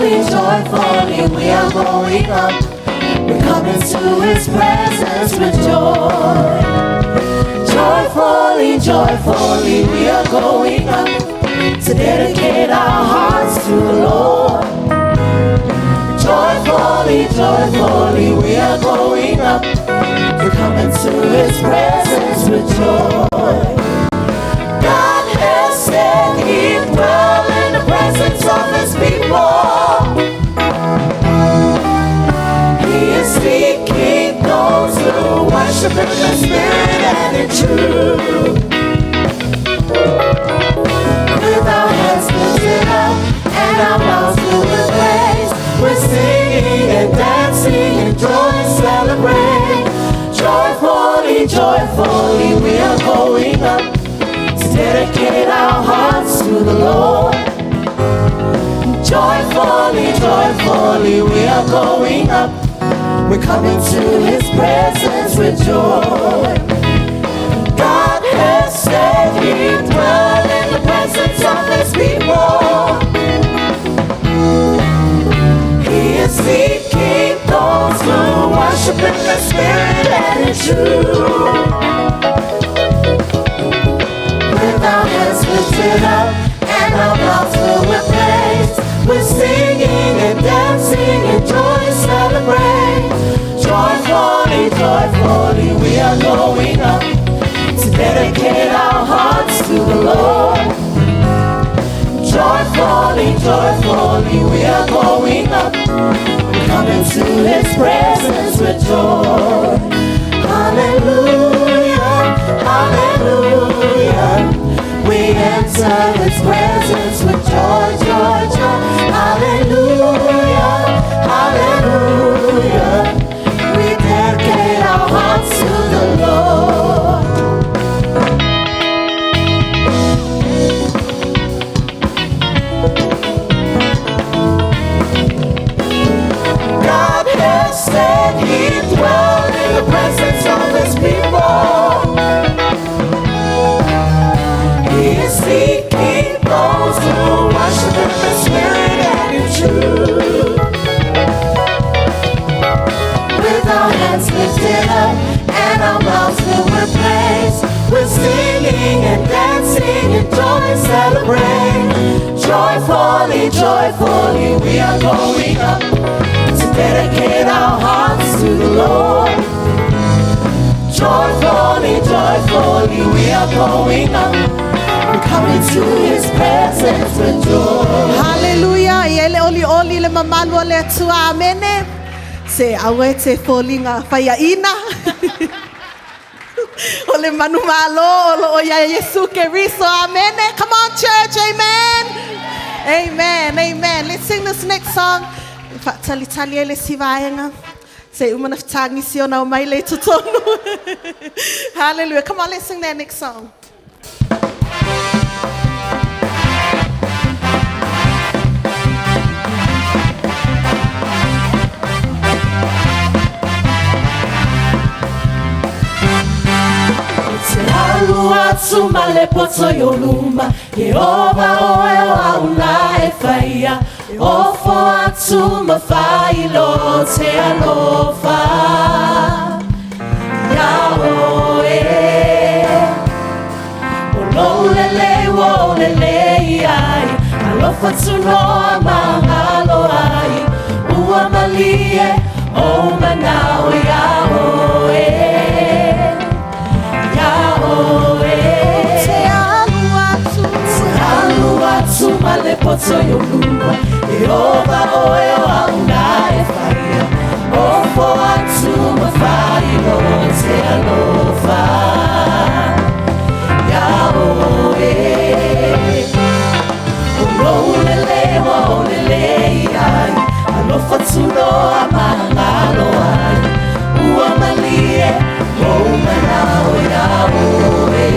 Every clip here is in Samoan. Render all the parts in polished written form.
Joyfully, joyfully, we are going up. We come into His presence with joy. Joyfully, joyfully, we are going up to dedicate our hearts to the Lord. Joyfully, joyfully, we are going up to come into His presence with joy. God has said He dwell in the presence of His people. He is seeking those who worship in the Spirit and in truth. With our hands lifted up and our mouths filled with praise, we're singing and dancing and joy celebrate. Joyfully, joyfully, we are going up to dedicate our hearts to the Lord. Joyfully, joyfully, we are going up. We're coming to His presence with joy. God has said He dwell in the presence of His people. He is seeking those who worship in the Spirit and in truth. With our hands lifted up and our mouths filled with praise, we're singing and dancing and joy celebrate. Joyfully, joyfully, we are going up to dedicate our hearts to the Lord. Joyfully, joyfully, we are going up. We come into His presence with joy. Hallelujah, hallelujah. We enter His presence with joy, joy, joy. Hallelujah, hallelujah. We dedicate our hearts to the Lord. God has said He dwell in the presence of His people. He is seeking those who worship in the Spirit and in truth. With our hands lifted up and our mouths filled with praise, we're singing and dancing and joy celebrate. Joyfully, joyfully, we are going up to dedicate our hearts to the Lord. Joyfully, joyfully, we are going up. We come into His presence with joy. Haleluia, e ele oli oli le mamalu o le Atua, amene. Se aue te foliga faiaina. O le manumalo o lo o ia Iesu Keriso, amene. Come on, church, amen. Amen, amen. Let's sing this next song. Faatalitali ai le isi vaega. Se uma na fetagisi ona o mai le i totonu. Hallelujah. Come on, let's sing that next song. Te alu atu ma le poto i o luma, Iehova oe o au la e whaia, Ofo atu ma whailo te alofa ia oe. O lou lelei ua ou lelei ai, Alofa tunoa mahalo ai, Ua malie ou manao ia oe, Ia oe. Te alu atu. Te alu atu ma le poto i o luma, Iehova oe o au na e whaia, Ofo atu ma whailo te alofa ia oe. O lou lelei ua ou lelei ai, Alofa tunoa mahalo ai, Ua malie ou manao ia oe,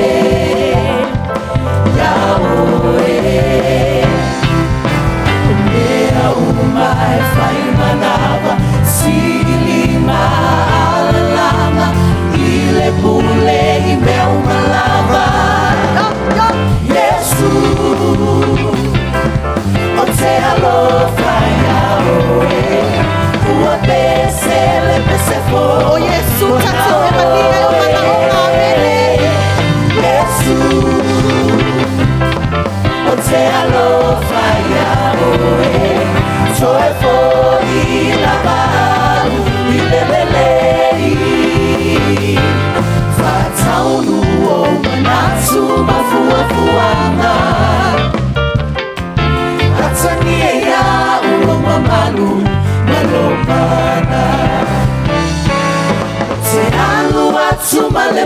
Ia oe. O mea uma e whai manawa, Sili ma alalama, I le pule i mea uma lava. Iesu, o te alofa ia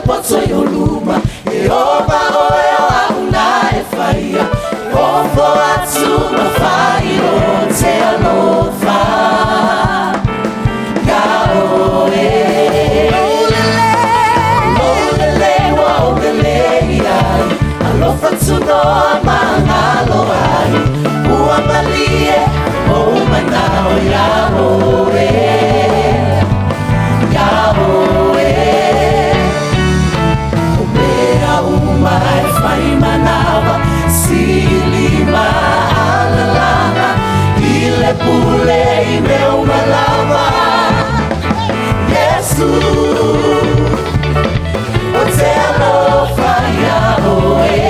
poto i o luma E ova oe o au na e whaia E ofo atu ma whai o te alofa Ia oe Lolele wa olele ai Alofa tunoa mangalo ai Ua malie o manao ia oe Ia oe O mea uma e whai manawa Silima alalanga I le pule i mea umalava Yesu O te alofa ia oe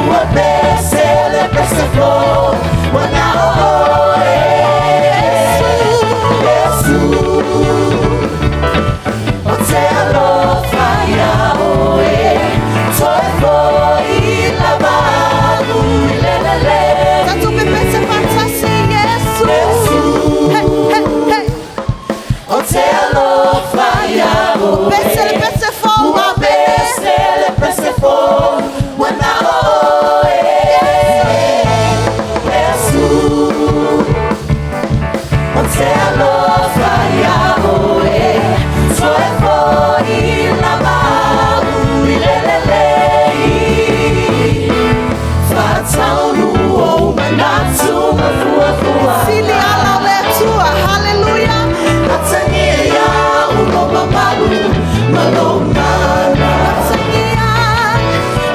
Ua pese le pese fo Wana oe Yesu O te alofa ia oe Toe foi lava i le lele Tatou pepese faatasi Iesu. Yesu. Hey, hey, hey. O te alofa ia oe Pese le pese fou. Ua Amene. pese le pese fo Wana oe Yesu O te alofa ia oe Toe foi lava i le lele Whataunu o manatu ma fuafua Sili ala o le Atua. Hallelujah. Atagia ia ulo mamalu malomana Atagia.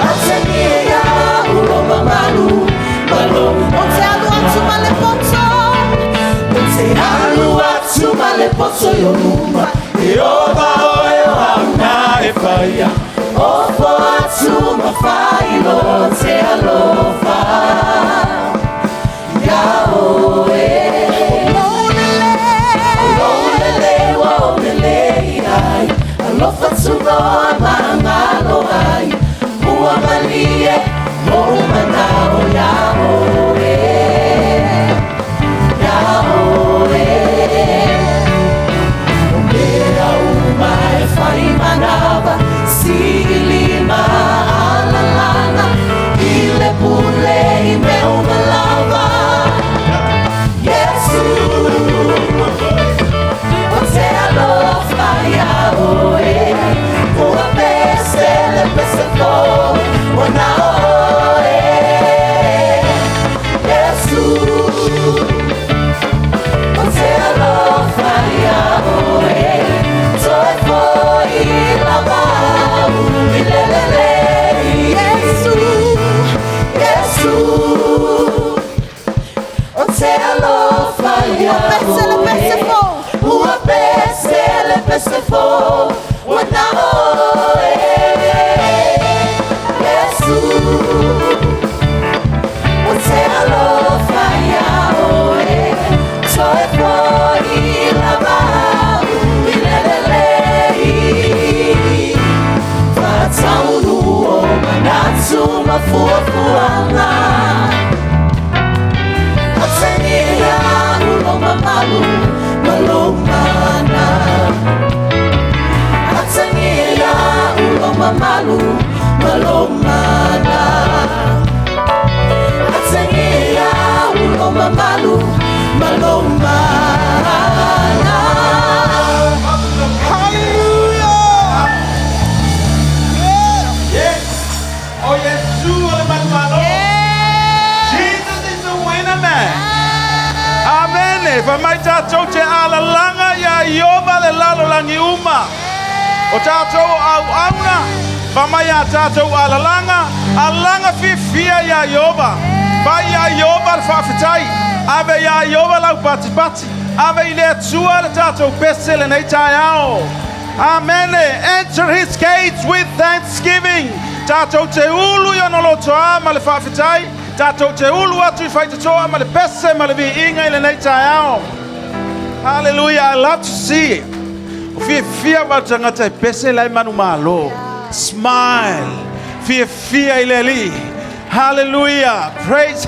Atagia ia ulo mamalu malomana O te alu atu ma le poto. O te alu atu ma le poto i o luma E ova oe o au na e whaia Ofo atu ma whailo te alofa Ia oe Lolele. Lolele wa olele ai Alofa tunoa mangalo ai Ua malie o manao ia oe Ia oe O mea uma e whai manawa Silima alalanga I le pule i mea umalava Yesu O te alofa ia oe Ua pese le pese fo Wana oe Yesu O te alofa ia oe Toe foi lava i le lele Yesu. Yesu O te alofa ia Pese le pese fou. Ua pese le pese fo Wana oe Yesu O te alofa ia oe Toe foi lava i le lele Whataunu o manatu ma fuafuaga Atagia ulo mamalu malomana Atagia ulo mamalu malomana Atagia ulo mamalu malomana Hallelujah! Yes! Oh, Yeshua le manumalo. Jesus is the winner man. Amen. Fa mai tātou te alalanga ia Iova le lalo langi uma. O tātou o au auna. Fa mai a tātou alalanga. Alanga fifia ia Iova. Fa ia Iova le whaafetai. Ave ia Iova lau pati pati. Ave i le atua le tātou pese le nei tai ao. Amen. Enter his gates with thanksgiving. Tātou te ulu i ona loto a ma le whaafetai. Tātou te ulu atu i whaitatoa ma le pese ma le viinga i le nei tai ao. Hallelujah. I love to see it. O fia fia wa tangata e pese lai manu malo. Smile. Fia fia i le li. Hallelujah. Praise.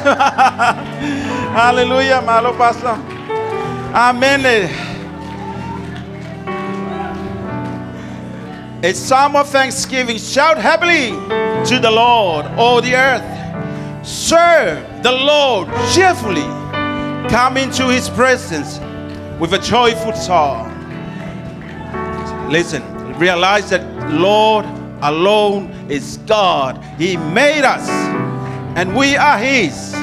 Hallelujah. Malo pastor. Amen. A psalm of thanksgiving. Shout happily to the Lord, all the earth. Serve the Lord cheerfully. Come into his presence with a joyful song. Listen, realize that Lord alone is God. He made us, and we are his.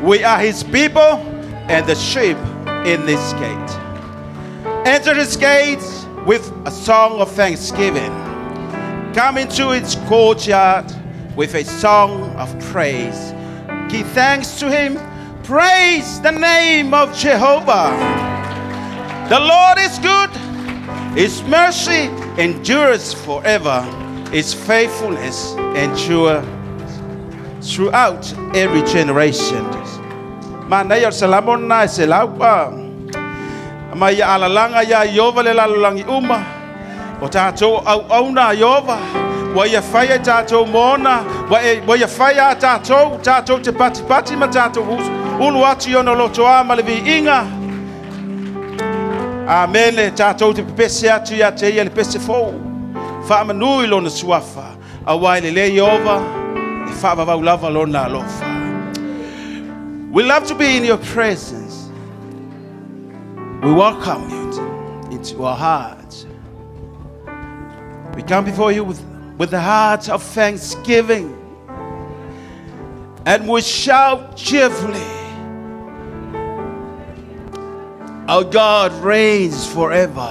We are his people and the sheep in this gate. Enter his gates with a song of thanksgiving. Come into its courtyard with a song of praise. Give thanks to him. Praise the name of Jehovah. The Lord is good. His mercy endures forever. His faithfulness endures throughout every generation. Manaia o le Salamo lena e selau pa. Ma ia alalaga iā Ieova le lalolagi uma. O tatou o auauna a Ieova, ua ia faia i tatou mo ona, ua, e, ua ia faia a tatou, tatou te patipati ma tatou ulu atu i ona lotoa ma le viiga. Amene, tatou te pepese atu ia te ia le pese fou. Faamanu i lona suafa, auā e lelei Ieova, e faavavau lava lona alofa. We love to be in your presence. We welcome you into our hearts. We come before you with the heart of thanksgiving. And we shout cheerfully. Our God reigns forever.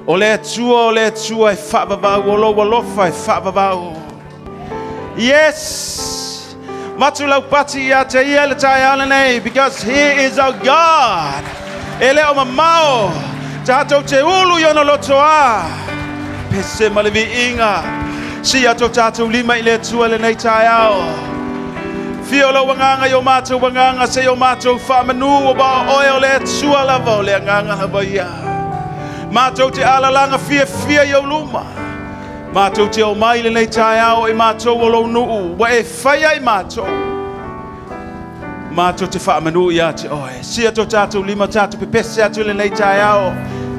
O le Atua, o le Atua e faavavau, o lou alofa e faavavau. Yes! Matu lau pati ia te ia le taeao lenei, because he is our God. E le o mamao, tatou te ulu i ona lotoa. Pese ma le viiga. Sia tō tātou lima i le Atua lenei taeao. Fia o lou agaga i o matou agaga, se i o matou faamanu, auā o oe o le Atua lava, o le agaga lava ia. Matou te alalaga fiafia i ou luma. Matou te omai i lenei taeao i matou o lou nuu, ua e faia i matou. Matou te faamanu ia te oe. Sia tō tātou lima tātou pepese atu i lenei taeao.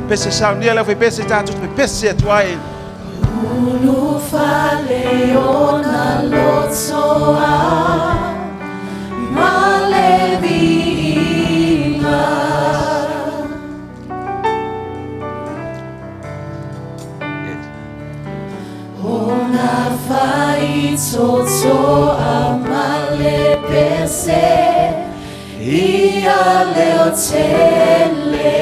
Pese saunia leo pepese tātou te pepese atu ai. Ulufale ona lotoa ma le viiga. Ona faitotoa ma le pese ia leo tele.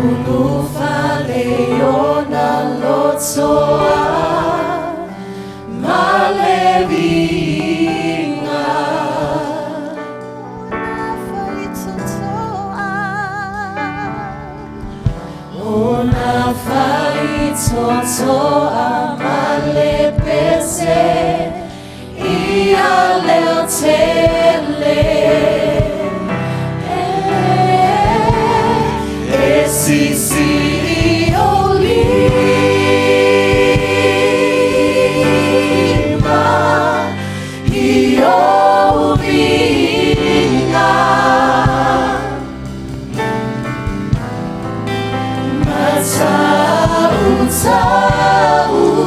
Ulufale ona lotoa. Ulufale ona lotoa ma le viiga. Ona faitotoa ma le pese ia leo tele. E sisili ou lima i ou viiga. Matautaua.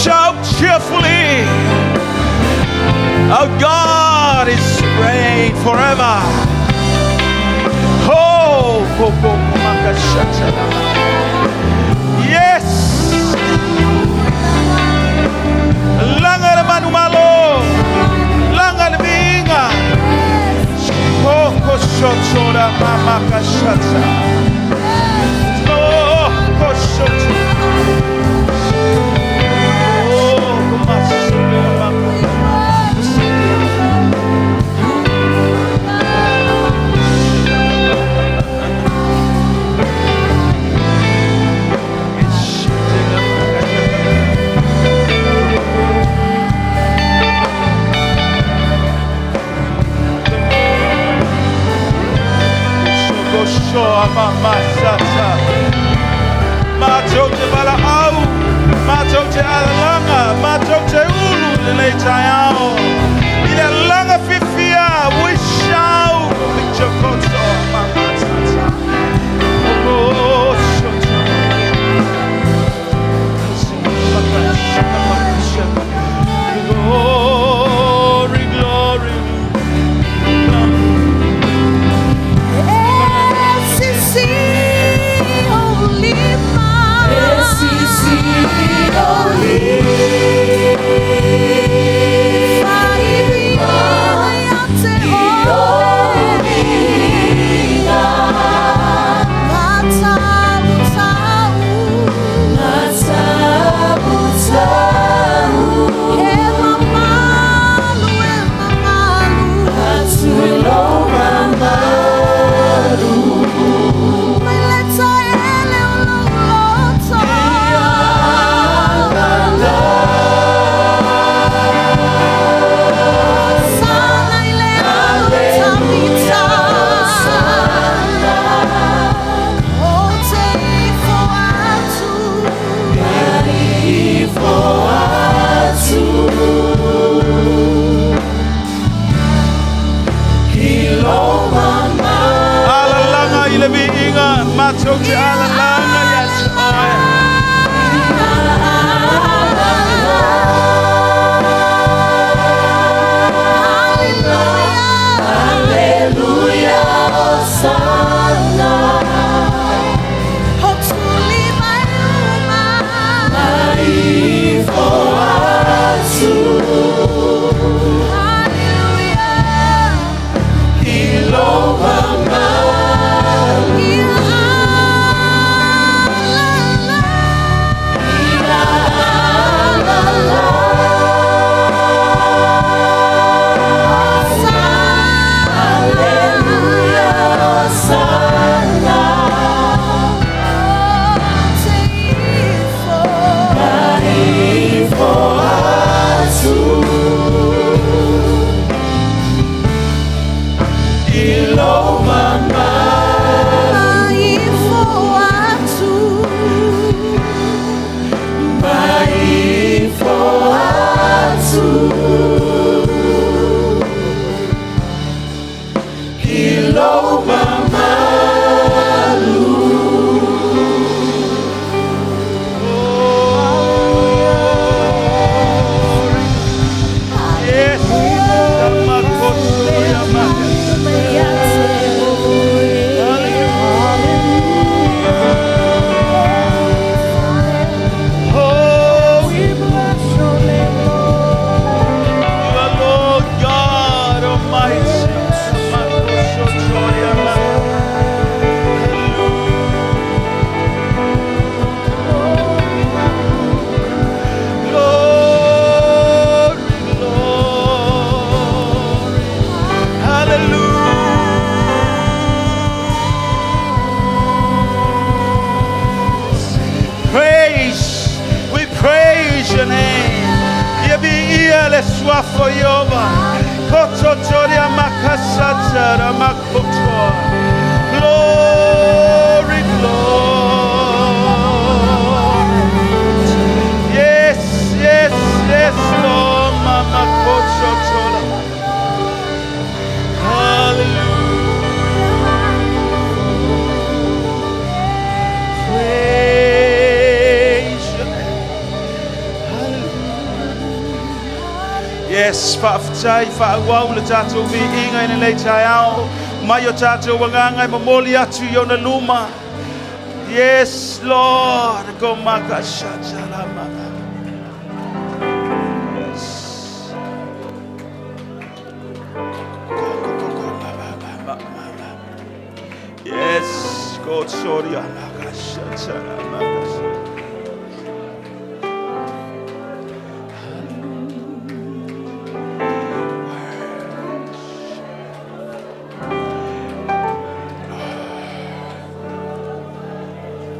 Shout cheerfully. Our God is reign forever. Oh, yes. Langa le manumalo. Langa le minga. Koko shotora mama kashata. Oh, koshoto. Matote bala au, matote alanga, matote ulu lele tayao. Ile langa fifia, we shout victory mama tata. Oh, glory, glory. See. tātou te alalanga ia te oe. Hallelujah, Hosanna. Hotuli mai uma. Mai fo atu. Hallelujah. I lou mamalu. Ia alala. Ia alala. Hallelujah, Hosanna. Te ifo. Mai fo atu. I lou mamalu. Mai fo atu. Mai fo atu. I lou mamalu. Glory. Yes. Yamakoto yamakasa. Hallelujah. Oh, we bless your name, Lord. You are Lord God Almighty. Yamakoto yamakasa. Glory, glory. Hallelujah. Praise, we praise your name. Ia viia le suafa o Iova. Kototoria makasatara makotoa. Glory, glory. Yes, yes, yes, Lord. Mama kototola. Hallelujah. Praise your name. Hallelujah. Yes, faafetai faaauau le tatou viiga i lenei taeao. Mai o tatou agaga e momoli atu i ona luma. Yes, Lord. Go maka shatala maka. Yes. Go, go, go, go, ba, ba, ba, ba, ba, ba. Yes, go sorry maka shatala maka.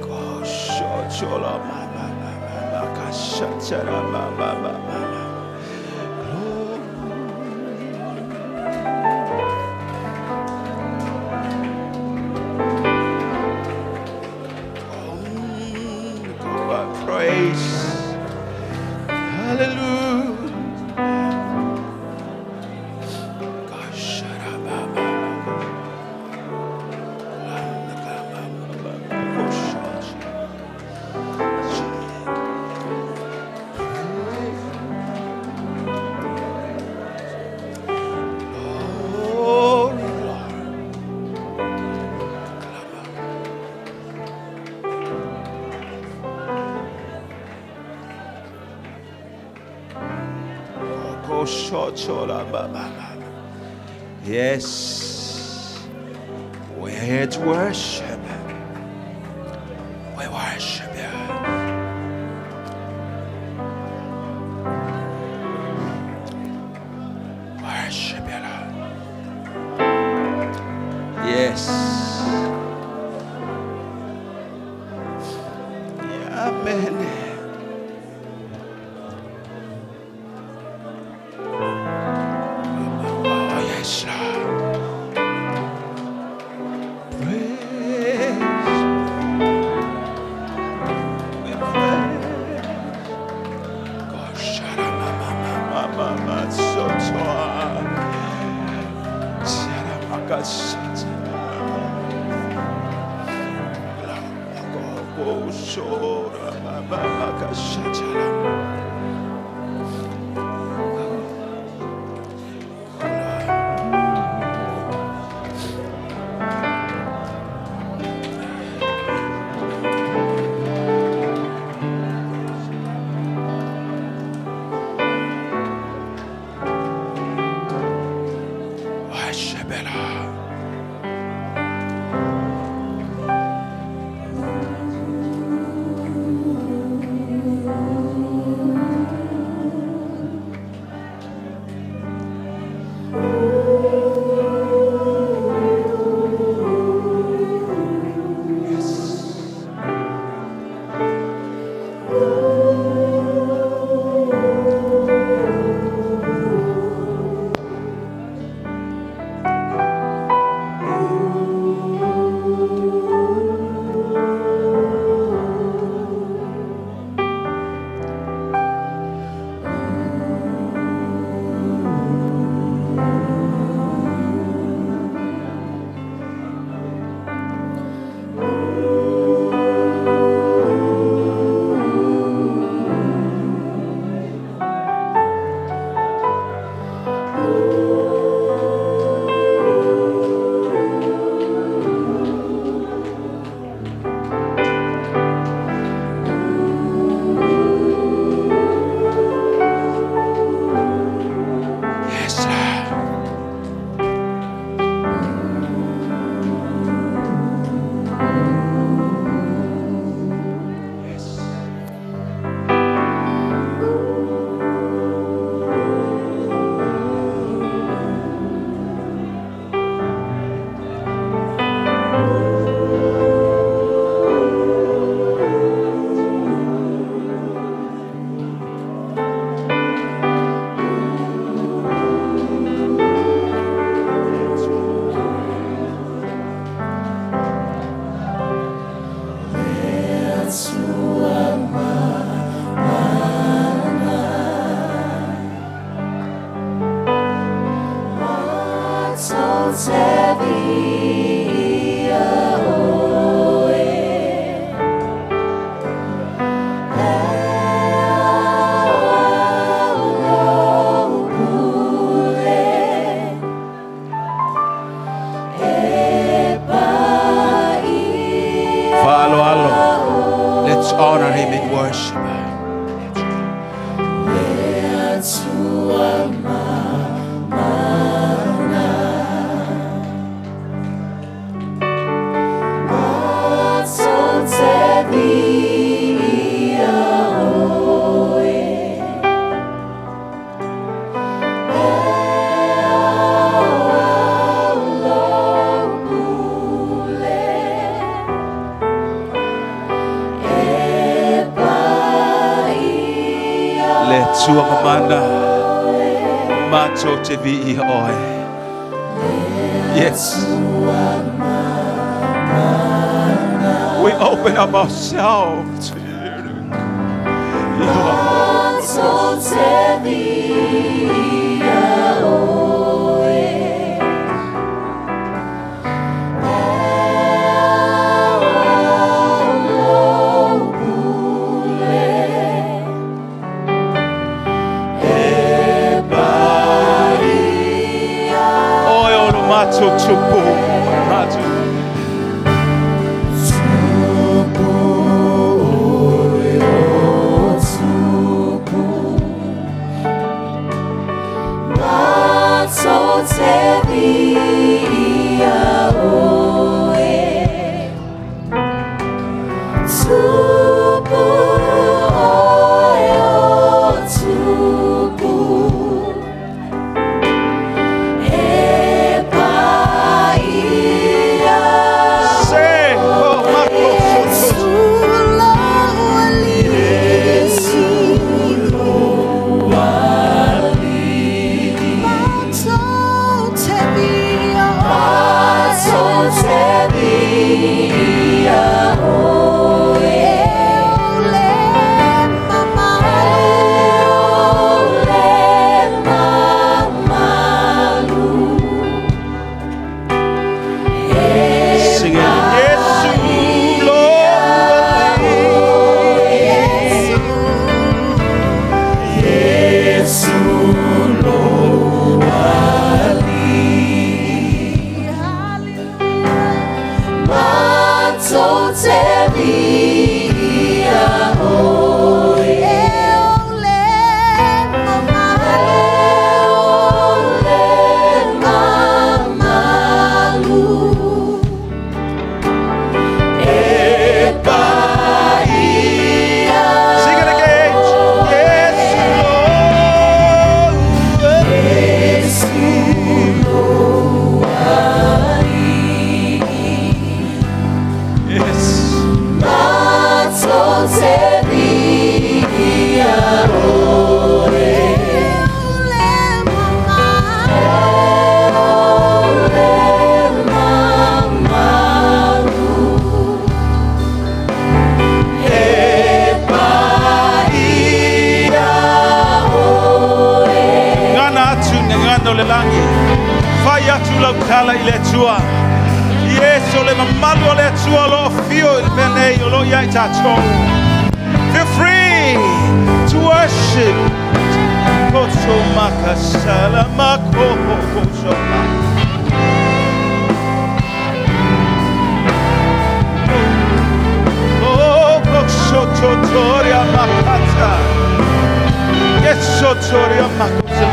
Go shochola ma ma ma ma maka shatala ma ma ma ma ma. Glory. Oh, praise. Hallelujah. Gosh, ba, ba, ba. Glory, glory. Yes, we're here to worship. We worship you. Worship you, Lord. Yes. Amen. Oh, yes, Lord. Praise. We praise. Gosh, ma, ma, ma, ma, ma, so, so, Shara, ma, ga, sha, Yes, Lord. Yes. Follow Allah. Let's honor him in worship. Le tua mamana mato te vi i oe. Yes. We open up ourselves to you. You are Oe o lo mato tupu. Mato. Sing it again. Yes, Lord. Yes. Ngana atu ne ngana o le langi. Fai atu lau tala i le Atua. Yes, o le mamalu o le Atua o lo o fio i le mea nei o lo o iai tatou. Feel free to worship. Koto makasala makoho koto ma. Oh, kosototoria makata. Yesotoria makota.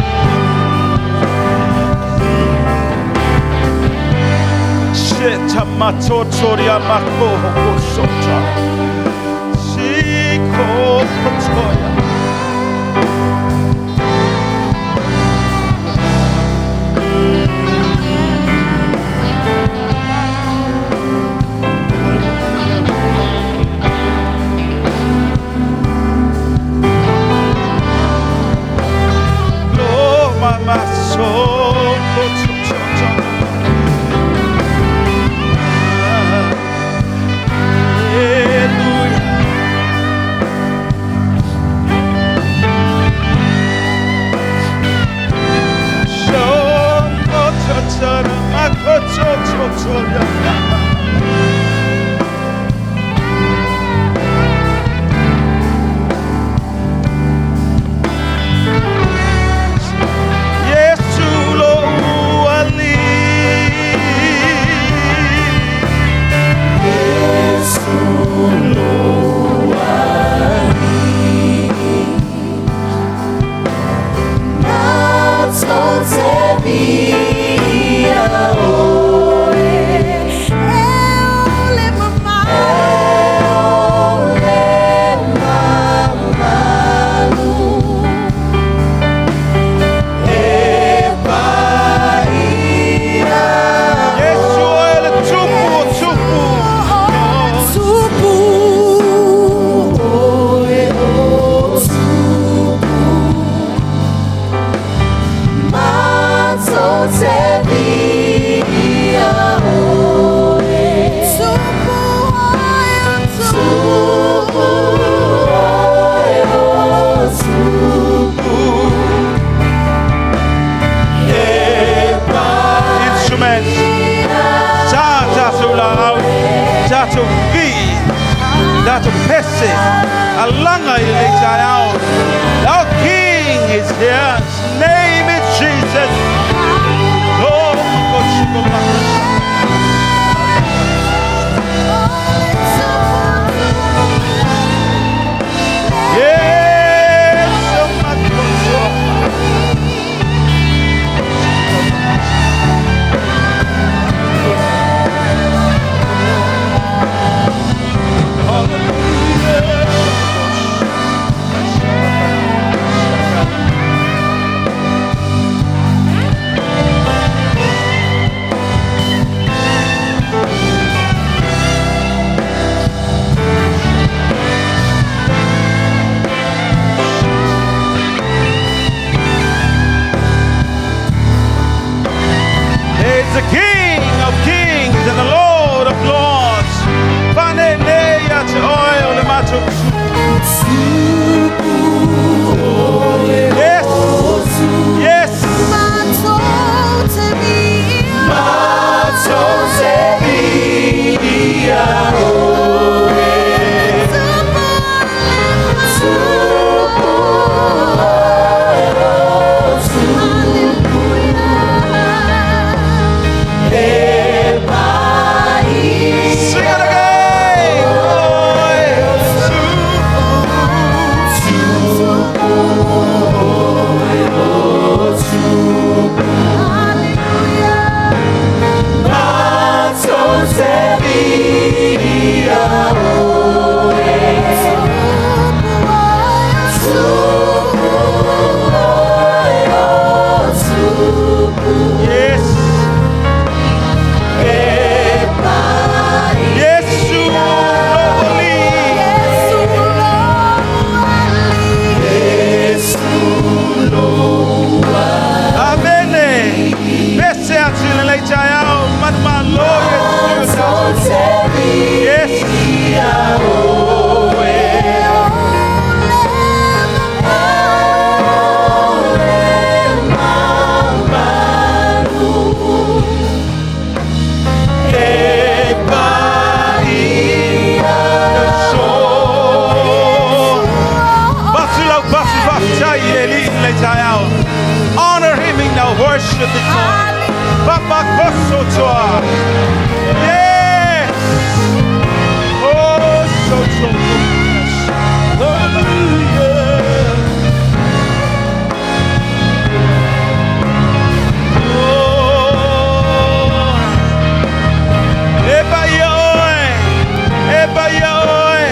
Sheta matotoria makoho kosota. Siko kotoya. Lo mama so kotototo. Hallelujah. Yesu lo uali. Yesu o le tupu o tupu. Tupu oe o tupu Tupu oe o tupu oe o tupu Instruments. Sa tatou laau. Tatou vi. Tatou pese. Alaga i lenei taeao. Our King is here. His name is Jesus. Oh, makoshiko. Yes, oh, makosho. Hallelujah. with the joy. Papa kosotoa. Yes. Oh, so so Hallelujah. Oh. E pa ia oe. E pa ia oe.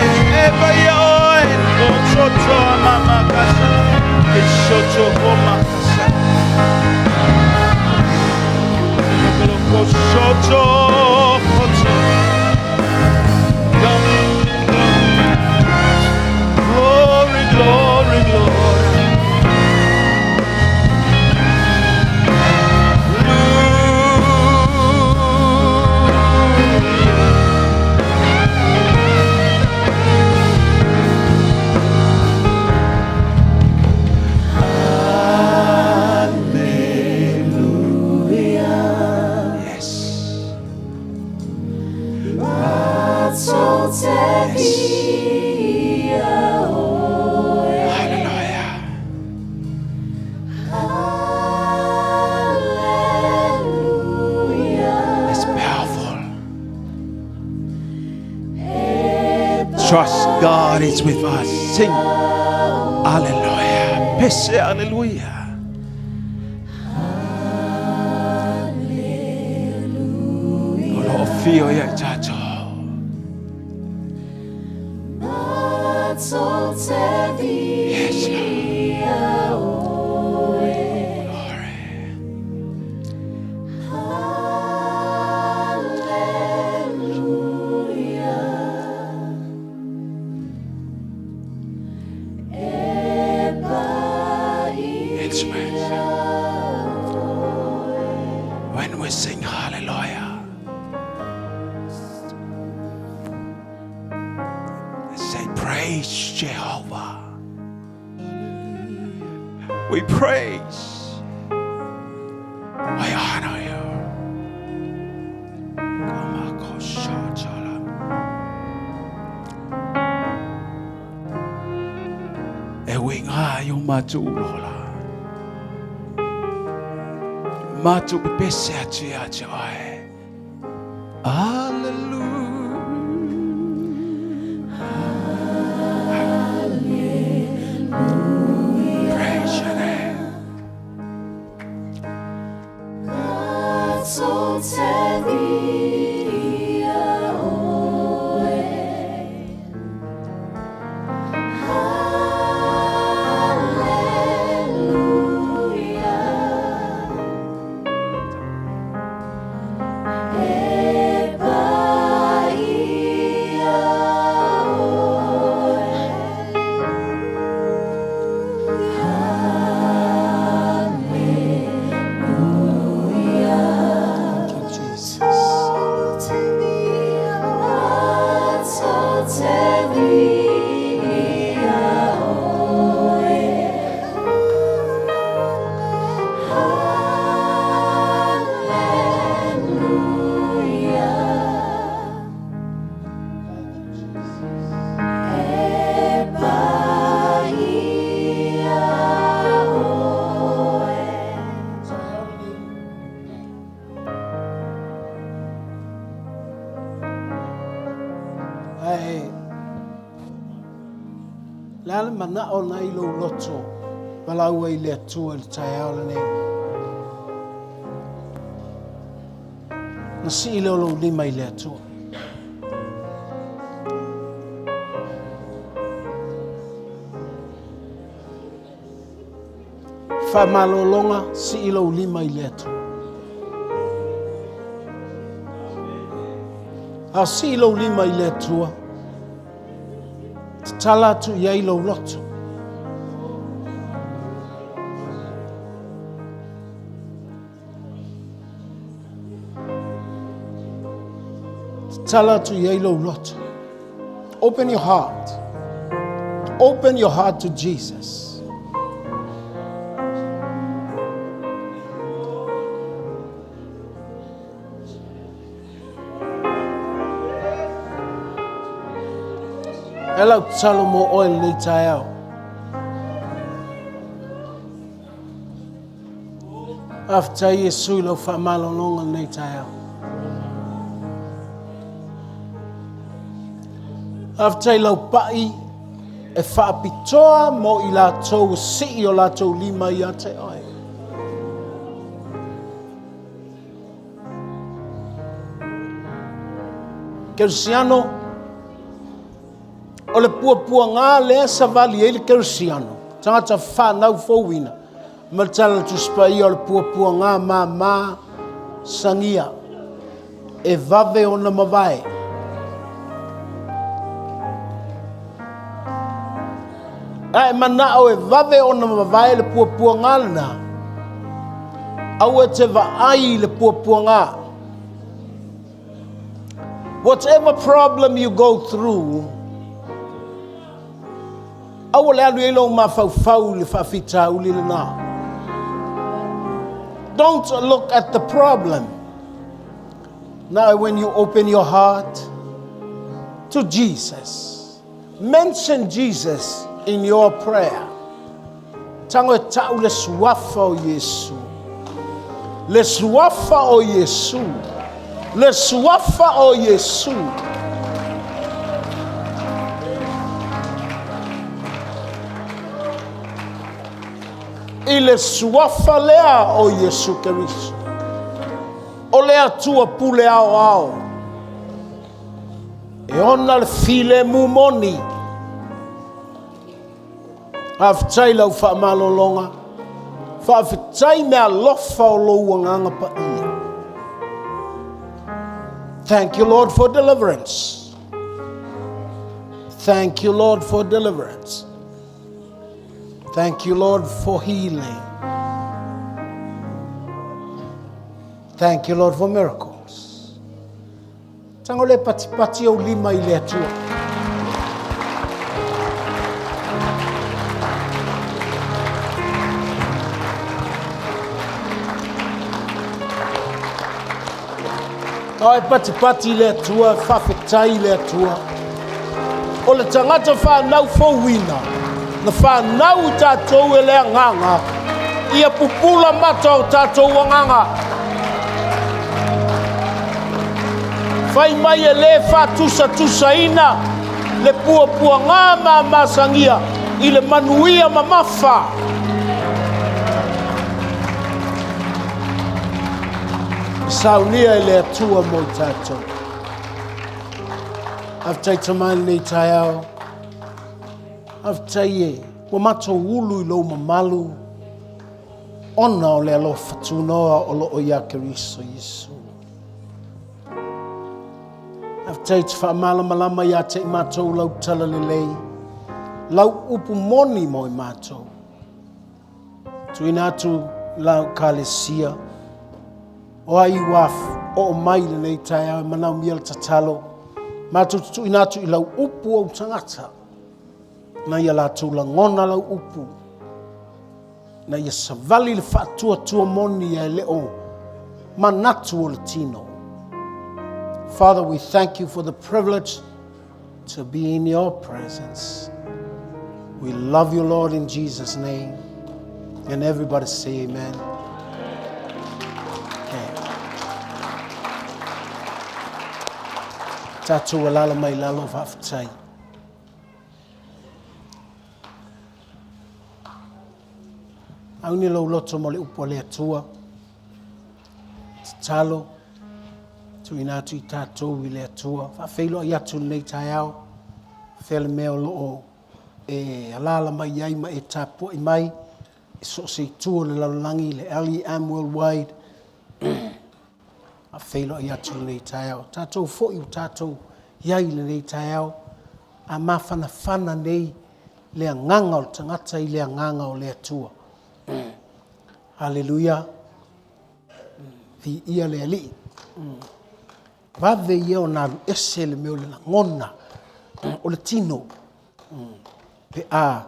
E pa ia oe. O chocho mama kasa. E chocho ko makasa. Ko chocho kocho. Glory, glory, glory. Yes. Hallelujah. It's powerful. Trust God is with us. Sing. Hallelujah. Pese hallelujah. O lo fio ia i tātou. Yes, Lord. Glory. Instruments. When we sing hallelujah, say praise Jehovah. We praise. We honor you. Kamakoshochola. E winga yo matu lola. Matu pepese atu ia te oe. Hallelujah. Praise your name. Thank you, Jesus. Ae le a le manao na i lou loto valaau ai i le Atua i le taeao lenei. Na sii lea o lou lima i le Atua. Faamalologa, sii lou lima i le Atua. A sii lou lima i le Atua, tatala atu i ai lou loto. Tatala atu i ai lou loto. Open your heart. Open your heart to Jesus. E lau tatalo mo oe lenei taeao. Faafetai Iesu i lau faamalologa lenei taeao. Faafetai i lau pai e faapitoa mo i latou e sii o latou lima ia te oe. Kerisiano, o le puapuaga lea savali ai le Kerisiano, tagata fanau fouina, ma le tala Tusi Paia o le puapuaga māmā sagia e vave ona mavae. A e manao e vave ona mavae le puapuaga lena, aua e te vaai i le puapuaga. Whatever problem you go through, aua le alu i ai lou mafaufau i le faafitauli lena. Don't look at the problem. Now when you open your heart to Jesus, mention Jesus in your prayer. Tago e tau le suafa o Iesu. Le suafa o Iesu. Le suafa o Iesu. I le suafa lea o Iesu Keriso. O le Atua pule aoao. E ona le filemu moni. Faafetai lau faamalologa. Faafetai me alofa o lou agaga paia. Thank you, Lord, for deliverance. Thank you, Lord, for deliverance. Thank you, Lord, for healing. Thank you, Lord, for miracles. Tago le patipati ou lima i le Atua. Tao e patipati i le Atua, faafetai i le Atua. O le tagata whanau fouina, na whanau i tātou e le agaga, ia pupula mata o tātou agaga. Fai mai e lē faatusatusaina le puapuagā mamasagia i le manuia mamafa. Saunia e le Atua mo i tatou. Faafetai Tama i lenei taeao. Faafetai e ua matou ulu i lou mamalu ona o le alofa tunoa o lo o iā Keriso Iesu. Faafetai te faamalamalama ia te i matou lau talalelei, lau upu moni mo i matou. Tuuina atu lau kalesia, o ai ua oo mai lenei taeao e manaomia le tatalo, matou te tuuina atu i lau upu ou tagata, na ia latou lagona lau upu, na ia savali le faatuatua moni ae le o manatu o le tino. Father, we thank you for the privilege to be in your presence. We love you, Lord, in Jesus' name. And everybody say amen. Okay. Tātou alala mai lalo faafetai. Auni lou loto mo le upu a le Atua. Tatalo, tuuina atu i tatou i le Atua. Faafeiloai atu lenei taeao. Fea le mea o lo o e alaala mai ai ma e tapuai mai i so o se itu o le lalolagi, le LEM Worldwide. Faafeiloai atu lenei taeao. Tatou foi ua tatou i ai i lenei taeao, a mafanafana nei le agaga o le tagata i le agaga o le Atua. Haleluia. Viia le Alii. Vave ia ona alu ese le mea o le lagona o le tino pe a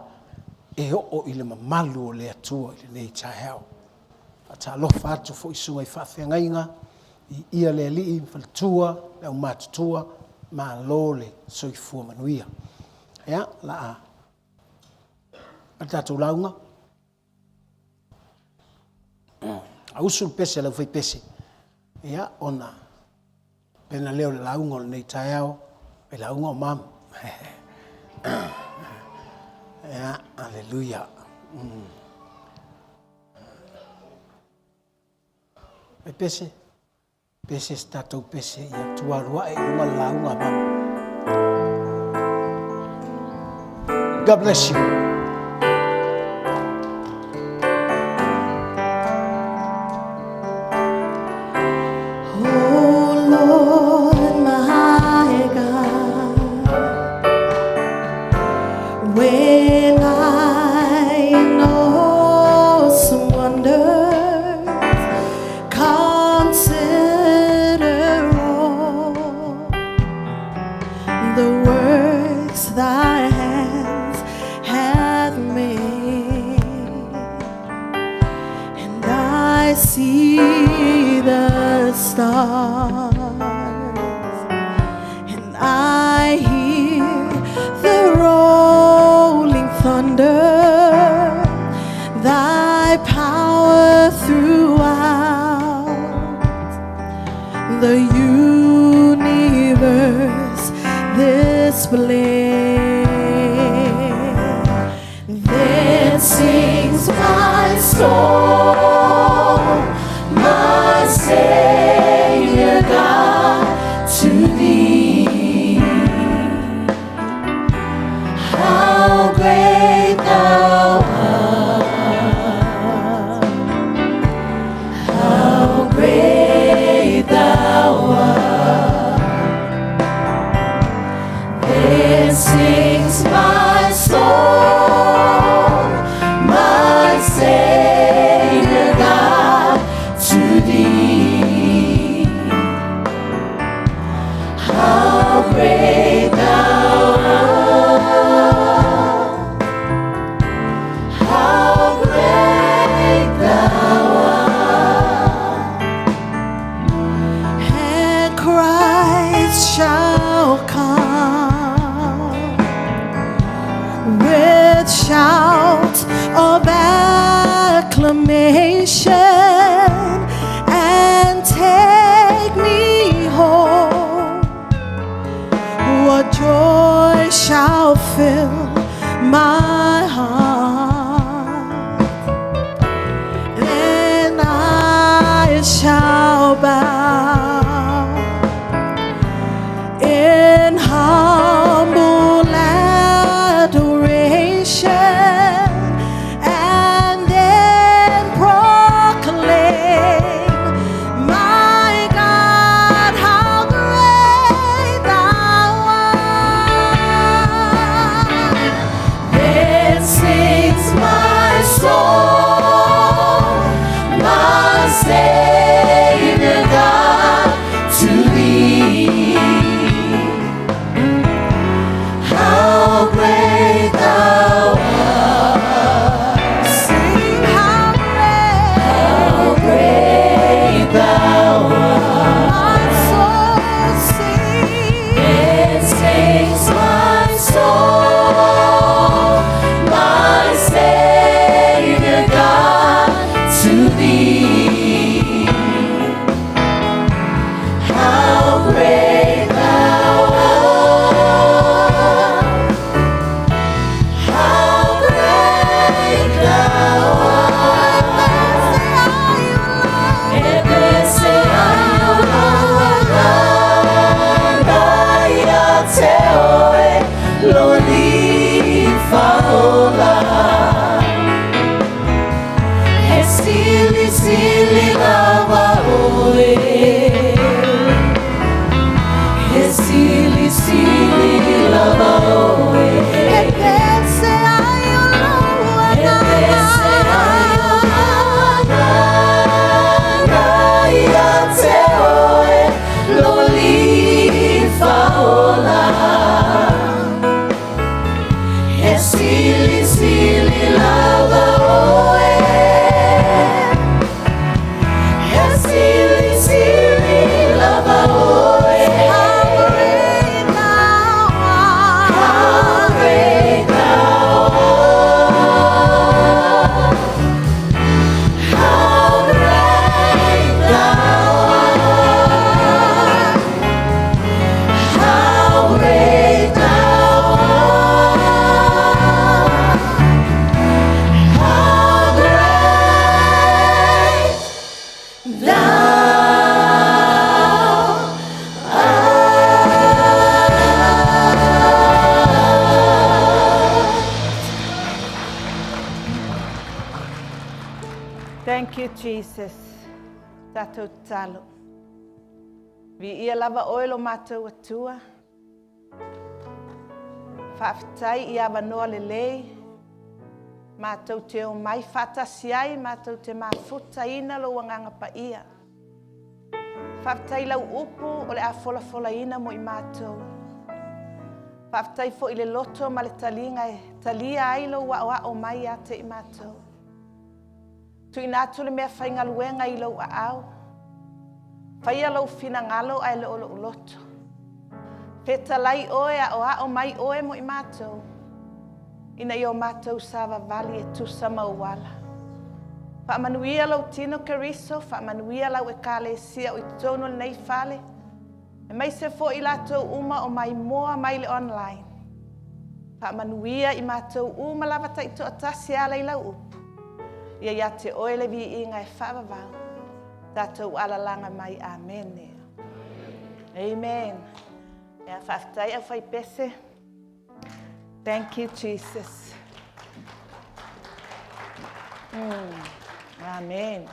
e oo i le mamalu o le Atua i lenei taeao. Faatalofa atu foi i susuga i faafeagaiga, viia le Alii, faletua, le aumatutua, malo le soifua manuia. Ia, la a a tatou lauga. A usu le pese a le aufaipese, ia, ona pena lea o le lauga o lenei taeao, e lauga o mama. Ia, aleluia. Mm. Mai pese, pese se tatou pese, ia tualuae i luga le lauga a mama. God bless you. Oh Lord, my God, when I in awesome wonders consider all the works thy hands have made, and I see the stars, and I hear the rolling thunder, thy power throughout the universe display. Then sings my soul, my Savior God, to thee. How great thou art! How great thou art! Then sings my soul, my Savior God, to thee. How great thou art! How great thou art! And Christ shall come with shouts of acclamation and take me home. What joy shall fill my heart? Then I shall bow in humble adoration and then proclaim, My God, how great thou art. Then sings my soul, my Savior God, to thee. How great thou art! Sing how great, how great thou art! My soul sings. Then sings my soul, my Savior God, to thee. How great thou art! How great thou art! E pese ai o laua ia te oe lo li whaola. He sili sili lava oe. He sili sili lava oe. E pese ai o laua E pese ai o laua ia te oe lo li whaola. Thank you Jesus. Tatou tatalo. Viia lava oe lo matou Atua. Faafetai i avanoa lelei matou te omai faatasi ai matou te mafutaina lou Agaga Paia. Faafetai i lau upu o le a folafolaina mo i matou. Faafetai foi i le loto ma le taliga e talia ai lou aoao mai ia te i matou. Tuuina atu le meafaigaluega i lou aao. Faia lou finagalo ae le o lou loto. Fetalai oe, aoao mai oe mo i matou, ina ia o matou savavali e tusa ma ou ala. Faamanuia lou tino Keriso, faamanuia lau Ekalesia o i totonu o lenei fale, aemaise foi i latou uma o maimoa mai le online. Faamanuia i matou uma lava taitoatasi e ala i lau upu. Ia ia te oe le viiga e faavavau. Tatou alalaga mai. Amene. Amen. Ia faafetai au faipese. Thank you Jesus. Amen.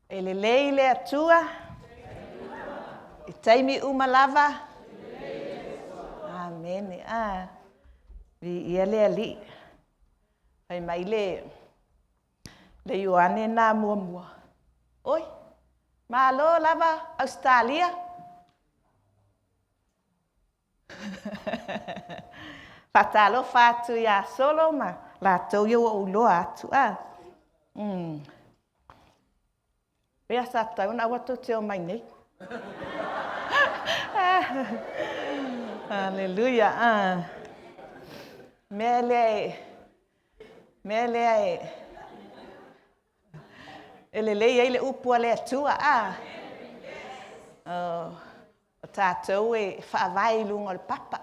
E lelei le Atua i taimi uma lava. Amene. Ah, viia le Alii. Fai mai le le Ioane na muamua. Oi, malo lava Ausetalia. Faatalofa atu ia Solo ma latou ia ua ou iloa atu. Ah. Ia sa tatau ona aua tou te omai nei. Aleluia. Ah. Mea lea e mea lea e e lelei ai le upu a le Atua. Ah. Oh. O tatou e faavae i luga o le papa.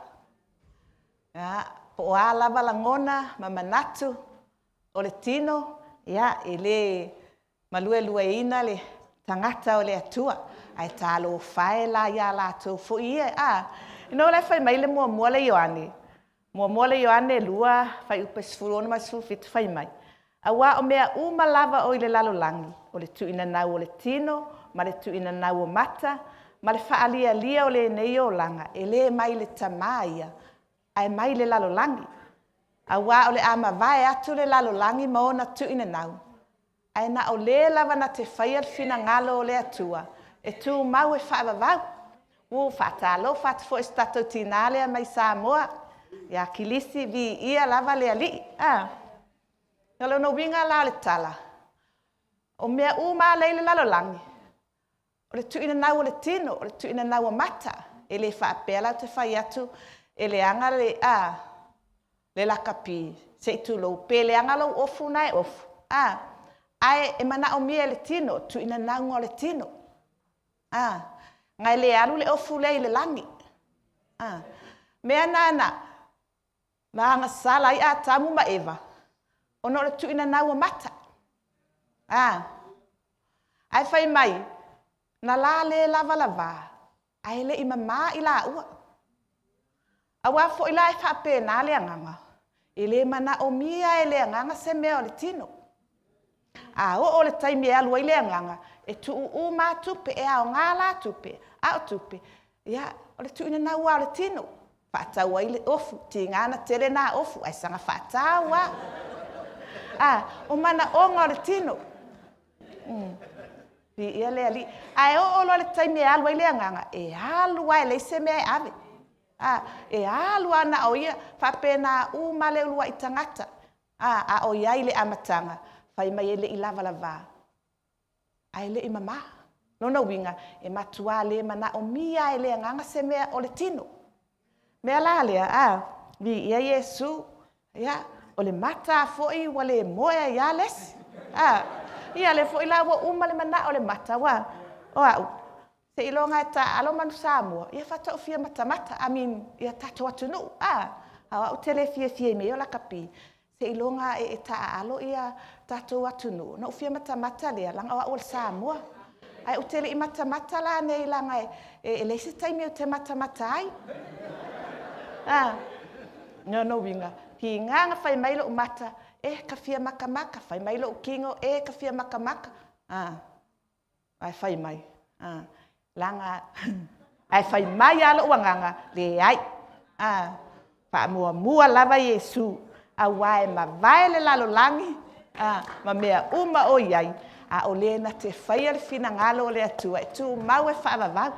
Ia, po o a lava lagona ma manatu o le tino, ia, e le maluelueina le tagata o le Atua, ae talofa e la iā latou foi ia, a. Ina o la e fai mai le muamua le Ioane, muamua le Ioane 2, fuaiupu e 16 ma le 17 fai mai, Auā o mea uma lava o i le lalolagi, o le tuuinanau o le tino, ma le tuuinanau o mata, ma le faalialia o lenei olaga, e le mai le Tamā ia, ae mai le lalolagi. Auā o le a mavae atu le lalolagi ma ona tuuinanau, ae na o le lava na te faia le finagalo o le Atua, e tumau e faavavau. Ua faatalofa atu foi i si tatou tinā lea mai Samoa, ia Kilisi, viia lava le Alii. A. O lona uiga la o le tala, o mea uma lava lea i le lalolagi, o le tuuinanau o le tino, o le tuuinanau o mata. E le faapea la ou te fai atu e leaga le, a, le lakapi, se i tulou, pe leaga lou ofu na e ofu, a, ae e manaomia e le tino, tuuinanauga o le tino. A, na e le alu le ofu lea i le lagi. A, mea na na, Na agasala ai Atamu ma Eva ona o le tuuinanau o mata. A. Ae fai mai, na la le lavalava, ae le i mamā i laua. Aua foi la e faapena le agaga, e le manaomia e le agaga se mea o le tino. A oo le taimi e alu ai le agaga, e tuu uma lava tupe, e aoga la tupe, a o tupe, ia, o le tuuinanau lava o le tino. Faatau ai le ofu, tiga na tele nā ofu, ae saga faatau lava. A, o manaoga o le tino. Viia le Alii. Ae oo loa le taimi e alu ai le agaga, e alu lava e leai se mea e ave. A, e alu lava na o ia, faapena uma le uluai tagata. A, a o i ai le amataga, fai mai e le i lavalava, ae le i mamā. Lona uiga, e matuā le manaomia e le agaga se mea o le tino. Mea la lea, a, viia Iesu, ia, o le mata a foi ua le moe ai lava le isi. A, ia lea foi la ua uma le manao o le mata, aua o au, Seiloga e taaalo manu Samoa, ia faatoa ou fia matamata, I mean, ia tatou atunuu, a! A o au ou te le fiafia i mea ia o lakapi, seiloga e taaalo ia tatou atunuu, ona ou fia matamata lea, leaga o au o le Samoa. Ae ou te le i matamata la nei leaga e leai se taimi ou te matamata ai. A, lona uiga, Tiga na fai mai lo'u mata, e ka fia makamaka, fai mai lo'u tino, e ka fia makamaka. Ae fai mai, leaga ae fai mai lava lo'u agaga, leai, faamuamua lava Iesu, auā e mavae le lalolagi ma mea uma o i ai, a o le na te faia le finagalo o le Atua e tumau e faavavau.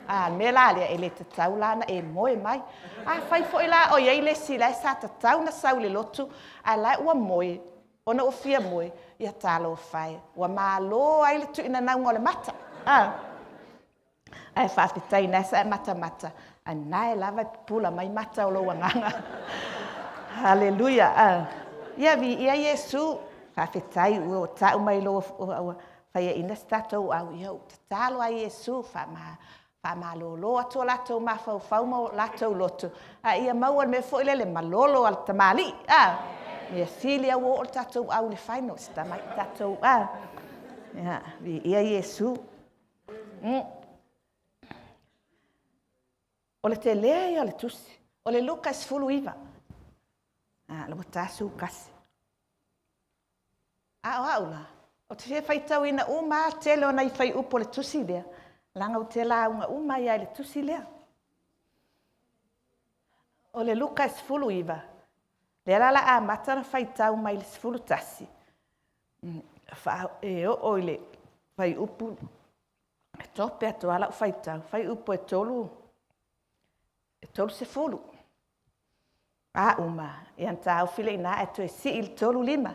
A, o le mea la lea, e le tatau la ona e moe mai. Afai foi la o i ai le isi la e sa tatau ona sau i le lotu ae la e ua moe ona ua fia moe, ia talofa e, ua malo ai le tuuinanauga o le mata. Ae faafetai o lena sa e matamata, a o lena lava e pupula mai mata o lou agaga. Aleluia! Ia viia Iesu. Faafetai ua tau mai ua faiaina se tatou au, ia ou tatalo lava Iesu, faamalolo atu o latou mafaufau ma o latou loto, a ia maua i le mea foi lele, malolo a le tamalii, a? Mea sili lava ua oo le tatou au i le finals, tatou, a? Ia, viia Iesu. O le telē ia o le tusi, o le Luka 19, a o lea ua ta le 11. A o au la, ou te fia faitauina uma lava le tele o nai fuaiupu o le tusi lea, leaga ou te lauga uma ai lava i le tusi lea. O le Luka 19, lea la o le a amata ona faitau mai le 11 e oo i le fuaiupu, e tope atu lava lau faitau, fuaiupu e 30. A uma, ia ona taofi lea i ina ae toe sii i le 35.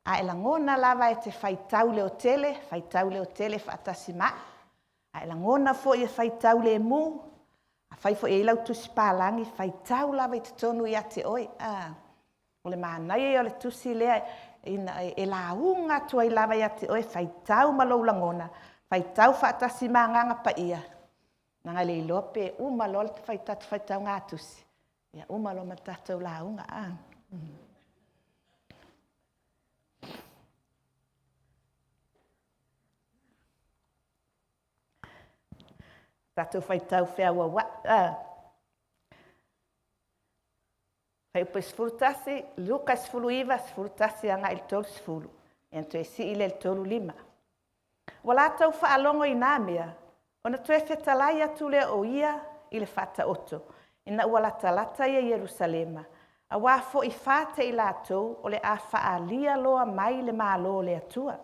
A e lagona lava e te faitau leotele, faitau leotele faatasi ma au. A e lagona foi e faitau lemu, afai foi e i ai lau tusi palagi, faitau lava i totonu ia te oe. O le manaia ia o le tusi lea e lauga atu ai lava ia te oe, faitau ma lou lagona, faitau faatasi ma Agaga Paia, leaga e le iloa pe uma loa le tatou faitauga tusi, ia uma loa ma le tatou lauga. Tatou faitau feauauai. Fuaiupu 11, Luka 19, 11 agai i le 30, ia ona toe sii lea i le 35. Ua latou faalogo i na mea, ona toe fetalai atu lea o ia i le Faataoto, ina ua latalata ia Ierusalema, auā foi fate i latou o le a faaalia loa mai le Malo o le Atua.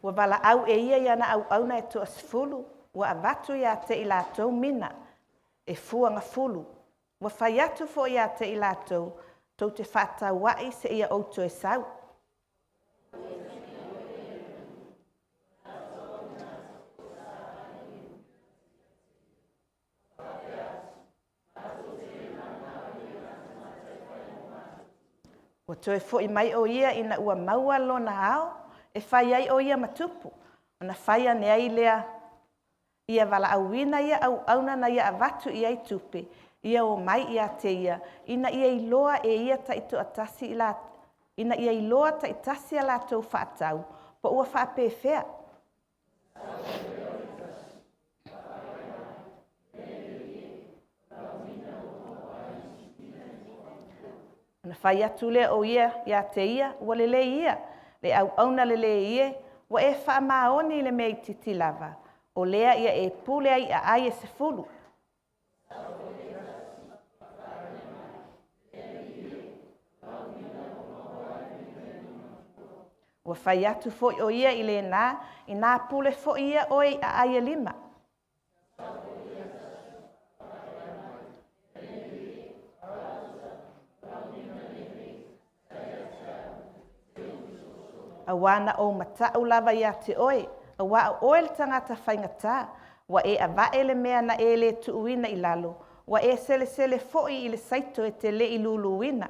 Ua valaau e ia i ana auauna e toasefulu, ua avatu ia te i latou mina e fuagafulu. Ua fai atu foi ia te i latou, tou te faatauai seia ou toe sau. Ua toe foi mai o ia ina ua maua lona ao e fai ai o ia ma tupu, ona fai ane ai lea, ia valaauina ia auauna na ia avatu i ai tupe, ia o mai ia te ia, ina ia iloa e ia taitoatasi i latou, ina ia iloa taitasi a latou faatau, po ua faapefea. Ona fai atu lea o ia ia te ia, ua lelei ia, le auauna lelei e, ua e faamaoni i le mea itiiti lava, o lea ia e pule ai i aai e 10. Ua fai atu foi o ia i lena, inā pule foi ia oe i aai e 5. Auā na ou mata'u lava ia te oe, auā o oe le tagata faigata, ua e ava'e le mea na e lē tuuina i lalo, ua e selesele foi i le saito e te le i luluina.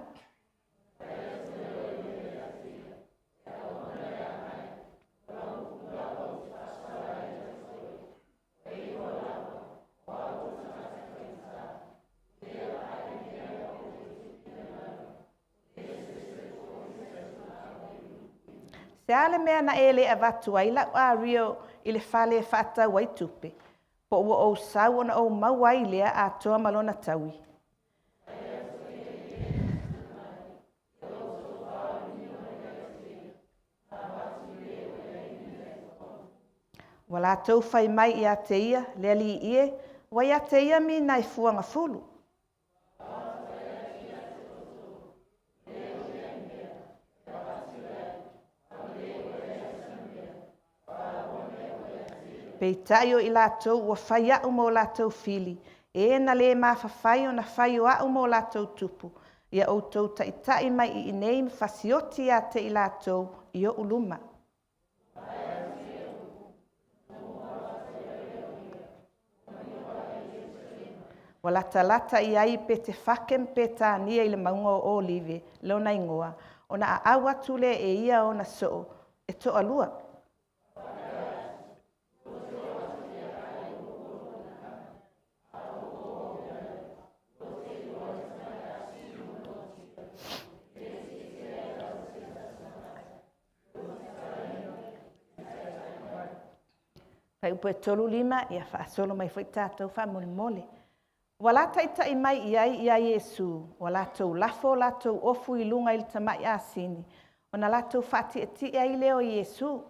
Se a le mea na e le avatu ai lau ario i le fale e faatau ai tupe, po ua ou sau ona ou maua ai lea atoa ma lona taui? Ua latou fai mai ia te ia, Le Alii e, ua ia te ia mina e fuagafulu. Peitai o i latou ua fai a'u ma o latou fili, e na le mafafai ona fai o a'u ma o latou tupu, ia outou taitai mai i inei ma fasioti ia te i latou i o'u luma. Ua latalata i ai i Petefake ma Petania i le mauga o Olive, lona igoa, ona aau atu lea e ia ona soo e toalua. Fuaiupu e 35, ia faasolo mai foi tatou faamolemole. Ua lataitai mai i ai ia Iesu, ua latou lafo o latou ofu i luga i le tamai asini, ona latou faatietie ai lea o Iesu.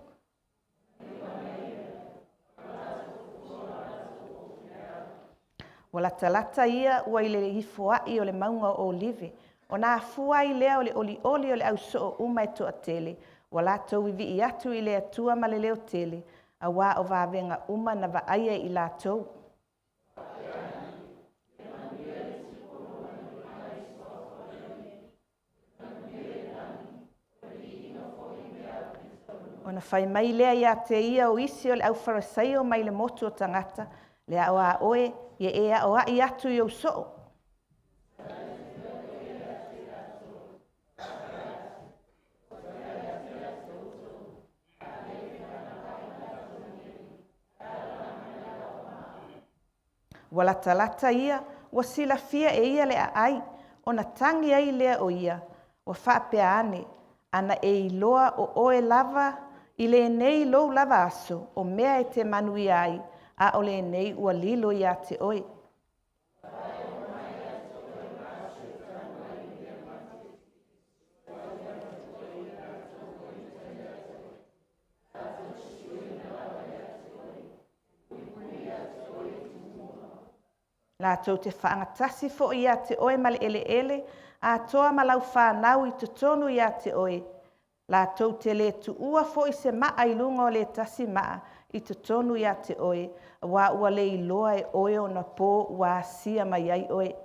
Ua latalata ia ua i le ifo ai o le mauga o Olive, ona afua ai lea o le olioli o le au soo uma e toatele, ua latou vivii atu i le Atua ma le leo tele, auā o vavega uma na vaaia e i latou. Ona fai mai lea ia te ia o isi o le aufarasaio mai le motu o tagata, Le ao a oe, ia e aoai atu i ou soo. Ua latalata ia, ua silafia e ia le aai, ona tagi ai lea o ia, ua faapea ane, Ana e iloa o oe lava i lenei lou lava aso, o mea e te manuia ai, a o lenei ua lilo ia te oe. Latou te faagatasi foi ia te oe ma le eleele, atoa ma lau fanau i totonu ia te oe. Latou te le tuua foi se maa i luga o le tasi maa i totonu ia te oe, auā ua le iloa e oe ona po ua asia mai ai oe.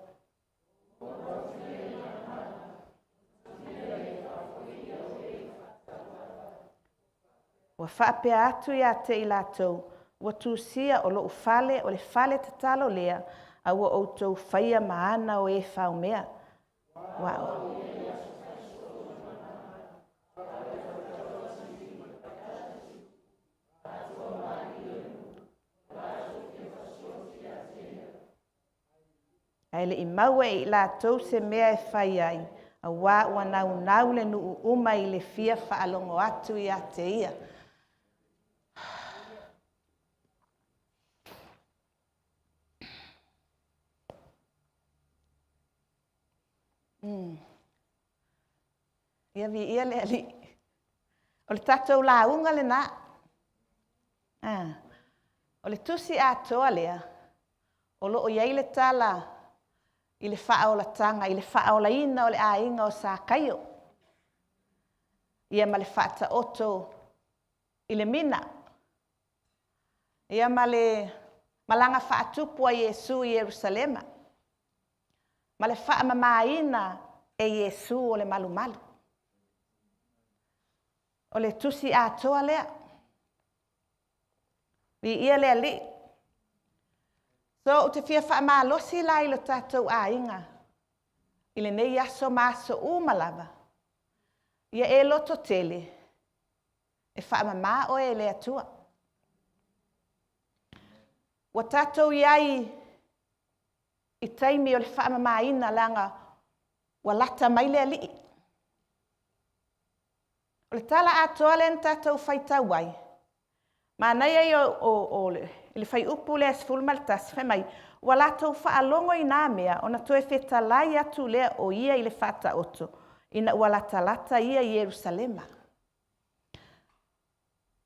Ua faapea atu ia te i latou, Ua tusia o lou fale o le fale tatalo lea, a ua outou faia ma ana o e faomea. Ua Ae le i maua e i latou se mea e fai ai, auā ua naunau le nuu uma i le fia faalogo atu ia te ia. Ia viia le Alii. O le tatou lauga lena. Ah. O le tusi atoa lea, o lo o i ai le tala i le faaolataga, i le faaolaina o le aiga o Sakaio, ia ma le faataoto i le mina, ia ma le malaga faatupu a Iesu i Ierusalema, ma le faamamaina e Iesu o le malumalu. O le tusi atoa lea. Viia le Alii. So, ou te fia faamalosi la i lo tatou aiga i lenei aso ma aso uma lava. Ia e loto tele, e faamama oe e le Atua. Ua tatou i ai i taimi o le faamamaina leaga ua lata mai le Alii. O le tala atoa lea na tatou faitau ai, manaia ia o le fuaiupu lea 11, fai mai, ua latou faalogo i na mea ona toe fetalai atu lea o ia i le Faataoto ina ua latalata ia i Ierusalema.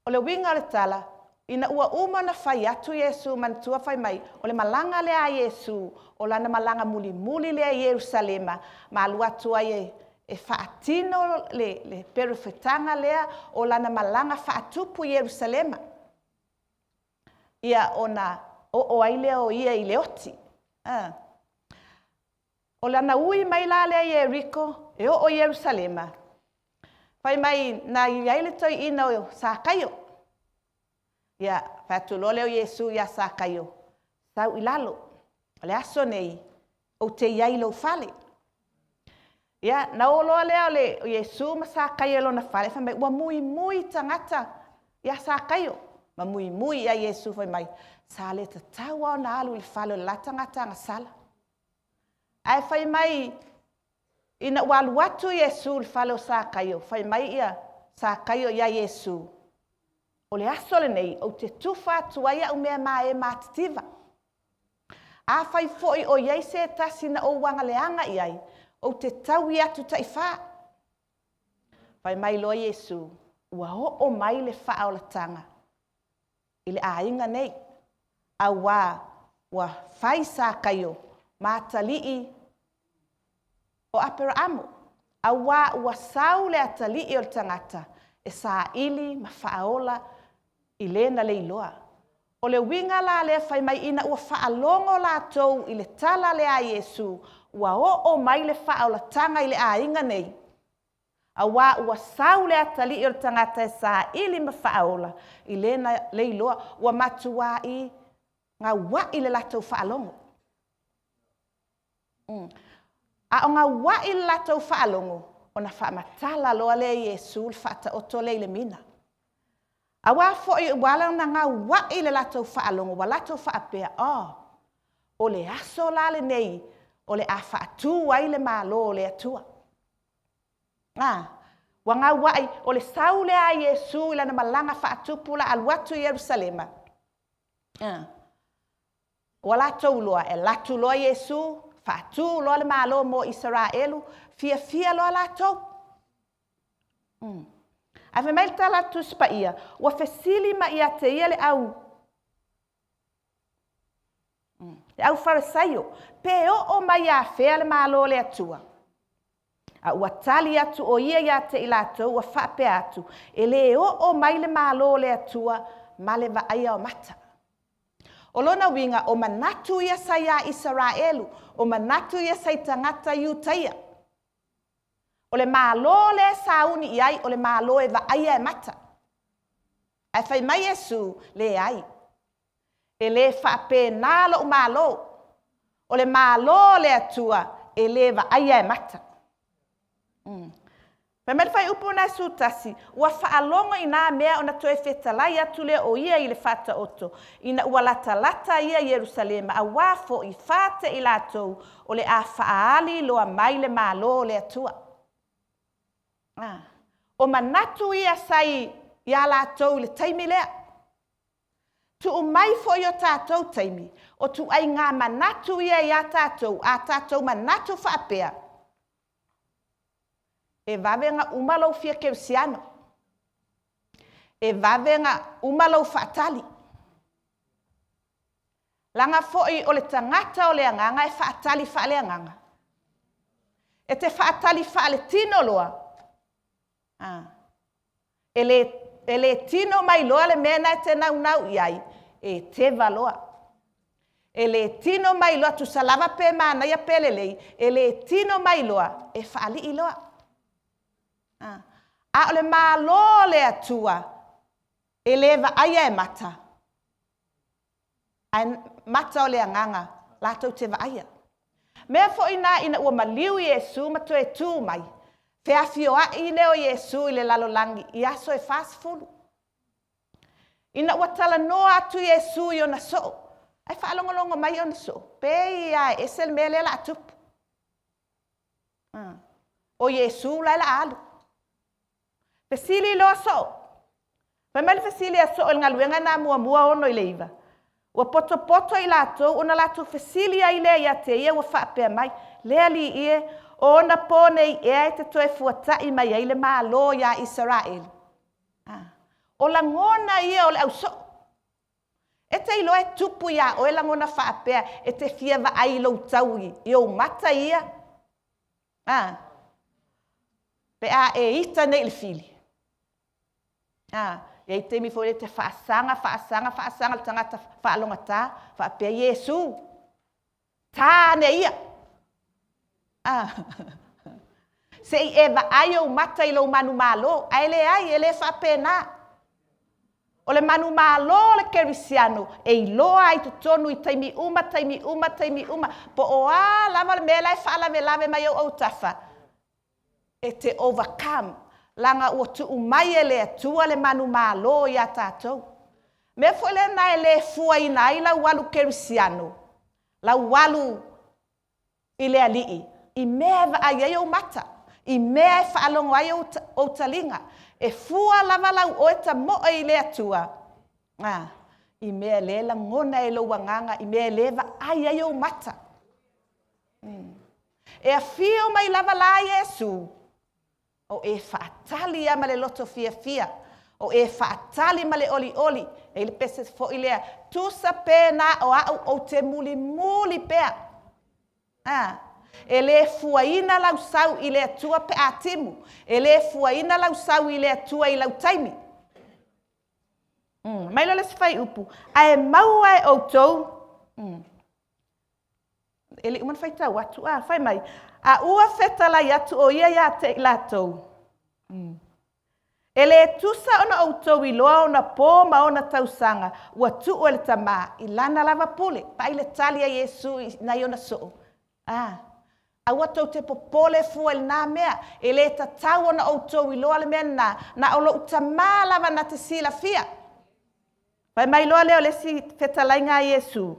O le uiga o le tala, ina ua uma ona fai atu Iesu, manatua fai mai, o le malaga lea a Iesu, o lana malaga mulimuli lea i Ierusalema, ma alu atu ai e faatino le perofetaga lea o lana malaga faatupu i Ierusalema. Ia ona oo ai lea o ia i le oti. O lana ui mai la lea i Ieriko e oo i Ierusalema, fai mai na i ai le toeaina o Sakaio. Ia, fai atu loa lea o Iesu ia Sakaio, sau i lalo, o le aso nei, ou te i ai i lou fale. Ia, na o loa lea o Iesu ma Sakaio i lona fale, fai mai, ua muimui tagata ia Sakaio, ma muimui ia Iesu, fai mai, sa le tatau lava ona alu i le fale o le la tagata agasala. Ae fai mai, ina ua alu atu Iesu i le fale o Sakaio, fai mai ia Sakaio ia Iesu, o le aso lenei ou te tufa atu ai au mea ma e matitiva. Afai foi o i ai se tasi na ou agaleaga i ai, ou te taui atu taifā. Fai mai loa Iesu, ua oo mai le faaolataga i le aiga nei, auā ua fai Sakaio ma atalii o Aperaamo, auā ua sau le atalii o le tagata e saili ma faaola i le na le iloa. O le uiga la lea fai mai ina ua faalogo latou i le tala lea a Iesu, ua oo mai le faaolataga i le aiga nei, auā ua sau le atalii o le tagata e saili ma faaola i le na le iloa, ua matuai gauai le latou faalogo. A o gauai le latou faalogo, ona faamatala loa lea e Iesu le faataoto lea i le mina. Auā foi ua ala ona gauai le latou faalogo, ua latou faapea, oh, o le aso la lenei o le a faatu ai le Malo o le Atua. Ua gauai, o le sau lea a Iesu i lana malaga faatupu o le a alu atu i Ierusalema. Ua latou iloa, e alu atu loa Iesu, faatu loa le Malo mo Isaraelu, fiafia loa latou. Ae fai mai le tala a le Tusi Paia, ua fesili mai ia te ia le au Farisaio, pe oo mai afea le Malo o le Atua? A ua tali atu o ia ia te i latou ua faapea atu, e le oo mai le Malo o le Atua ma le vaaia o mata. O lona uiga, o manatu ia sa iā Isaraelu, o manatu ia sa i tagata Iutaia. O le Malo lea e sauni i ai, o le Malo e vaaia e mata. Ae fai mai Iesu, leai, e le faapena lou Malo. O le Malo o le Atua e le vaaia e mata. Fai mai le fuaiupu lena e 11, ua faalogo i na mea ona toe fetalai atu lea o ia i le Faataoto, ina ua latalata ia i Ierusalema, auā foi fate i latou o le a faaali loa mai le Malo o le Atua. O manatu ia sa ia latou i le taimi lea. Tuu mai foi o tatou taimi, o tuaiga manatu ia ia tatou, a tatou manatu faapea, e vave ona uma lou fia kerisiano, e vave ona uma lou faatali. Leaga foi o le tagata o le agaga e faatali faaleagaga. E te faatali faaletino loa, e le tino mai loa le mea lena e te naunau i ai, e teva loa. E le tino mai loa, tusa lava pe manaia pe lelei, e le tino mai loa, e faalii loa. A o le Malo o le Atua, e le vaaia e mata, ae mata o le agaga latou te vaaia. Mea foi na ina ua maliu Iesu ma toe tu mai, feafioai lea o Iesu i le lalolagi i aso e 40. Ina ua talanoa atu Iesu i ona soo, ae faalogologo mai ona soo, pei lava e ese le mea lea o le a tupu. O Iesu la e o le a alu. Fesili loa soo. Fai mai le fesili a soo i le galuega na muamua 6 i le 9. Ua potopoto i latou ona latou fesili ai lea ia te ia ua faapea mai, Le Alii e, o ona po nei ea e te toe fuata'i mai ai le Malo iā Isaraelu? A. O lagona ia o le ausoo. E te iloa e tupu iā oe lagona faapea e te fia vaai i lou taui i ou mata ia? A. Pe a e ita nei i le fili. A, e i ai taimi foi lea e te faasaga, faasaga, faasaga le tagata faalogogata, faapea, Iesu, ta ane ia. A, se i e vaai ou mata i lou manumalo, ae leai, e le faapena. O le manumalo o le kerisiano e iloa ai i totonu i taimi uma, taimi uma, taimi uma, po o a lava le mea la e faalavelave mai ou autafa, e te overcome, leaga ua tuu mai e le Atua le manumalo ia tatou. Mea foi lena e le fuaina ai lau alu kerisiano, lau alu i le Alii, i mea e vaai ai ou mata, i mea e faalogo ai ou taliga. E fua lava lau oe tamoe i le Atua, a, i mea lea e lagona e lou agaga, i mea lea e vaai ai ou mata. E afio mai lava la Iesu, o e faatali lava ma le loto fiafia, o e faatali ma le olioli. E i ai le pese foi lea, tusa pe na o au ou te mulimuli pea. A, e le fuaina lau sau i le Atua pe a timu, e le fuaina lau sau i le Atua i lau taimi. Mai lea o le isi fuaiupu, ae maua e outou, e le i uma ona faitau atu, a, fai mai, a ua fetalai atu o ia ia te i latou, e le tusa ona outou iloa ona po ma ona tausaga ua tuu e le Tamā i lana lava pule. Vaai le tali a Iesu i nai ona soo. A, aua tou te popole fua i lena mea, e le tatau ona outou iloa le mea lena, na o lou Tamā lava na te silafia. Fai mai loa lea o le isi fetalaiga a Iesu,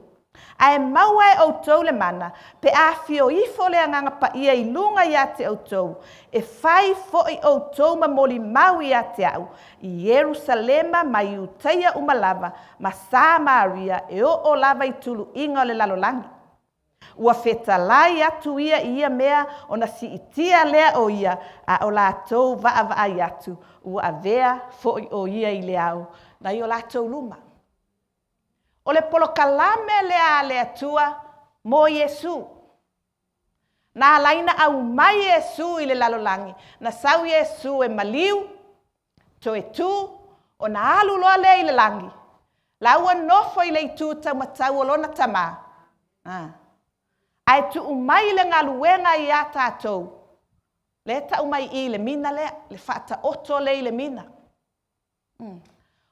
Ae maua e outou le mana, pe a afio ifo le Agaga Paia i luga ia te outou, e fai foi outou ma molimau ia te au, i Ierusalema ma Iutaia uma lava, ma Samaria, e oo lava i tuluiga o le lalolagi. Ua fetalai atu ia i ia mea ona siitia lea o ia, a o latou vaavaai atu, ua avea foi o ia i le ao nai o latou luma. O le polokalame lea a le Atua mo Iesu. Na ala ai ona aumai Iesu i le lalolagi, na sau Iesu e maliu, toe tu, ona alu loa lea i le lagi, la ua nofo i le itu taumatau o lona Tama. A. Ae tuu mai le galuega ia tatou, lea e tau mai i i le mina lea, le faataoto lea i le mina.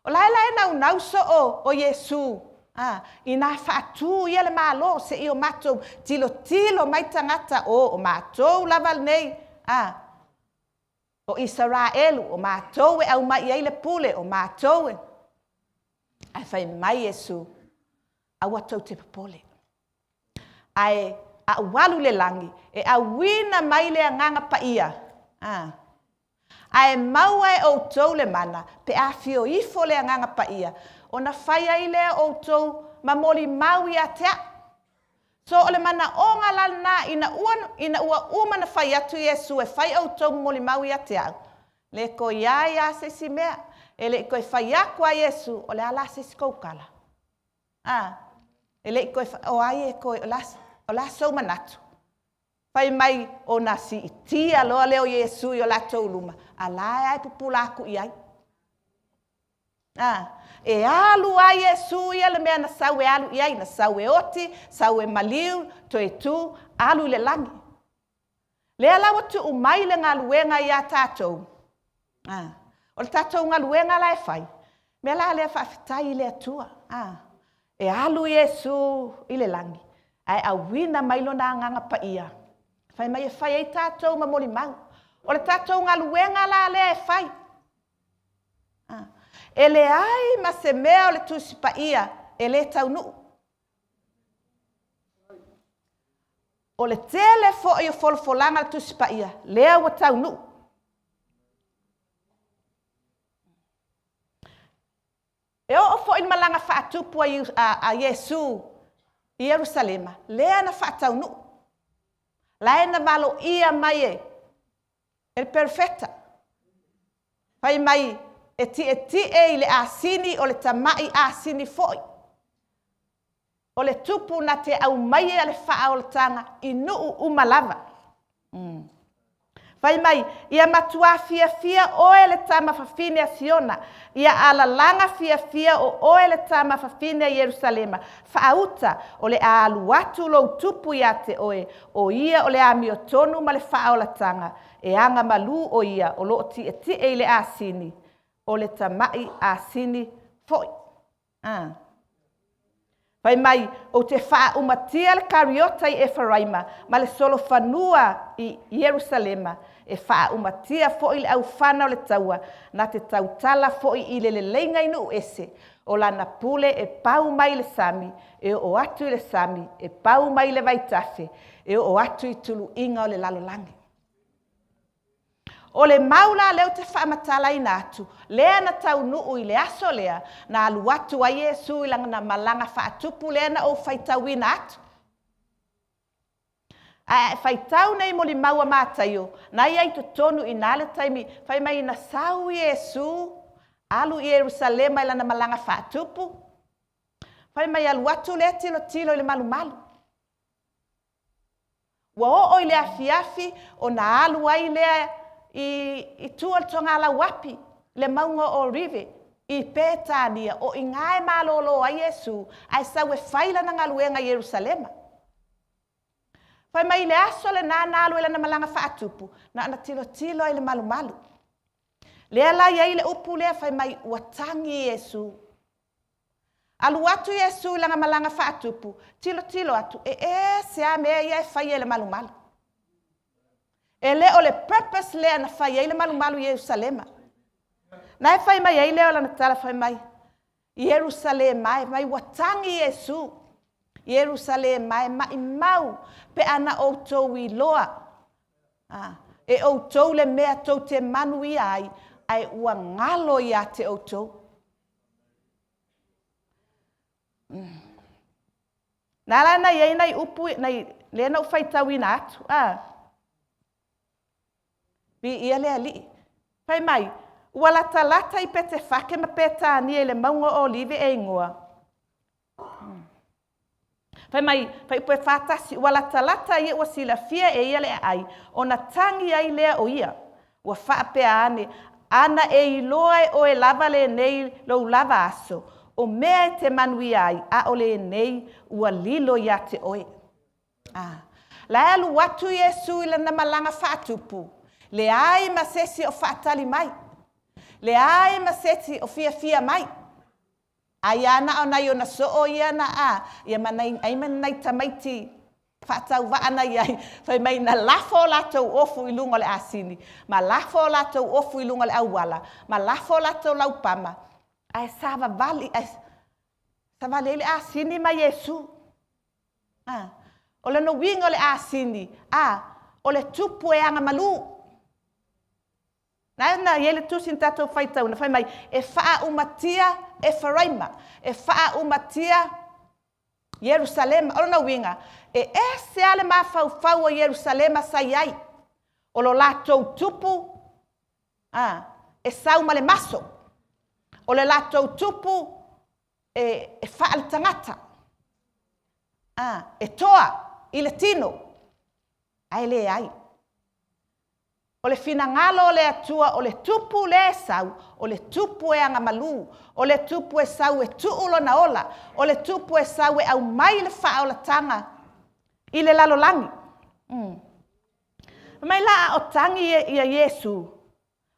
O la e la e naunau soo o Iesu a, inā faatū ia le Malo se i o matou tilotilo mai tagata, o, o matou lava lenei, a, o Isaraelu, o matou e aumai i ai le pule, o matou e. Ae fai mai Iesu, aua tou te popole. Ae a ou alu i le lagi, e auina mai le Agaga Paia, a, ae maua e outou le mana, pe a afio ifo le Agaga Paia, ona fai ai lea outou ma molimau ia te au. So o le manaoga la lena ina ua, ina ua uma ona fai atu Iesu e fai outou ma molimau ia te au, le toe i ai lava se isi mea. E le i toe fai atu lava Iesu, o le a la se isi tou tala? A, e le i toe, o ai e toe, o le a, o le a sou manatu? Fai mai ona siitia loa lea o Iesu i o latou luma, a la e pupula atu i ai. A, e alu lava Iesu ia le mea na sau e alu i ai, na sau e oti, sau e maliu, toe tu, alu i le lagi. Lea la ua tuu mai le galuega ia tatou. A, o le tatou galuega la e fai, mea la lea faafetai i le Atua. A, e alu Iesu i le lagi, ae auina mai lona Agaga Paia. Fai mai e fai ai tatou ma molimau. O le tatou galuega la lea e fai. A, e leai ma se mea o le Tusi Paia e le taunuu. O le tele foi o folafolaga a le Tusi Paia, lea ua taunuu. E oo foi i le malaga faatupu a Iesu i Ierusalema, lea na faataunuu, la e na valoia mai e le perofeta, fai mai e tietie i le asini o le tamai asini foi. O le tupu na te aumaia le faaolataga i nuu uma lava. Fai mai, ia matua fiafia oe le tama fafine a Siona, ia alalaga fiafia o oe le tama fafine a Ierusalema, faauta o le a alu atu lou tupu ia te oe, o ia o le amiotonu ma le faaolataga, e agamalu o ia o lo o tietie i le asini, o le tamai asini foi. Ah. Fai mai, ou te faaumatia le kariota i Eferaima ma le solofanua i Ierusalema, e faaumatia foi le aufana o le taua, na te tautala foi i le leleiga i nuu ese, o lana pule e pau mai le sami e oo atu i le sami, e pau mai le vaitafe, e oo atu i tuluiga o le lalolagi. O le mau la lea ou te faamatalaina atu, lea na taunuu i le aso lea, na alu atu ai Iesu i lana malaga faatupu lea na ou faitauina atu. Ae a e faitau nei molimau a Mataio, na i ai i totonu i ina le taimi fai mai na sau Iesu alu i Ierusalema i lana malaga faatupu, fai mai alu atu lea tilotilo i le malumalu. Ua oo i le afiafi ona alu ai lea i tua i le togalauapi, le mauga o Olive i Petania, o i ina e malolo ai Iesu ae sau e fai lana galuega i Ierusalema. Fai mai i le aso lena na alu ai i lana malaga faatupu, na ona tilotilo lava i le malumalu. Lea la e i ai le upu lea fai mai ua tagi Iesu. Alu atu Iesu i lana malaga faatupu, tilotilo atu, e ese lava mea ia e faia i le malumalu. E le o le purpose lea na fai ai le malumalu i Ierusalema. Na e fai mai ai lea o lana tala fai mai, Ierusalema e, mai ua tagi Iesu, Ierusalema e, maimau pe a na outou iloa e outou le mea tou te manuia ai, ae ua galo ia te outou. Na ala ona i ai nai upu nai, lea na ou faitauina atu, a, viia le Alii. Fai mai, ua latalata i Petefake ma Petania i le mauga o Olive e igoa. Fai mai, fuaiupu e 41, ua latalata ia ua silafia e ia le aai, ona tagi ai lea o ia. Ua faapea ane, ana e iloa e oe lava lenei lou lava aso, o mea e te manuia ai, a o lenei ua lilo ia te oe. A, la e alu atu Iesu i lana malaga faatupu, leai ma se isi o faatali mai, leai ma se isi o fiafia mai. Ai lava na o nai ona soo ia na a, ia ma nai, ai ma nai tamaiti faatauvaa na i ai, fai mai na lafo o latou ofu i luga o le asini, ma lafo o latou ofu i luga o le auala, ma lafo o latou laupama, ae savavali, ae savali ai le asini ma Iesu. A, o lona uiga o le asini, a, o le tupu e agamalu. Na na i ai le tusi na tatou faitauina, fai mai, e faaumatia Eferaima, e faaumatia Ierusalema. O lona uiga, e ese lava le mafaufau o Ierusalema sa i ai. O lo latou tupu a, e sau ma le maso. O le latou tupu e, e faaletagata. A, e toa i le tino, ae leai. O le finagalo o le Atua, o le tupu lea e sau, o le tupu e agamalu, o le tupu e sau e tuu lona ola, o le tupu e sau e aumai le faaolataga i le lalolagi. Fai mai la a o tagi ia Iesu,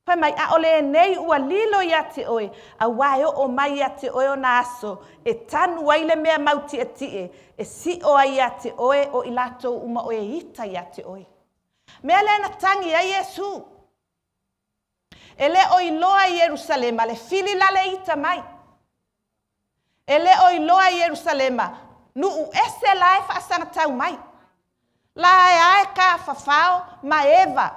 fai mai, a o lenei ua lilo ia te oe, auā e oo mai ia te oe ona aso e tanu ai le mea mautietie, e sio ai ia te oe o i latou uma o e ita ia te oe. Mea lea na tagi ai Iesu. E le o iloa e Ierusalema le fili la le ita mai. E le o iloa e Ierusalema, nuu ese la e faasagatau mai. La e a e tafafao ma Eva,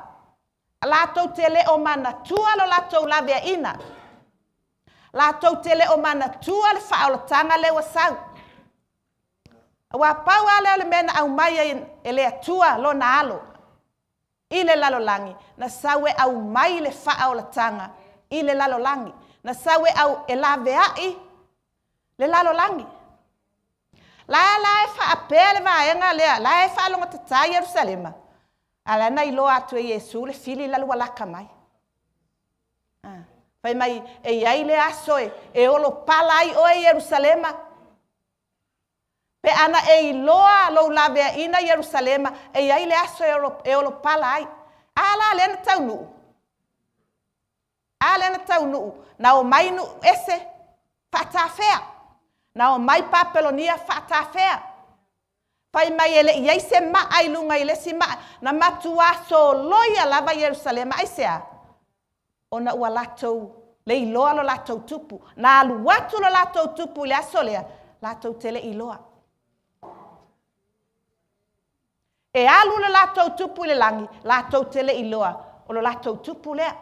latou te le o manatua lo latou laveaiina. Latou te le o manatua le faaolataga lea ua sau. Aua pau lava lea o le mea na aumai ai e le Atua Lona Alo i le lalolagi, na sau e aumai le faaolataga i le lalolagi. Na sau e, au, e laveai le lalolagi. La la e faapea le vaega lea, la e faalogotatā Ierusalema, a la na iloa atu e Iesu le fili la ua laka mai. Ah. Fai mai, e i ai le aso e, e olopala ai oe Ierusalema. Pe ana e iloa lou laveaina Ierusalema, e i ai le aso e, olo, e olopala ai. A la lea na taunuu. A lea na taunuu, na omai nuu ese faatafea. Na omai Papelonia faatafea. Fai mai e le i ai se maa i luga i le isi maa. Na matuā soloia lava Ierusalema. Aisea? Ona ua latou le iloa lo latou tupu. Na alu atu lo latou tupu i le aso lea, latou te le i iloa. E alu lo latou tupu i le lagi, latou te le i iloa o lo latou tupu lea.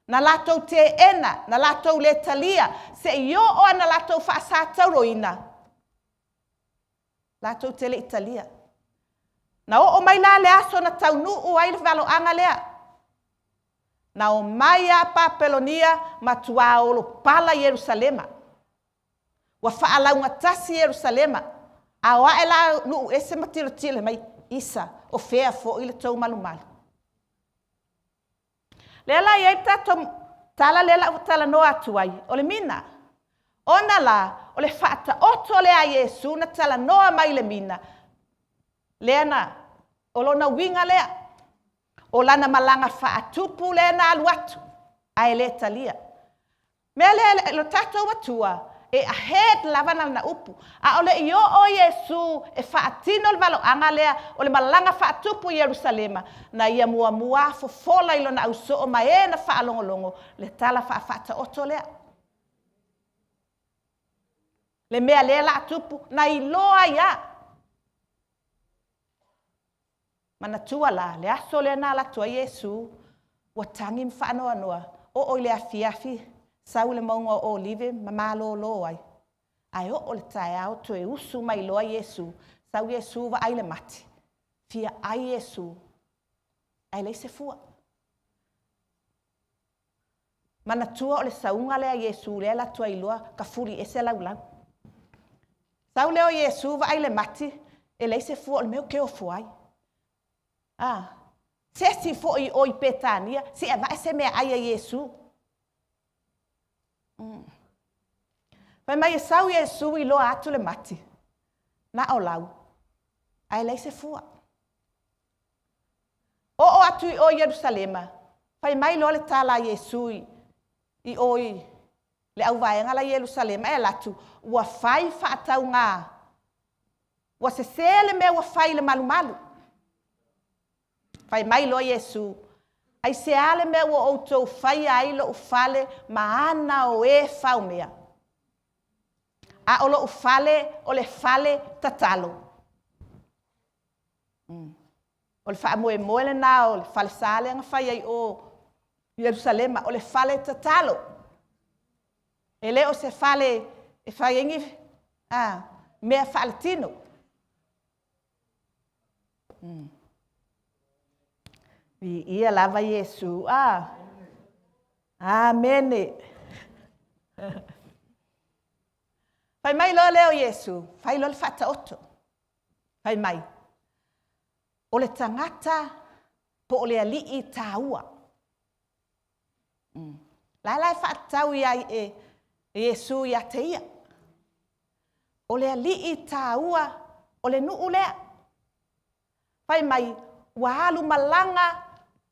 Na latou teena, na latou le talia, se i oo ana latou faasatauroina, latou te le i talia. Na oo mai la le aso na taunuu ai le valoaga lea. Na omai a Papelonia matuā olopala Ierusalema. Ua faalaugatasi Ierusalema. A o ae la nuu ese ma tilotilo mai, isa, o fea foi le tou malumalu? Lea la e i ai le tatou tala lea la ua talanoa atu ai, o le mina. Ona la, o le faataoto lea a Iesu na talanoa mai i le mina, lea na, o lona uiga lea, o lana malaga faatupu lea na alu atu, ae le talia. Mea lea, lo tatou Atua, e ahead lava lana upu. A o le i oo Iesu e faatino le valoaga lea o le malaga faatupu i Ierusalema, na ia muamua fofola i lona ausoo ma e na faalogologo le tala faafaataoto lea. Le mea lea la a tupu, na iloa ai lava. Manatua la, le aso lea na alu atu ai Iesu, ua tagi ma faanoanoa, oo i le afiafi, sau i le mauga o Olive ma malolo ai. Ae oo i le taeao toe usu mai loa Iesu, sau Iesu vaai le mati, fia ai Iesu, ae leai se fua. Manatua o le sauga lea a Iesu lea e alu atu ai loa tafuli ese laulau. Sau lea o Iesu vaai le mati, e leai se fua o le mea ou te ofo ai. A, se esi foi o i Petania, se i avae se meaai a Iesu. Mm. Fai mai e sau Iesu iloa atu le mati, na o lau, ae leai se fua. Oo atu i o Ierusalema, fai mai loa le tala a Iesu i o i le auvaega la i Ierusalema, e alu atu, ua fai faatauga, ua sese le mea ua fai i le malumalu. Fai mai loa Iesu, Aisea le mea ua outou faia ai lou fale ma ana o e faomea? A o lou fale o le fale tatalo. Mm. O le faamoemoe lena o le falesa lea na fai ai o Ierusalema, o le fale tatalo. E le o se fale e fai ai ni a, mea faaletino. Mm. Viia lava Iesu. Ah. Amene. Fai mai loa lea o Iesu, fai loa le faataoto. Fai mai, o le tagata po o le alii taua. Mm. La la e faatatau ia e, e Iesu ia te ia. O le alii taua o le nuu lea. Fai mai, ua alu malaga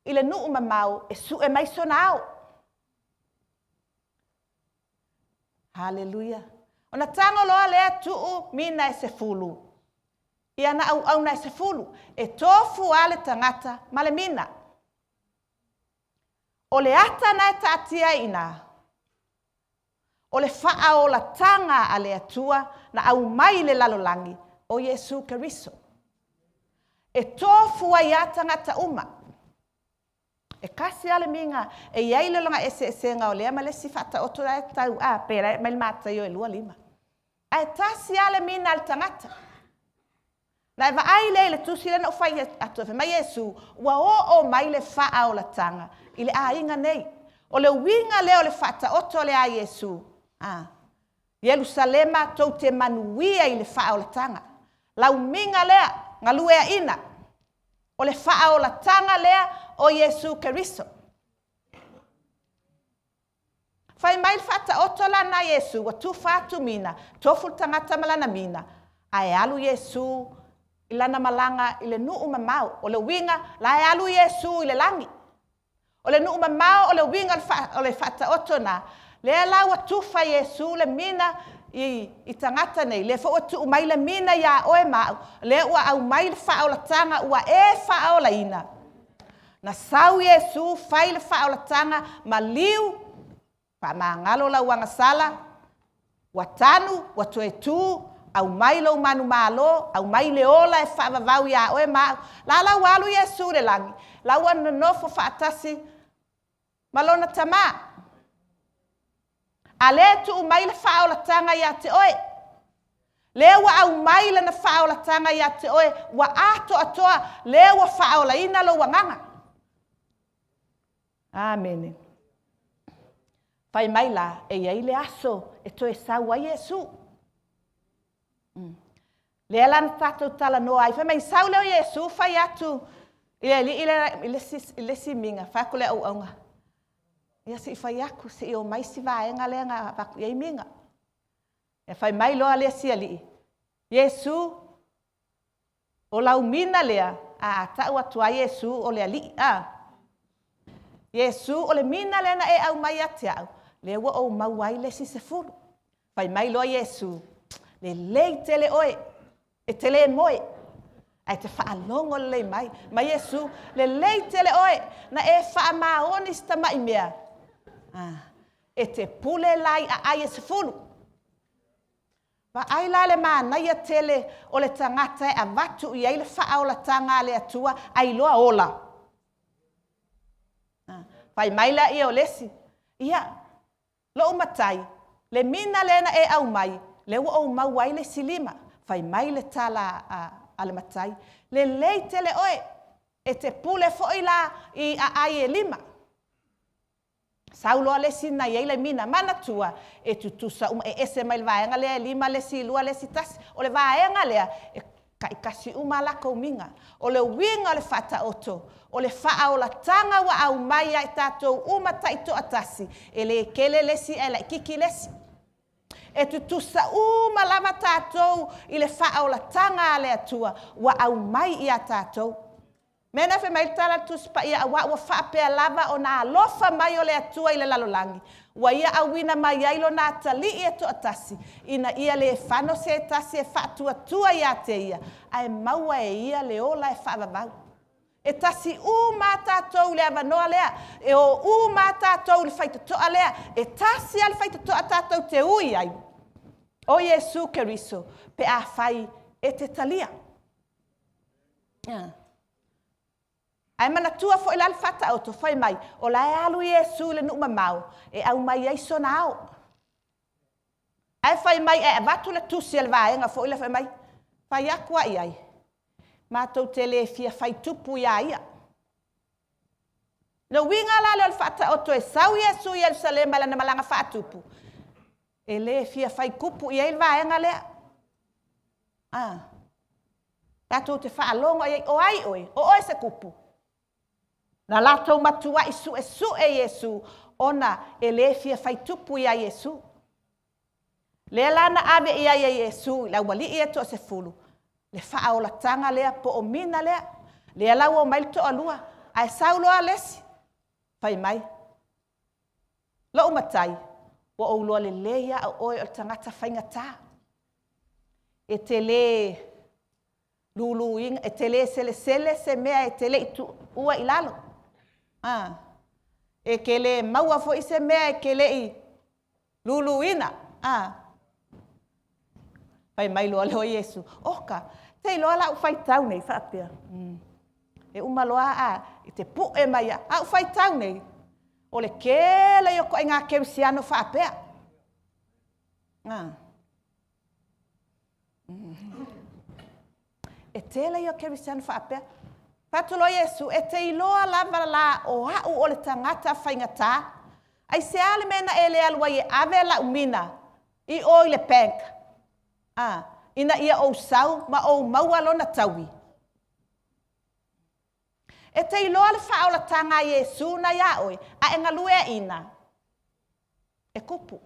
i le nuu mamao e sue mai sona ao. Haleluia. Ona tago loa lea tuu mina e sefulu i ana auauna e sefulu, e tofu lava le tagata ma le mina. O le ata na e taatia ai i ina, o le faaolataga a le Atua na aumai i le lalolagi, o Iesu Keriso. E tofu ai lava tagata uma. E kasi lava le miga e i ai le lona eseesega o lea ma le isi faataoto la e tau a pe la e aumai le Mataio e 2, 5. Ae tasi lava le mina a le tagata. Na e vaai lea i le tusi lea na ou fai atu ai, fai mai Iesu, ua oo mai le faaolataga i le aiga nei. O le uiga lea o le faataoto lea a Iesu. A. Ierusalema tou te manuia i le faaolataga. Laumiga lea, galueaina. O le faaolataga lea o Iesu Keriso. Fai mai le faataoto la na Iesu, ua tufa atu mina, tofu le tagata ma lana mina, ae alu Iesu i lana malaga i le nuu mamao. O le uiga, la e alu Iesu i le lagi. O le nuu mamao o le uiga o le faataoto na, lea la ua tufa e Iesu le mina i, i tagata nei, lea foi ua tuu mai le mina iā oe ma au, lea ua aumai le faaolataga ua e faaolaina. Na sau Iesu fai le faaolataga, maliu, faamagalo lau agasala, ua tanu, ua toe tu, aumai lou manumalo, aumai le ola e faavavau iā oe ma au. La la ua alu Iesu i le lagi, la ua nonofo faatasi ma lona Tama. A lea e tuu mai le faaolataga ia te oe, lea ua aumai lana faaolataga ia te oe, ua atoatoa, lea ua faaolaina lou agaga. Amene. Fai mai la, e i ai le aso e toe sau ai Iesu. Mm. Lea la na tatou talanoa ai, fai mai sau lea o Iesu fai atu i le alii lea i le isi miga, fai atu le auauna, ia se i fai atu, se i omai si vaega lea na avatu i ai miga. E fai mai loa le isi alii, Iesu, o lau mina lea, a tau atu lava Iesu o le alii, a. Iesu, o le mina lea na e aumai ia te au, lea ua ou maua ai le isi 10. Fai mai loa Iesu, lelei tele oe, e te le moe, ae te faalogo lelei mai. Mai Iesu, lelei tele oe, na e faamaoni si tamai mea, a, e te pule la i aai e 10. Vaai la le manaia tele o le tagata e avatu i ai le faaolataga a le Atua a iloa ola. Fai mai laia o le isi, ia, lou matai, le mina lea na e aumai, lea ua ou maua ai le isi 5. Fai mai le tala a, a le matai, lelei tele oe, e te pule foi la i aai e 5. Sau loa le isi na i ai le mina, manatua, e tutusa uma, e ese mai le vaega lea e 5 le isi 2 le isi 1. O le vaega lea, e taitasi uma a latou miga. O le uiga o le faataoto, o le faaolataga ua aumai ia i tatou uma taitoatasi, e le tele le isi ae laitiiti le isi. E tutusa uma lava tatou i le faaolataga a le Atua ua aumai ia tatou. Mea na fai mai le tala a le Tusi Paia, auā ua faapea lava ona alofa mai o le Atua i le lalolagi, ua ia auina mai ai lona atalii e toatasi, ina ia le fano se tasi e faatuatua ia te ia, ae maua e ia le ola e faavavau. E tasi uma a tatou i le avanoa lea, e o uma a tatou i le faitotoa lea, e tasi lava le faitotoa tatou te ui ai, o Iesu Keriso, pe afai e te talia. Ae manatua foi la le faataoto, fai mai, o la e alu Iesu i le nuu mamao e aumai ai sona ao. Ae fai mai, ae avatu le tusi a le vaega foi lea fai mai, fai atu a i ai, matou te le fia fai tupu iā ia. Le uiga la lea o le faataoto e sau Iesu i Ierusalema i lana malaga faatupu, e le fia fai tupu i ai le vaega lea. A. Tatou te faalogo i ai, o ai oe? O oe se tupu? Na latou matuai suesue Iesu ona e le fia fai tupu iā Iesu. Lea la na ave i ai e Iesu i le aualii e toasefulu le faaolataga lea po o mina lea. Lea la ua omai le toalua, ae sau loa le isi, fai mai, Lou matai, ua ou iloa lelei lava o oe o le tagata faigata. E te le luluina, e te le selesele se mea e te le i tuua i lalo. A, e te le maua foi se mea e te le i luluina. A, fai mai loa lea o Iesu, oka, te iloa la au faitau nei faapea. Mm. E uma loa a i te pu'e mai a a'u faitau nei, o le kele ia o ituaiga kerisiano faapea. A. E tele ia o kerisiano faapea. Fai atu loa Iesu, e te iloa lava la o a'u o le tagata faigata. Aisea le mea na e le alu ai e ave la'u mina i o i le bank, a, ina ia ou sau ma ou maua lona taui? E te iloa le faaolataga a Iesu na iā oe, a e galueaʻina, e kupu.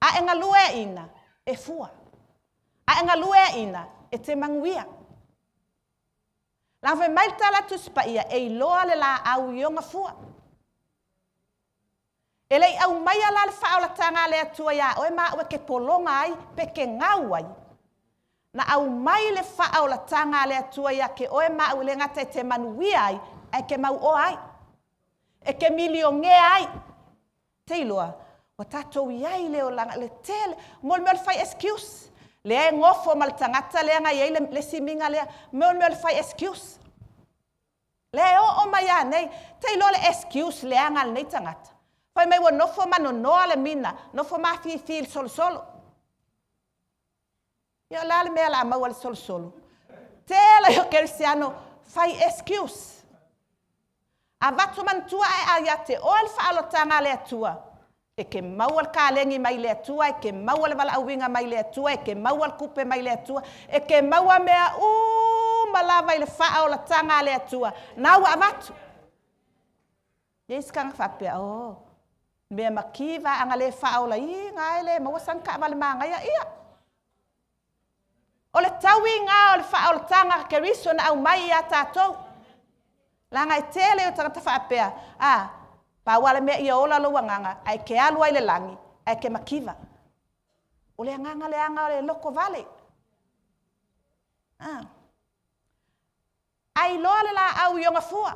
A e galueaʻina, e fua. A e galueaʻina, e te manuia. Leaga fai mai le tala a le Tusi Paia, e iloa le laau i ona fua. E le i aumaia la le faaolataga a le Atua iā oe ma au e ke pologa ai pe ke gau ai. Na aumai le faaolataga a le Atua ia te oe ma au e le gata e te manuia ai, ae e te mauoa ai. E te milionea ai. Te iloa, ua tatou i ai i le olaga, le tele, mo le mea o le fai excuse. Lea e nofo ma le tagata lea na i ai le isi miga lea, mo le mea o le fai excuse. Lea e oo mai lava nei, te iloa le excuse leaga a lenei tagata. Fai mai ua nofo ma nonoa le mina, nofo mafifi i le solosolo. Ia o le a le mea o le a maua i le solosolo? Tele o kerisiano fai excuse. Avatu manatua ae a ia te oe le faaolataga a le Atua, e ke maua le kalegi mai le Atua, e ke maua le valaauina mai le Atua, e ke maua le tupe mai le Atua, e ke maua mea uma lava i le faaolataga a le Atua, na ua avatu. E i ai isi tagata faapea, oh, mea mativa a na le faaolaina lava e le maua sana taavale manaia. Ia, o le tauiga o le faaolataga a Keriso na aumai ia tatou. Leaga e tele o tagata faapea, a, pau lava le mea ia ola lou agaga, ae ke alu ai i le lagi, ae ke mativa. O le agaga leaga o le lotovale. A. A iloa le laau i ona fua.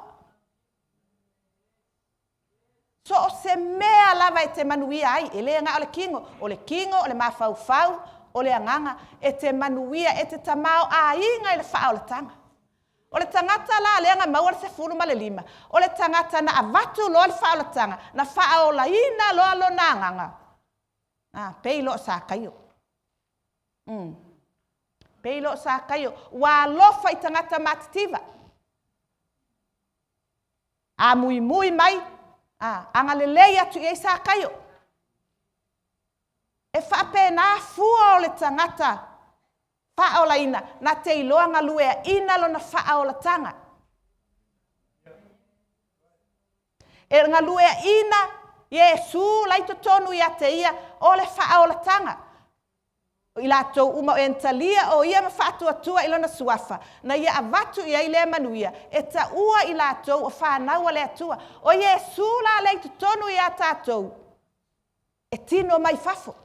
So o se mea lava e te manuia ai, e le na o le tino, o le tino, o le mafaufau, o le agaga, e te manuia, e te tamaoaiga i le faaolataga. O le tagata la lea na maua le 15, o le tagata na avatu loa le faaolataga, na faaolaina loa lona agaga, a, pei loa o Sakaio. Pei loa o Sakaio, ua alofa i tagata matitiva. A muimui mai, a, agalelei atu i ai Sakaio. E faapena fua o le tagata faaolaina, na te iloa galueaina lona faaolataga. E galueaina Iesu la i totonu ia te ia o le faaolataga. O i latou uma o e na talia o ia ma faatuatua i lona suafa, na ia avatu i ai lea manuia, e taua i latou o fanau a le Atua. O Iesu la lea i totonu ia tatou, e tino mai fafo.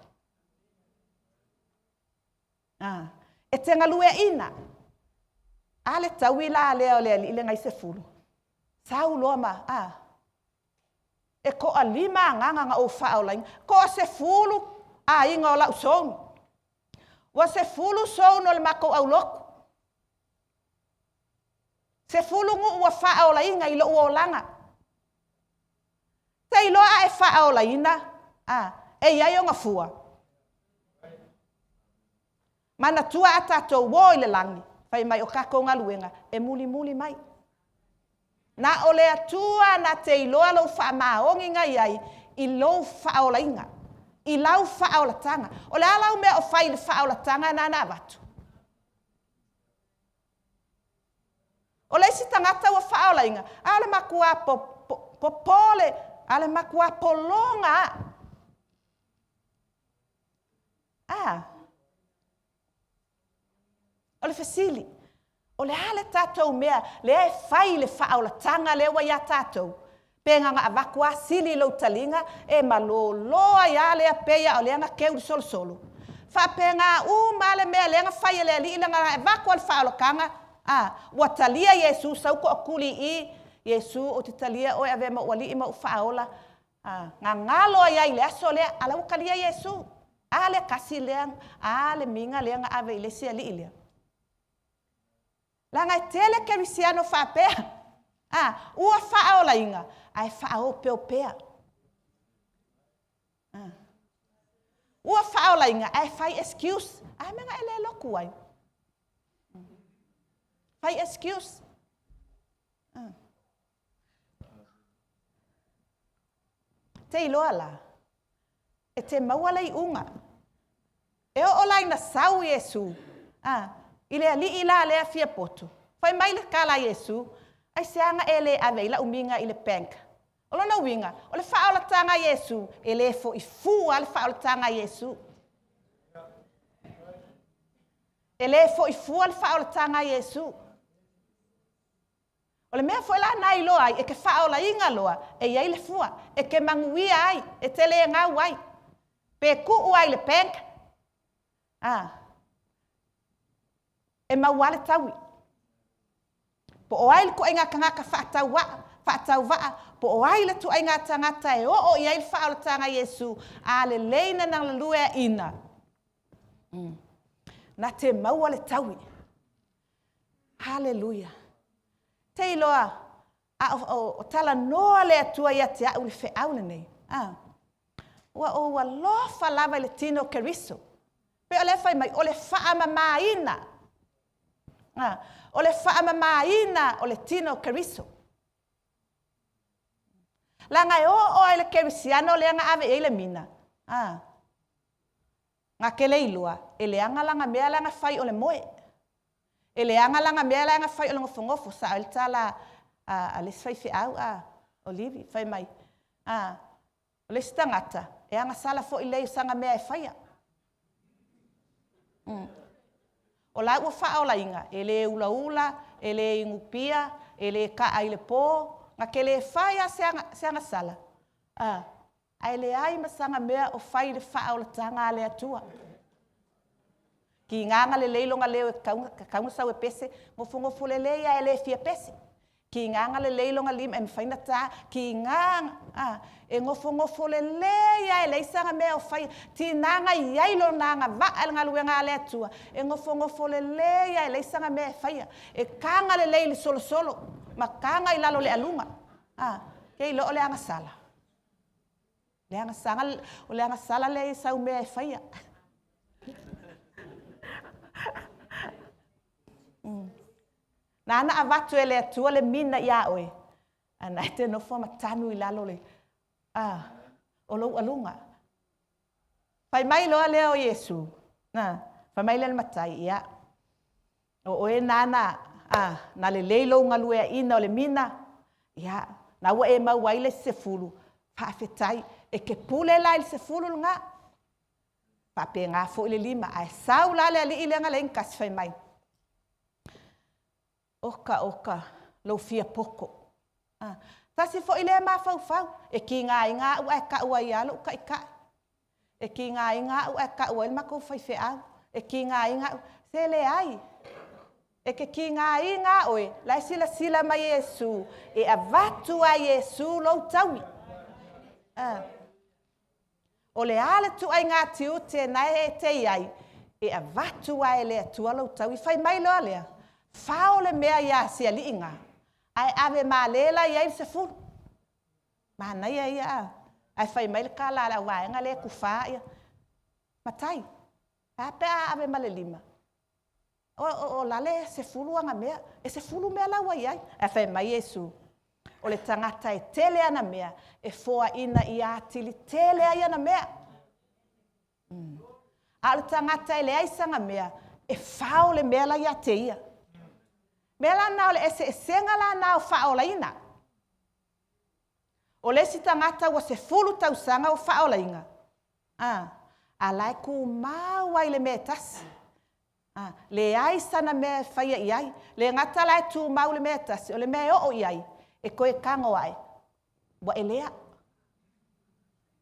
A, e te galueaina. A le taui la lea o le alii lenei 10. Sau loa ma, a, e toalima agaga na ou faaolaina, toa-10 aiga o lau souni. Ua 10 souni o le matou aulotu. 10 nuu ua faaolaina i lou olaga. Te iloa a e faaolaina, a, e i ai ona fua. Manatua a tatou o i le lagi, fai mai o tatou galuega e mulimuli mai. Na o le Atua na te iloa lou faamaoni na i ai i lou faaolaina, i lau faaolataga. O le a lau mea o fai i le faaolataga na na avatu? O le isi tagata ua faaolaina, a o le matua popole, a o le matua pologa a. A. O le fesili, o le a le tatou mea lea e fai i le faaolataga lea ua ia tatou? Pe na ona avatu lava sili i lou taliga e malolo ai lava lea pei lava o lea na teu i le solosolo. Faapena uma lava le mea lea na fai e le Alii leaga na avatu lava le faaolataga, a, ua talia Iesu, sau toatuli i i, Iesu ou te talia oe avea ma ou Alii ma ou Faaola, a, gagalo ai lava i le aso lea, a o la ua talia Iesu. A lea tasi lea, a le miga lea na ave i le isi alii lea. Leaga e tele kerisiano faapea, a, ua faaolaina ae faaopeopea. A. Ua faaolaina ae fai excuse. A mea na e le lotu ai? Fai excuse. A. Te iloa la, e te maua le iuga. E oo la ina sau Iesu, a, i le alii la lea fia poto, fai mai le tala a Iesu, aisea na e le ave ai lau mina i le bank? O lona uiga, o le faaolataga a Iesu, e le foi fua le faaolataga a Iesu. E le foi fua le faaolataga a Iesu. O le mea foi la na iloa ai, e te faaolaina loa, e i ai le fua, e te manuia ai, e te le gau ai. Pe tuu ai i le bank, a, e maua le taui. Po o ai le ituaiga tagata faatauaa, faatauvaa, po o ai le ituaiga tagata e oo i ai le faaolataga a Iesu, a lelei na galueaiina, na te maua le taui. Haleluia. Te iloa, a o talanoa le Atua ia te au i le feau lenei, a, ua ou alofa lava i le tino o Keriso. Pei o lea fai mai, o le faamamaina. A, o le faamamaina o le tino o Keriso. Leaga e oo lava i le kerisiano lea na ave i ai le mina, a, na te le iloa, e leaga lana mea la na fai o le moe. E leaga lana mea la na fai o le nofonofo. Sao ai le tala a le isi faifeau, a, o Livi, fai mai, a, o le isi tagata, e agasala foi i le leai o sana mea e faia. O la ua faaolaina, e le ulaula, e le inupia, e le kaa i le po, na te le fai lava se agasala, a, ae leai ma sana mea o fai i le faaolataga a le Atua. Tiga na lelei lona leo e tatau ona sau e pese, nofonofo lelei lava e le fia pese. Tiga na lelei lona lima e mafai ona ta, tiga a, e nofonofo lelei lava e leai sana mea o faia. Tiga na i ai lona agavaa i le galuega a le Atua, e nofonofo lelei lava e leai sana mea e faia. E taga lelei i le solosolo ma taga i lalo o le aluga. A, te iloa o le agasala. Le agasala, o le agasala lea i sau mea e faia. Na ana avatu e le Atua le mina ia oe, a na e te nofo ma tanu i lalo le, a, o lou aluga. Fai mai loa lea o Iesu, na, fai mai lea le matai, ia, o oe nana, a, na lelei lou galueaina o le mina, ia, na ua e maua ai le isi 10, faafetai, e te pule la i le 10 lena. Faapena foi le 5, ae sau la le alii lea na leai ni tasi fai mai. Oka, oka, lou fia poto. A, tasi foi lea mafaufau, e tigaina au ae tau ai lava lou taitai. E tigaina au ae tau ai le matou faifeau. E tigaina au, se leai. E te tigaina oe, la e silasila mai Iesu, e avatu a Iesu lou taui. A, o le a le ituaiga tiute na e te i ai, e avatu a e le Atua lou taui. Fai mai loa lea, fao le mea ia se alii na, ae ave male la i ai le 10. Manaia ia, a. Ae fai mai le tala a le auvaega lea e tufa ia. Matai, a pe a ave ma le 5. O lale 10 ana mea, e 10 mea la ua i ai. Ae fai mai Iesu, o le tagata e tele ana mea, e foaina ia atili tele ai ana mea. A o le tagata e leai sana mea, e fao le mea la ia te ia. Mea la na o le eseesega la na o faaolaina. O le isi tagata ua 10 tausaga o faaolaina, a, a la e tumau ai le mea e tasi. A, leai sana mea e faia i ai. Le gata la e tumau le mea e tasi, o le mea e oo i ai, e toe tago ae, ua elea.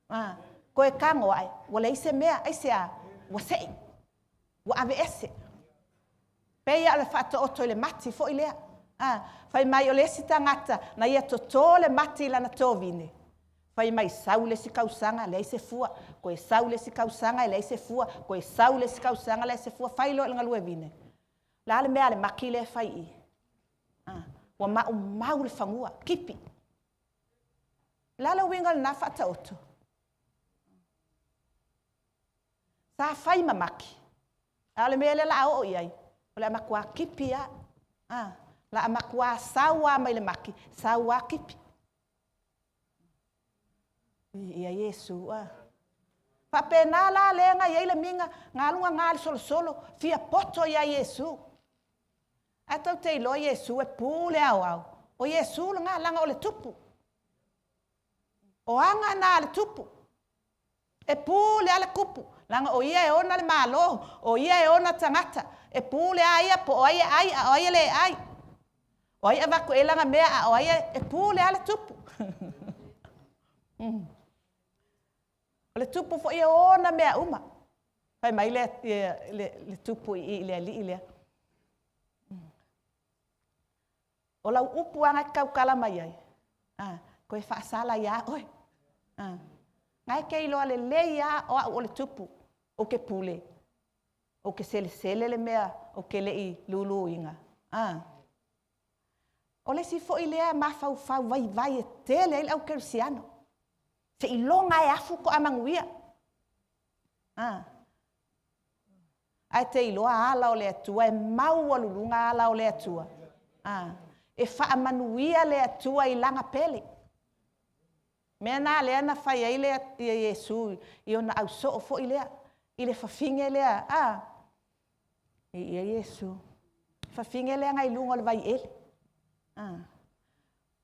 A, toe tago ae, ua leai se mea, aisea, ua sei, ua ave ese. Pei o le faataoto i le mati foi lea. A, fai mai o le isi tagata, na ia toto le mati i lana tovine. Fai mai sau le isi tausaga, leai se fua, toe sau le isi tausaga, leai se fua, toe sau le isi tausaga, leai se fua, fai loa i le galuevine. Le a le mea a le mati lea e fai i? Ua maumau le fanua, kipi. O le a le uiga o lena faataoto? Sa fai ma maki, a o le mea lea o le a oo i ai, o le a matua kipi lava. A, o le a matua sau lava mai le maki, sau lava kipi. Viia Iesu. A faapena la lea na i ai le miga, na alu gagā i le solosolo, fia poto ia Iesu. Ae tou te iloa Iesu e pu le aoao. O Iesu lena, leaga o le tupu. O aga na a le tupu. E pule lava le tupu, leaga o ia e ona le Malo, o ia e ona tagata. E pule lava ia po o ai e ai a o ai e le ai. O ai e avatu i ai lana mea a o ai e pule lava le tupu. O le tupu foi e ona mea uma. Fai mai le, le, le tupu i i i le alii lea. O lau upu lava na e te tautala mai ai, a, toe faasala ai lava oe. A, na e te iloa lelei lava o au o le tupu, ou te pule, ou te selesele le mea ou te le i luluina. A. O le isi foi lea mafaufau vaivai e tele ai le au kerisiano, seiloga lava e afu faatoa manuia. A. Ae te iloa ala o le Atua e maualuluga ala o le Atua. A. E faamanuia le Atua i lana pele. Mea na lea na fai ai le Iesu i ona ausoo foi lea, i le fafine lea, a, viia Iesu, fafine lea na i luga o le vaiele. A,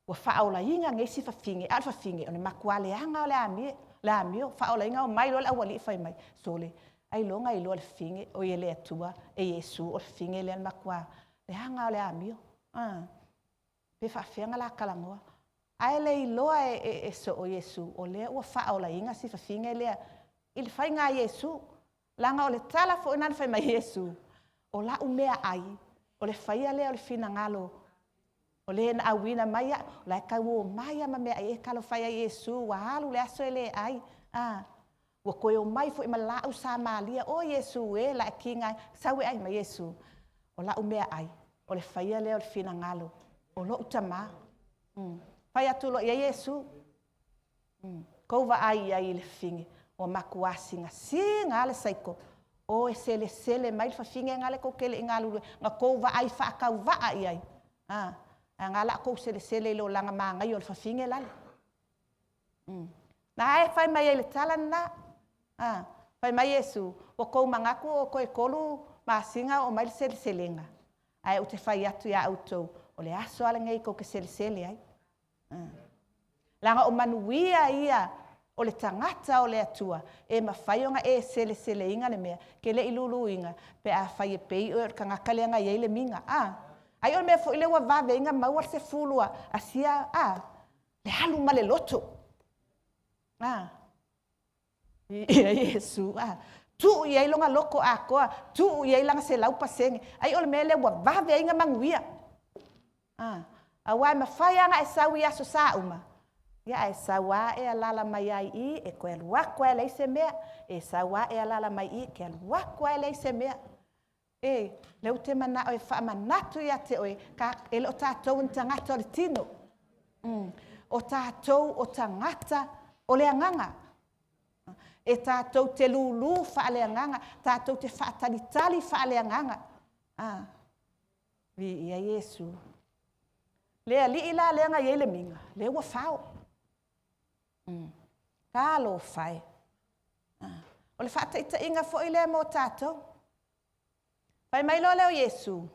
ua faaolaina nei si fafine, a o le fafine, o le matua leaga o le le amio, faaolaina, omai loa le aualii fai mai, sole, ailoga e iloa e le fafine, oi e le Atua, e Iesu o le fafine lea na matua leaga o le amio. A, pe faafefea ona la talanoa? Ae le iloa e, e, e soo Iesu, o lea ua faaolaina si fafine lea i le faiga a Iesu. Leaga o le tala foi lena na fai mai Iesu, o lau meaai, o le faia lea o le finagalo o le na auina mai au, o la e tau omai lava ma meaai. E talofa e ia Iesu, ua alu le aso e le ai. A, ua toe omai foi ma le la au Samaria, o Iesu e, o le a e tiga ai, sau e ai mai Iesu. O lau meaai, o le faia lea o le finagalo o lou Tama. Fai atu loa i ai Iesu, tou vaai i ai i le fafine, ua matua sigasig lava le saiko, o e selesele mai le fafine lena tou te le i galulue, na tou vaai faatauvaa i ai, a, ae nga la tou selesele i le olaga manaia o le fafine lale. Na e fai mai ai i le tala lena, a, fai mai Iesu, ua tou manatu o toe tolu masina oo mai le seleselega, ae ou te fai atu ia outou, o le aso lava lenei tou te selesele ai. Leaga o manuia ia o le tagata o le Atua, e mafai ona e seleseleina le mea, e te le i luluina pe afai e pei oe o le tagata lea na i ai le miga. A, ai o le mea foi lea ua vave ai ona maua le sefulu a sia, a, le alu ma le loto. A, Viia Iesu. A, tuu i ai lona loto atoa, tuu i ai lana 100%. Ai o le mea lea ua vave ai ona manuia. A, aua e mafai lava ona e sau i aso sa uma, ia ae sau lava e alaala mai lava i i, e toe alu atu lava e leai se mea. E sau lava e alaala mai i i, e te alu atu lava e leai se mea. E, lea ou te manao e faamanatu ia te oe, e le o tatou o ni tagata o le tino. O tatou o tagata o le agaga. E tatou te lūlū faaleagaga, tatou te faatalitali faaleagaga. A, viia Iesu. Le alii la lea na i ai le miga, lea ua fao. Talofa e. O le faataitaiga foi lea mo tatou. Fai mai loa lea o Iesu,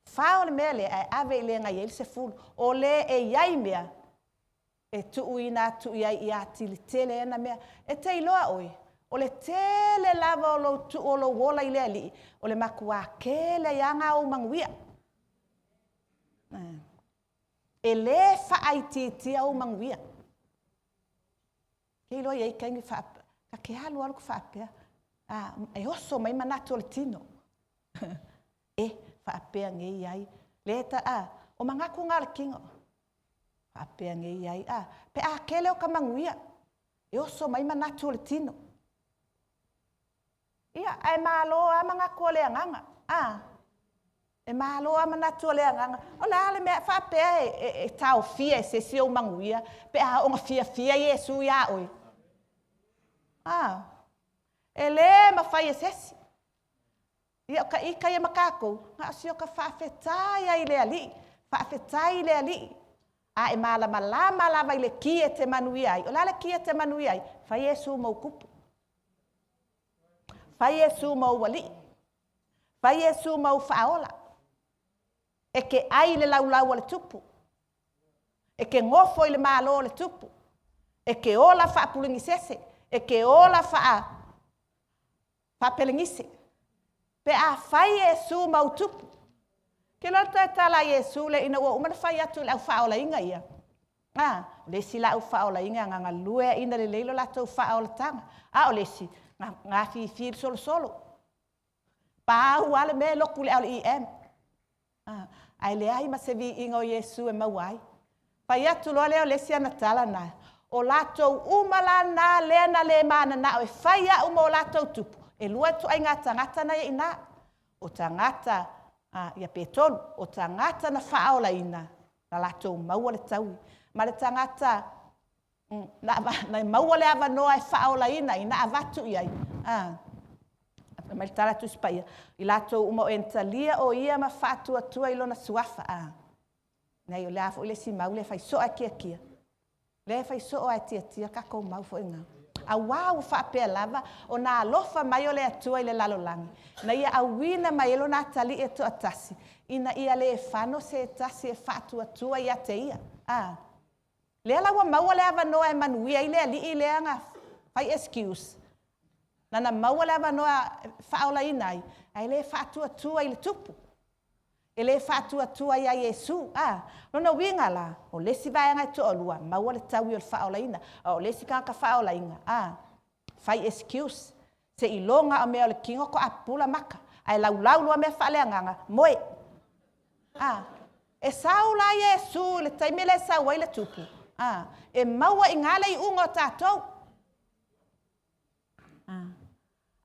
fao le mea lea ae ave i le na i ai le sefulu. O le e i ai mea, e tuuina atu i ai ia atili tele ai ana mea. E te iloa oe, o le tele lava o lou tuu o lou ola i le Alii, o le matua tele ai lava na o ou manuia. E lē faaitiitia ou manuia. Ke iloa i ai taimi faapea, ta te alu alu faapea, a, e oso mai manatu o le tino. E, faapea nei ai, le ta, a, o manatu na o le tino. Faapea nei ai, a, pe a tele o ta manuia, e oso mai manatu o le tino. Ia, ae malo lava manatu o le agaga, a. E malo a manatu o le agaga, o le a le mea faapea e, e taofia e se isi ou manuia pe a oo ina fiafia Iesu iā oe? A, e lē mafai e se isi. Ia o ita ia ma tatou, na o si ota faafetai lava i le Alii, faafetai i le Alii, a e malamalama lava i le ki e te manuia ai. O le a le ki e te manuia ai? Fai Iesu ma ou tupu. Fai Iesu ma ou alii. Fai Iesu ma ou faaola. E te ai i le laulau a le tupu. E te nofo i le malo o le tupu. E te ola faapulenisese. E te ola faa faapelenise. Pe a fai Iesu ma ou tupu. Ke loa toe tala a Iesu le ina ua uma na fai atu i le au faaolaina ia. A, o le isi la au faaolaina na galue aina lelei lo latou faaolataga. A o le isi, na gafifi le solosolo. Pau lava le mea e lotu i le LEM. A, ae leai ma se viiga o Iesu e maua ai. Fai atu loa lea o le isi ana tala na, o latou uma la na lea na le mananao e fai a'u ma o latou tupu, e lua ituaiga tagata na i ai i ina. O tagata, a, ia pe tolu, o tagata na faaolaina, na latou maua le taui, ma le tagata na, na maua le avanoa e faaolaina ai, na avatu i ai. A, fai mai le tala Tusi Paia, i latou uma o e na talia o ia ma faatuatua i lona suafa. A, nei o le a foi le isi mau lea e fai soo lava e tiatia. Lea e fai soo lava e tiatia tatou mau foi na. Auā ua faapea lava ona alofa mai o le Atua i le lalolagi, na ia auina mai ai lona atalii e toatasi, ina ia le fano se tasi e faatuatua ia te ia. A, lea la ua maua le avanoa e manuia ai le alii lea na fai excuse, na na maua le avanoa e faaolaina ai, ae le faatuatua i le tupu. E le faatuatua iā Iesu. A, lona uiga la, o le isi vaega e toalua, maua le taui o le faaolaina, a o le isi tagata faaolaina, a, fai excuse, seiloga o mea o le tino faatoa pupula maka, ae laulau loa mea faaleagaga, moe. A, e sau la Iesu i le taimi lea e sau ai le tupu, a, e maua i ina le iuga o tatou. A,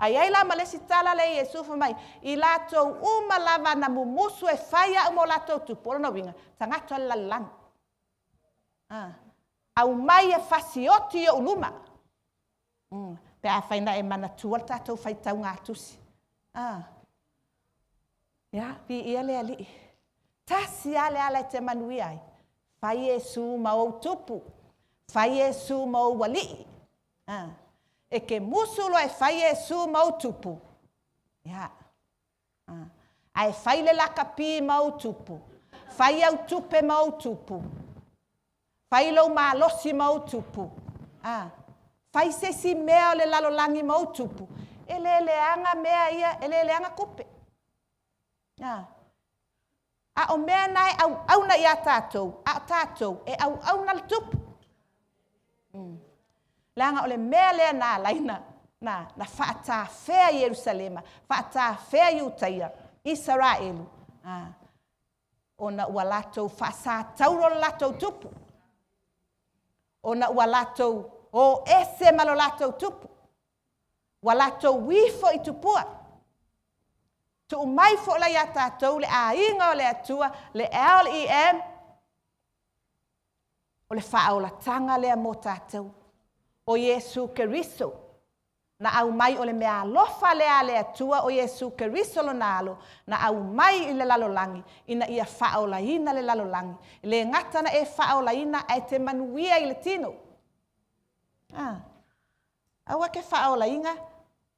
a i ai la ma le isi tala lea Iesu fai mai, i latou uma lava na mumusu e fai a'u ma o latou tupu, o lona uiga, tagata o le lalolagi. A, aumai e fasioti i ou luma. Pe afai na e manatua le tatou faitauga tusi. A, ia, viia le Alii. Tasi lava le ala e te manuia ai. Fai Iesu ma ou tupu. Fai Iesu ma ou alii. A, e ke musu loa e fai Iesu ma ou tupu. Ia. A, ae fai le lakapi ma ou tupu. Fai au tupe ma ou tupu. Fai lou malosi ma ou tupu. A, fai se isi mea o le lalolagi ma ou tupu. E le leaga mea ia, e le leaga tupe. A, a o mea na e auauna iā tatou, a o tatou e auauna le tupu. Leaga o le mea lea na ala ai na, na, na faatafea Ierusalema, faatafea Iutaia, Isaraelu, a, ona ua latou faasatauro le latou tupu, ona ua latou o ese ma lo latou tupu, ua latou ifo i tupua. Tuu mai foi la iā tatou le aiga o le Atua, le LEM, o le faaolataga lea mo tatou. O Iesu Keriso na aumai o le meaalofa lea a le Atua o Iesu Keriso lona Alo na aumai i le lalolagi ina ia faaolaina le lalolagi. E le gata na e faaolaina ae te manuia i le tino. A, aua e te faaolaina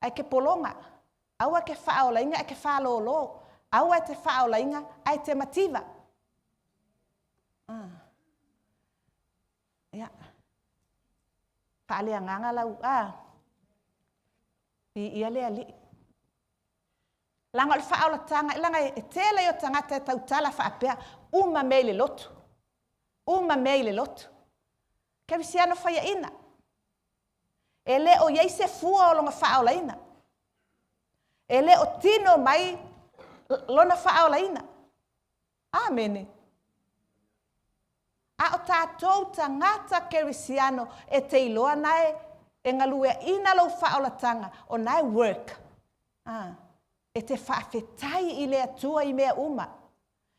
ae te pologa. Aua e te faaolaina ae te fālōlō. Aua e te faaolaina ae te mativa. A, ia, faaleagaga lau, a, viia le Alii. Leaga o le faaolataga, leaga e tele ia o tagata e tautala faapea, uma mea i le lotu, uma mea i le lotu. Kerisiano faiaina, e le o i ai se fua o lona faaolaina. E le o tino mai lona faaolaina. Amene. A o tatou tagata kerisiano e te iloa na e, e galueaina lou faaolataga, o na e work. A. E te faafetai i le Atua i mea uma.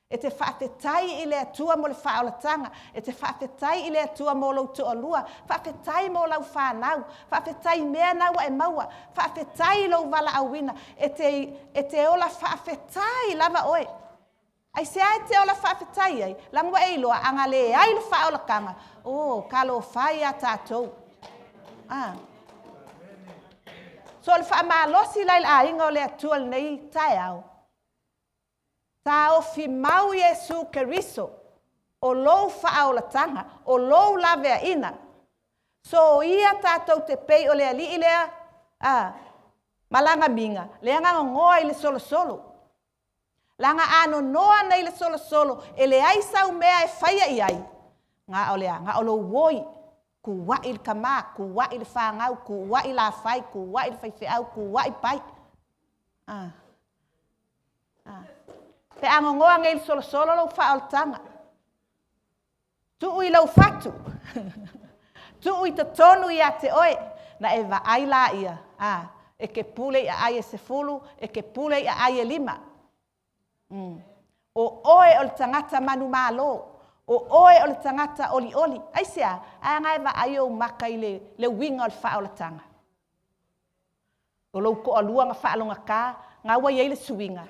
E te faafetai i le Atua mo le faaolataga. E te faafetai i le Atua mo lou toalua. Faafetai mo lau fanau. Faafetai i mea na ua e maua. Faafetai i lou valaauina. E te, e te ola faafetai lava oe. Aisea e te ola faafetai ai? Leaga ua e iloa, a na leai le faaolataga, o, talofa e ia tatou. A. So o le faamalosi la i le aiga o le Atua i lenei taeao, taofi mau Iesu Keriso o lou faaolataga, o lou laveaiina. Soia tatou te pei o le alii lea a, ma lana miga, lea na nonoa i le solosolo. Leaga a nonoa nei le solosolo e leai sau mea e faia i ai, na o le a? Na o lou oi, tuuai le tama, tuuai le fanau, tuuai lafai, tuuai le faifeau, tuuai pai. A. A. Pe a nonoa nei i le solosolo lou faaolataga, tuu i lou fatu, tuu i totonu ia te oe, na e vaai laia, a, e te pule i aai e 10, e te pule i aai e 5. O oe o le tagata manumalo, o oe o le tagata olioli. Aisea? Ae na e vaai ou maka i le, le uiga o le faaolataga. O lou toalua na faalogata, na ua i ai le suiga.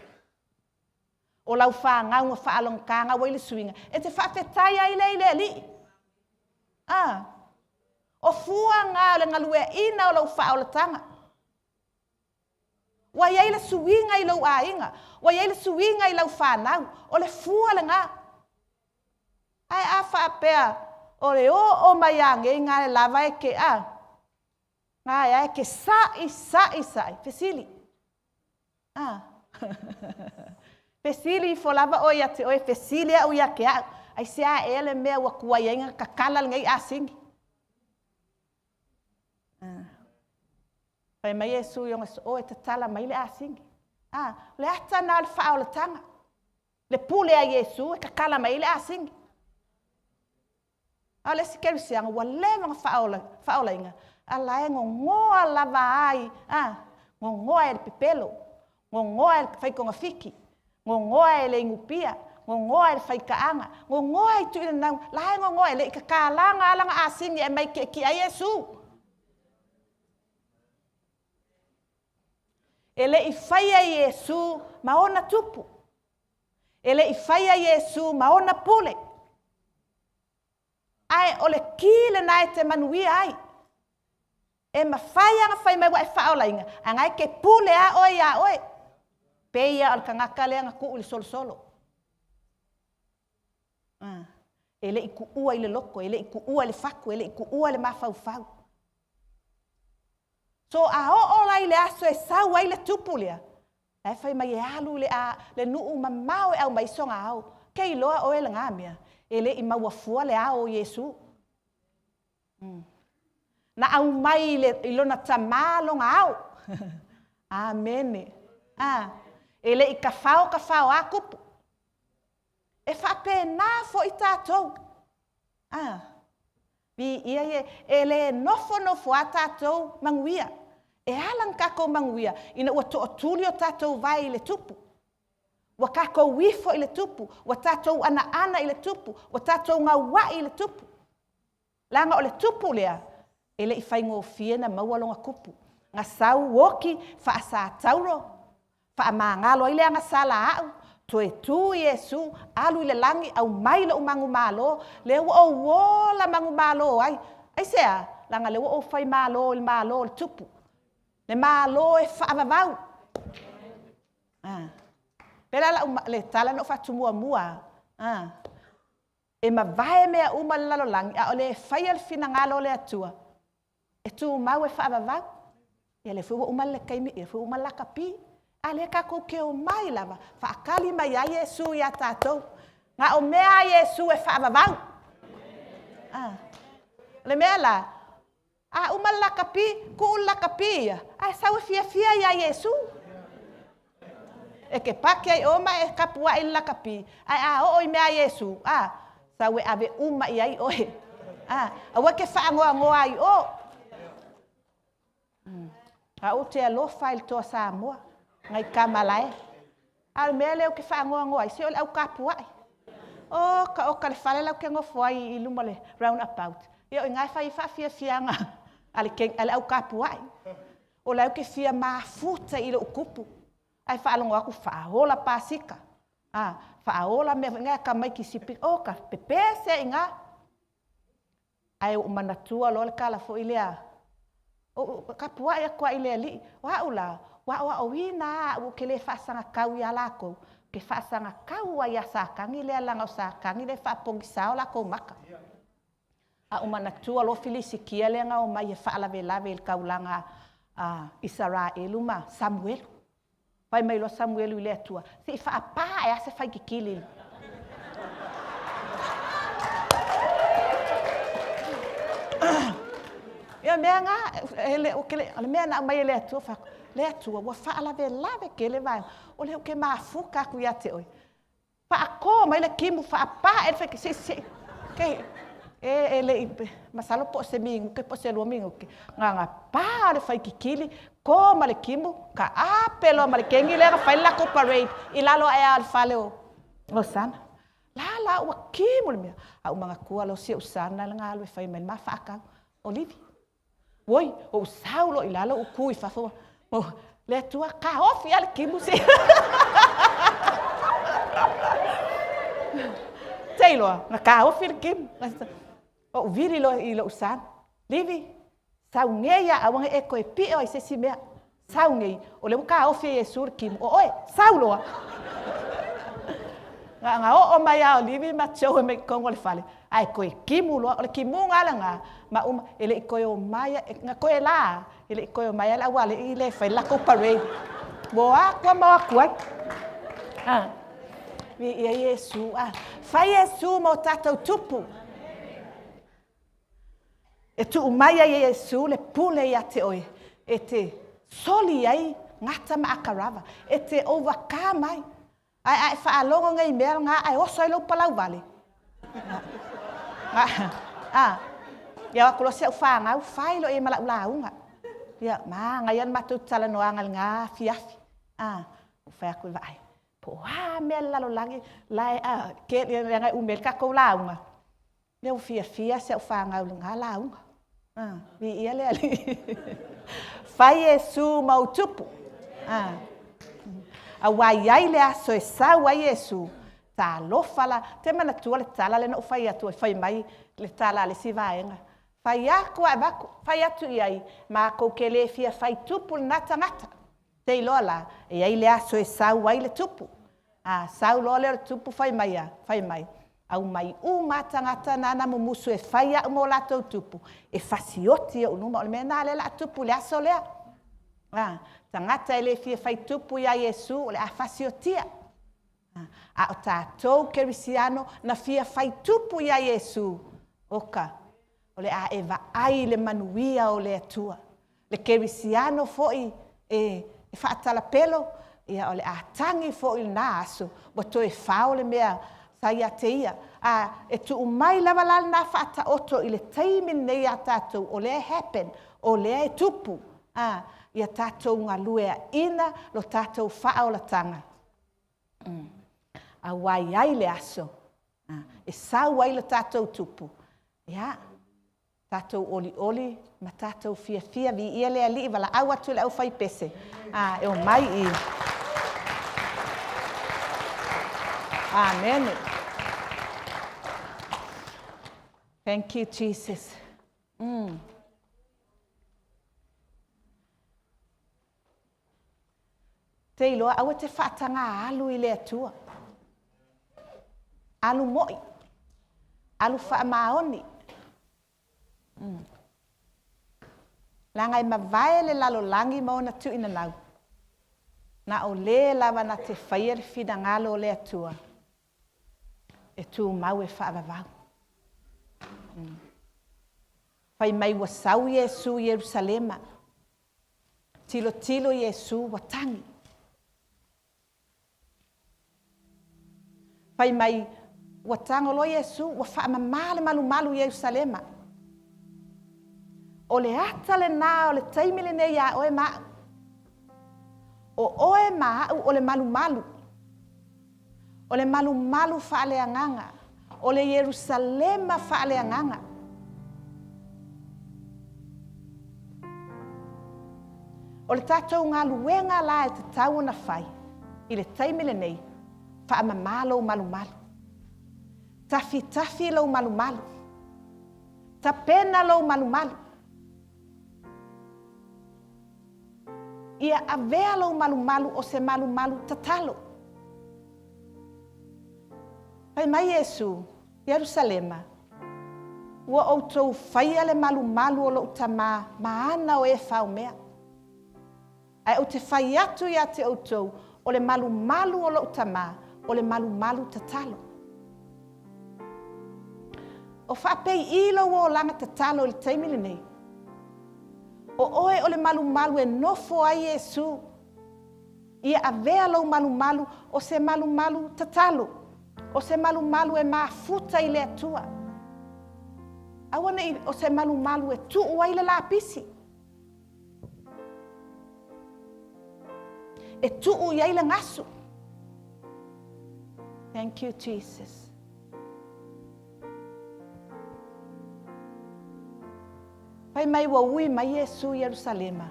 O lau fanau na faalogata, na ua i ai le suiga. E te faafetai ai lea i le Alii. A, o fua na o le galueaina o lou faaolataga. Ua i ai le suiga i lou aiga, ua i ai le suiga i lau fanau, o le fua lena. Ae a faapea o le oo mai lava nei na lava e te a, na e te sa'i, sa'i, sa'i, fesili, a fesili ifo lava oe ia te oe, fesili au ia te au, aisea ea le mea ua tuai ai ona tatala lenei asini? Fai mai Iesu i ona soo, e tatala mai le asini. A, o le ata lena o le faaolataga. Le pule a Iesu e tatala mai ai le asini. A o le isi kerisiano ua leva ona faaola, faaolaina, a la e nonoa lava ai, a, nonoa e le pepelo, nonoa e le faitogafiti, nonoa e le inupia, nonoa e le faitaaga, nonoa i tuuina la e nonoa e le i tatalaga lava lana asini e aumai e tietie ai Iesu. E le i faia Iesu ma ona tupu. E le i faia Iesu ma ona pule. Ae o le ki lena e te manuia ai. E mafai lava ona fai mai ua e faaolaina, ae na e te pule lava oe iā oe. Pei lava o le tagata lea na tuu i le solosolo. E le i tuua i le loto, e le i tuua i le fatu, e le i tuua i le mafaufau. So a oo la i le aso e sau ai le tupu lea, la e fai mai e alu i le, a, le nuu mamao e aumai sona ao. Ke iloa oe lena mea, e le i maua fua le ao o Iesu. Na aumai i, le, i lona tamā lona ao. Amene. A, e le i tafao tafao a tupu. E faapena foi tatou. A, viia ie, e le nofonofo a tatou manuia. E ala ona tatou manuia ina ua tootuli o tatou vae i le tupu. Ua tatou ifo i le tupu, ua tatou anaana i le tupu, ua tatou gauai i le tupu. Leaga o le tupu lea, e le i faigofie na maua lona tupu. Na sau oti faasatauro, faamagalo ai le agasala a au, toe tu Iesu, alu i le lagi, aumai lou manumalo, lea ua ou ola manumalo ai. Aisea? Leaga lea ua ou fai malo i le malo o le tupu. Le malo e faavavau. Ah. Pela lau, le tala na ou faatumuamua. Ah. E mavae mea uma i le lalolagi, a o le faia le finagalo o le Atua, e tumau e faavavau. Ia lea foi ua uma le taimi, lea foi ua uma le lakapi. A lea tatou te omai lava, faatali mai ai Iesu ia tatou. Na o mea a Iesu e faavavau. Ah. O le mea la, A uma le lakapi, tuu le lakapi ia, ae sau e fiafia iā Iesu. E te pake ai o ma e kapuaʻi i le lakapi, ae a oo i mea a Iesu, a, sau e ave uma i ai oe. A, aua e te faanoanoa ai i o. A ou te alofa i le toa Samoa. Ngai kamalae. A o le mea lea ou te faanoanoa ai, se o le au tapuai. Oka oka le fale la ou te nofo ai i luma o le round about, ia o i ina e fai ai faafiafiaga a le a le au tapuai. O la ou te fia mafuta i lou tupu, ae faalogo atu faaola pasika, a, faaola mea foi nei a tamaiti sipi, oka, pepese ai i ina. Ae ua ou manatua loa le tala foi lea, ou tapuai atu lava i le Alii, o au la, ua aoaoina lava au ou te le faasagatau ia latou, ou te faasagatau lava ia Satani lea leaga o Satani lea e faapogisa o latou mata. Ae ou manatua loa Filisitia lea na omai e faalavelave i le taulaga a Isaraelu ma Samuelu. Fai mai loa Samuelu i le Atua, se i faapā ae lava se faititili. Ia mea na, e le, o le mea na aumai e le Atua, fai atu, le Atua, ua faalavelave tele vaega, o lea ou te mafuta atu ia te oe, Faato mai le timu, faapa ea le faititi, se i, se i, e le i, masalo po o se minute po o se 2 minute, na ona pa lava o le faititili, to ma le timu, taape loa ma le kegi lea na fai le latou parade i lalo ae lava o le fale o Sana. O la la ua timu le mea, ae ou manatua loa si ou sana lea na alu e fai mai le ma faatau, o Livi. Oi, ou sau loa i lalo ou tu i fafo, oh, le Atua, taofi lava le timu se. Te iloa, na taofi le timu. Ou vili loa i lou sa, Livi, sau nei lava aua ne i e toe pio ai i se isi mea. Sau nei, o lea ua taofi e Iesu le timu, o oe, sau loa. Na ona oo mai lava o Livi ma Joe mai totonu o le fale, ae toe timu loa. O le timuga lava lena, ma uma, e le i toe omai, na toe la lava, e le i toe omai lava le aualii lea e fai le latou parade. Ua o atu lava ma o atu ai. A, viia Iesu. A, fai Iesu ma o tatou tupu. E tuu mai ai e Iesu le pule ia te oe e te soli ai gata ma atarava, e te overcome ai. Ae a e faalogo nei mea na ae oso ai lou palauvale. A, ia o atu loa si au fanau, fai loa i ai ma lau lauga. Ia, manaia le matou talanoaga i lena afiafi. A, ou fai atu, vaai, po o a mea le lalolagi la e, a, leaga e umi ai le tatou lauga. Lea ua fiafia si au fanau i lena lauga. Ah, viia le Alii. Fai Iesu ma ou tupu. Ah. Auā i ai le aso e sau ai Iesu, talofa la, te manatua le tala lea na ou fai atu ai, fai mai le tala a le isi vaega. Fai atu a avatu, fai atu i ai, matou te le fia fai tupu lena tagata. Te iloa la, e i ai le aso e sau ai le tupu. A sau loa lea o le tupu fai mai a, fai mai, aumai uma a tagata nana mumusu e fai au ma o latou tupu, e fasioti i ou luma. O le mea lena lea o le a tupu i le aso lea. A, tagata e le fia fai tupu iā Iesu, o le a fasiotia. A o tatou kerisiano na fia fai tupu iā Iesu, oka, o le a e vaai i le manuia o le Atua. Le kerisiano foi e faatalapelo, ia o le a tagi foi i lena aso, ua toe fao le mea sa ia te ia. A e tuu mai lava la lena faataoto i le taimi lenei ia tatou, o lea e happen, o lea e tupu, a, ia tatou galueaina lo tatou faaolataga. Aua e i ai le aso e sau ai lo tatou tupu, ia, tatou olioli ma tatou fiafia, viia le Alii, valaau atu i le aufaipese e omai i. Amene. Thank you, Jesus. Te iloa, aua te faatagā alu i le Atua. Alu moʻi. Alu faamaoni. Leaga e mavae le lalolagi ma ona tuuinanau, na o le lava na te faia le finagalo o le Atua e tumau e faavavau. Fai mai ua sau Iesu i Ierusalema. Tilotilo Iesu ua tagi. Fai mai ua tago loa Iesu ua faamama le malumalu i Ierusalema. O le ata lena o le taimi lenei iā oe ma au. O oe ma aʻu o le malumalu, o le malumalu faaleagaga, o le Ierusalema faaleagaga. O le tatou galuega la e tatau ona fai i le taimi lenei, faamama lou malumalu. Tafitafi lou malumalu. Tapena lou malumalu. Ia avea lou malumalu o se malumalu tatalo. Fai mai Iesu, Ierusalema, ua outou faia le malumalu o lou Tamā ma ana o e faomea. Ae ou te fai atu ia te outou, o le malumalu o lou Tamā, o le malumalu tatalo. O faapeiī lou olaga tatalo i le taimi lenei? O oe o le malumalu e nofo ai Iesu. Ia avea lou malumalu o se malumalu tatalo, o se malumalu e mafuta i le Atua. Aua ne i o se malumalu e tuu ai le lapisi, e tuu i ai le gasu. Thank you, Jesus. Fai mai ua ui mai Iesu i Ierusalema,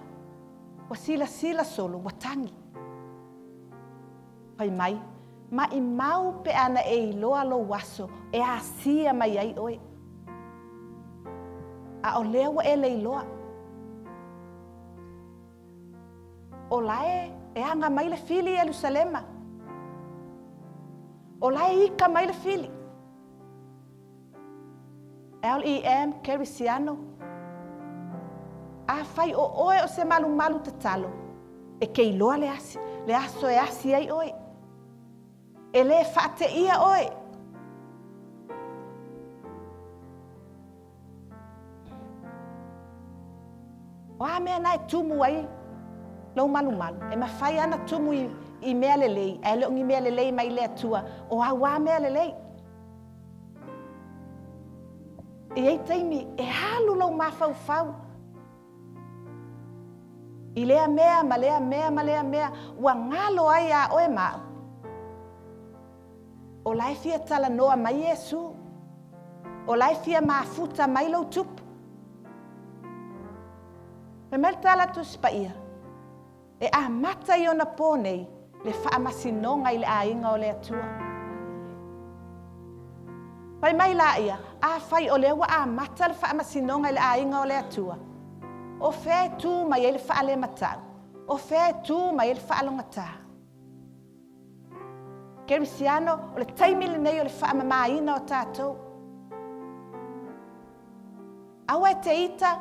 ua silasila solo, ua tagi. Fai mai, maʻimau pe ana e iloa lou aso e asia mai ai ʻoe. A o lea ua e le iloa. O la e e aga mai le fili i Ierusalema. O la e ika mai le fili. LEM Kerisiano, Afai o oe o se malumalu tatalo, e ke iloa le asi, le aso e asi ai oe. E lē faateia oe. O a mea na e tumu ai lou malumalu? E mafai lava ona tumu i, i mea lelei, ae le o ni mea lelei mai le Atua, o au lava mea lelei. E i ai taimi e alu lou mafaufau i lea mea ma lea mea ma lea mea ua galo ai iā oe ma au. O la e fia talanoa mai Iesu. O la e fia mafuta mai lou tupu. Fai mai le tala a Tusi Paia, E amata i ona pō nei le faamasinoga i le aiga o le Atua. Fai mai laia, Afai o lea ua amata le faamasinoga i le aiga o le Atua, o fea e tū mai ai le faalematau? O fea e tū mai ai le faalogatā? Kerisiano, o le taimi lenei o le faamamāina o tatou. Aua e te ita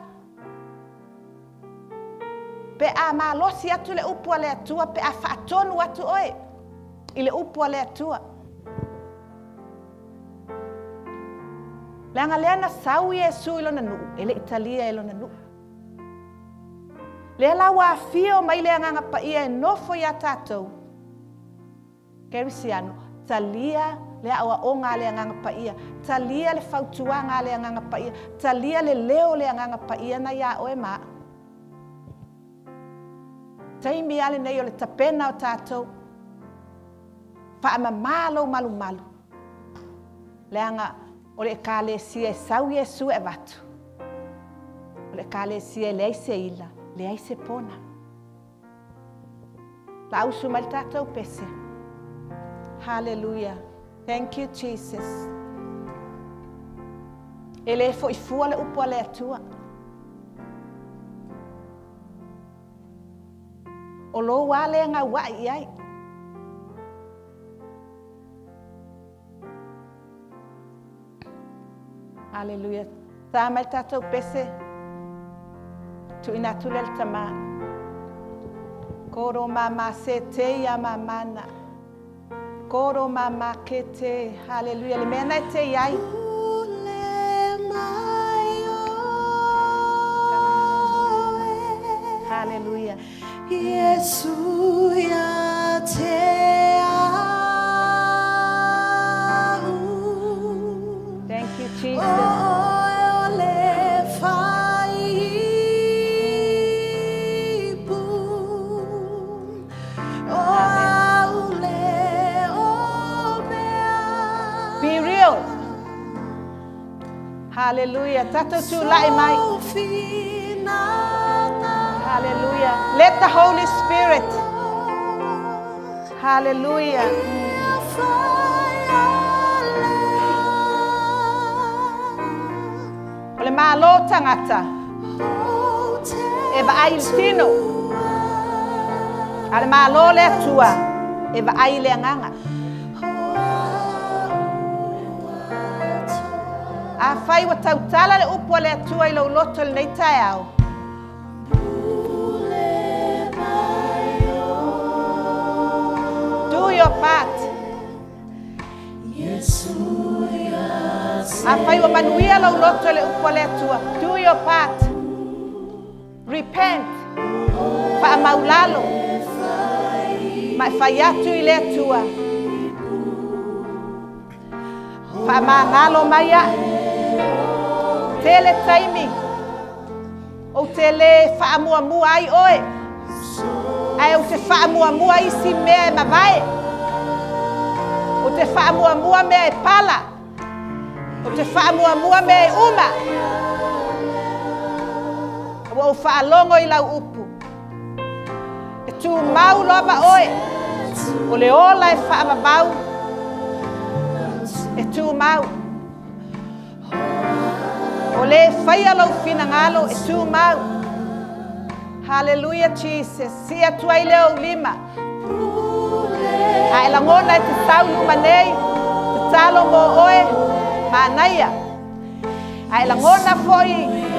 pe a malosi atu le upu a le Atua, pe a faatonu atu oe i le upu a le Atua. Leaga lea na sau Iesu i lona nuu, e le i talia e lona nuu. Lea la ua afio mai le Agaga Paia e nofo iā tatou, Kerisiano, talia le aoaoga a le Agaga Paia, talia le fautuaga a le Agaga Paia, talia le leo o le Agaga Paia na iā oe ma aʻu. Taimi lava lenei o le tapena o tatou. Faamama lou malumalu, leaga o le Ekalesia e sau Iesu e avatu, o le Ekalesia e leai se ila, leai se pona. La usu mai le tatou pese. Hallelujah. Thank you, Jesus. E lē foʻi fua le upu a le Atua. O lou a lea gauaʻi i ai. Haleluia. Tā mai tatou pese. Tuuina atu lea le Tamā. Koro māmā se te ia māmāna. Koro māmā ke te. Haleluia. Le mea na e te i ai. Haleluia. Iesu ia te au. Thank you, Jesus. O oe o le whaipu. Hallelujah. Tatou tulai mai. Hallelujah. Let the Holy Spirit. Hallelujah. O le malo tagata e vaai i le tino, a le malo le Atua e vaai i le agaga. Afai ua tautala le upu a le Atua i lou loto i lenei taeao, Do your part. Afai ua manuia lou loto i le upu a le Atua, do your part. Repent. Faamaulalo. Ma e fai atu i le Atua. Faamagalo mai a'u. Tele taimi ou te lē faamuamua ai oe, ae ou te faamuamua isi mea e mavae. Ou te faamuamua mea e pala. Ou te faamuamua mea e uma. Ua ou faalogo i lau upu. E tumau lava oe, o le ola e faavavau, e tumau. O le faia lou finagalo e tumau. Hallelujah Jesus. Sii atu ai lea o ou lima. A e lagona e te sau i luma nei, tatalo mo oe, manaia. A e lagona foi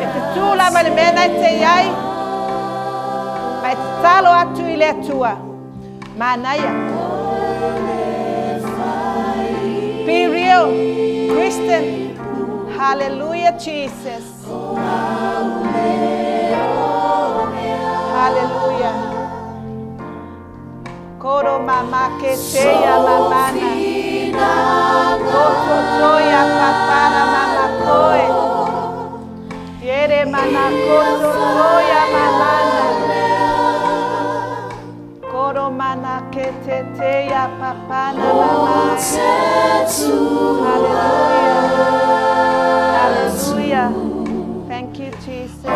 e te tū lava i le mea na e te i ai, ma e tatalo atu i le Atua, manaia. Be real, Christian. Hallelujah, Jesus. Hallelujah. Koro mama ke teia mamana. Koto toia papara mama koe. Tiere mana koto toia mamana. Koro mana ke te teia papana mama. Hallelujah. Hallelujah. Thank you, Jesus.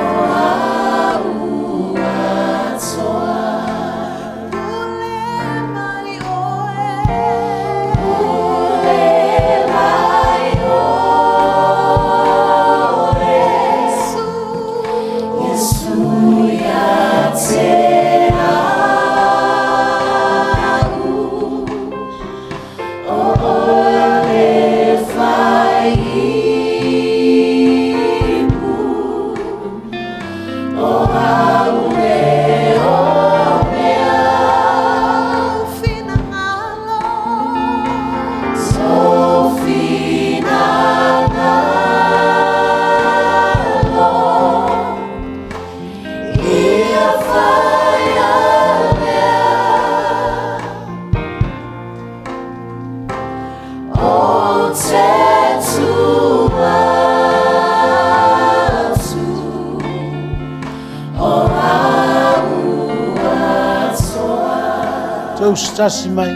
Tasi mai.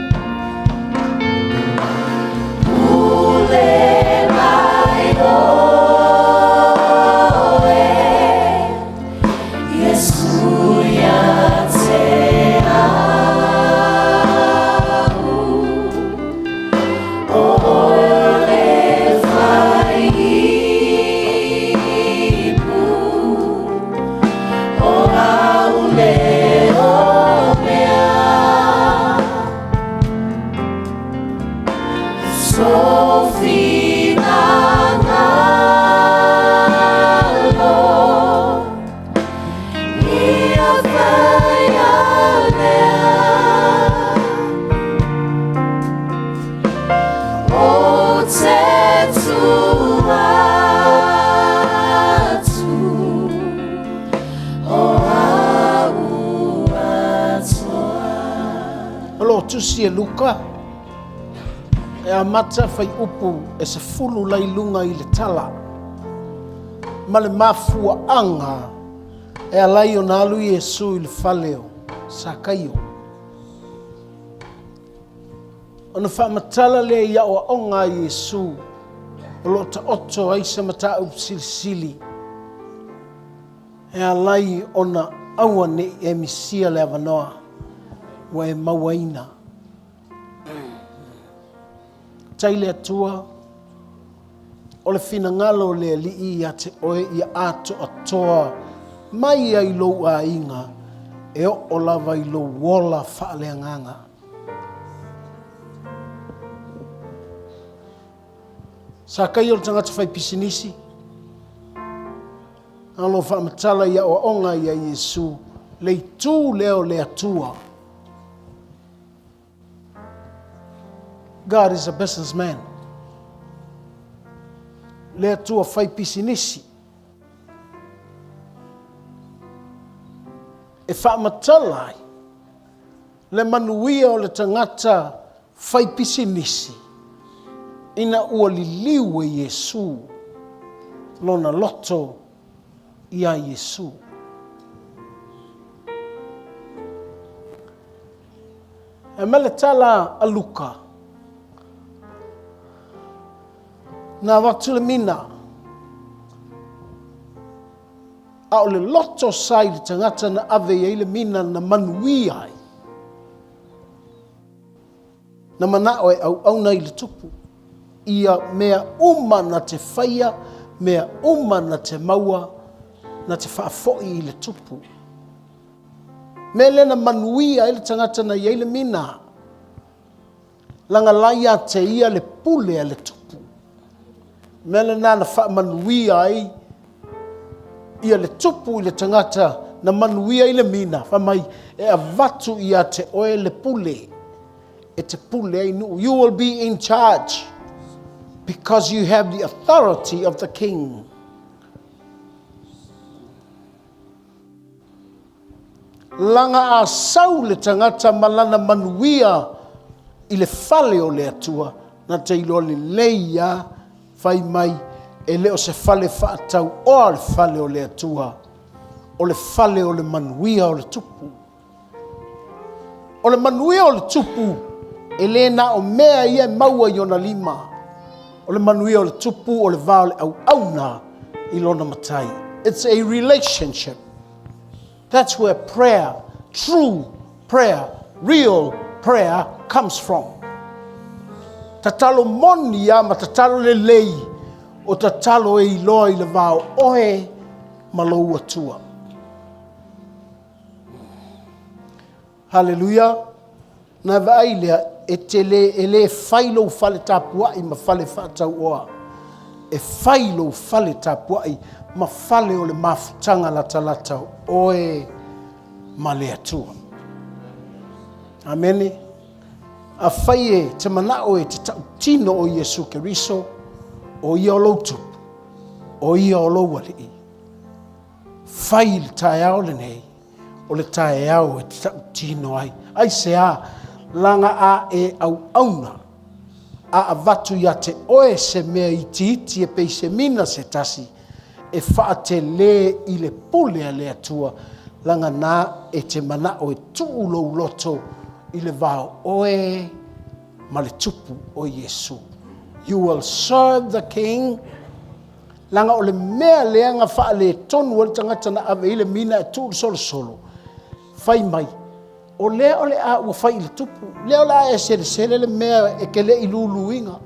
O lo o tusi e Luka, e amata fuaiupu e 10 lai luga i le tala, ma le mafuaaga e ala ai ona alu Iesu i le fale o Sakaio. Ona faamatala lea i aoaoga a Iesu. o lo o taoto ai se mataupu silisili e ala ai ona aua ne i e misia le avanoa ua e mauaina. Tai le Atua, o le finagalo o le Alii ia te oe ia atoatoa mai ai lou aiga e oo lava i lou ola faaleagaga. Sakaia o le tagata fai pisinisi, a o lo o faamatala i aoaoga ia Iesu le itu lea o le Atua. God is a businessman. Le Atua fai pisinisi. E faamatala ai le manuia o le tagata fai pisinisi ina ua liliu e Iesu lona loto iā Iesu. E mai le tala a Luka, Na avatu le mina, a o le loto sa i le tagata na ave i ai le mina na manuia ai. Na manao e auauna i le tupu, ia mea uma na te faia, mea uma na te maua, na te faafoi i le tupu. Mea lea na manuia ai le tagata na i ai le mina, laga la ia te ia le pule a le tupu. Mea lena na faamanuia ai ia le tupu i le tagata na manuia i le mina, fai mai, e avatu ia te oe le pule, e te pule ai nuu. You will be in charge because you have the authority of the king. Laga a sau le tagata ma lana manuia i le fale o le Atua, na te iloa lelei a fai mai e le o se fale faatauoa le fale o le Atua, o le fale o le manuia o le tupu. O le manuia o le tupu, e le na o mea ia e maua i ona lima. O le manuia o le tupu, o le va o le auauna i lona matai. It's a relationship. That's where prayer, true prayer, real prayer comes from. Tatalo moni a ma tatalo lelei o tatalo e iloa i le va o oe ma lou Atua. Haleluia! Na vaai lea, e te le, e le fai lou fale tapuai ma fale faatauoa. E fai lou fale tapuai ma fale o le mafutaga latalata o oe ma le Atua. Amene. Afai e te manao e te tautino o Iesu Keriso, o ia o lou tupu, o ia o lou alii. Fai i le taeao lenei, o le taeao e te tautino ai. Aisea? Laga a e auauna, a avatu ia te oe se mea itiiti e pei se mina se tasi, e faatelē i le pule a le Atua, laga na e te manao e tuu lou loto i le va o oe ma le Tupu o Iesu. You will serve the King. Leaga o le mea lea na faaletonu ai le tagata na ave i le mina e tuu le solosolo, fai mai, o lea o le a ua fai i le tupu, lea o le a e selesele le mea e te le i luluina.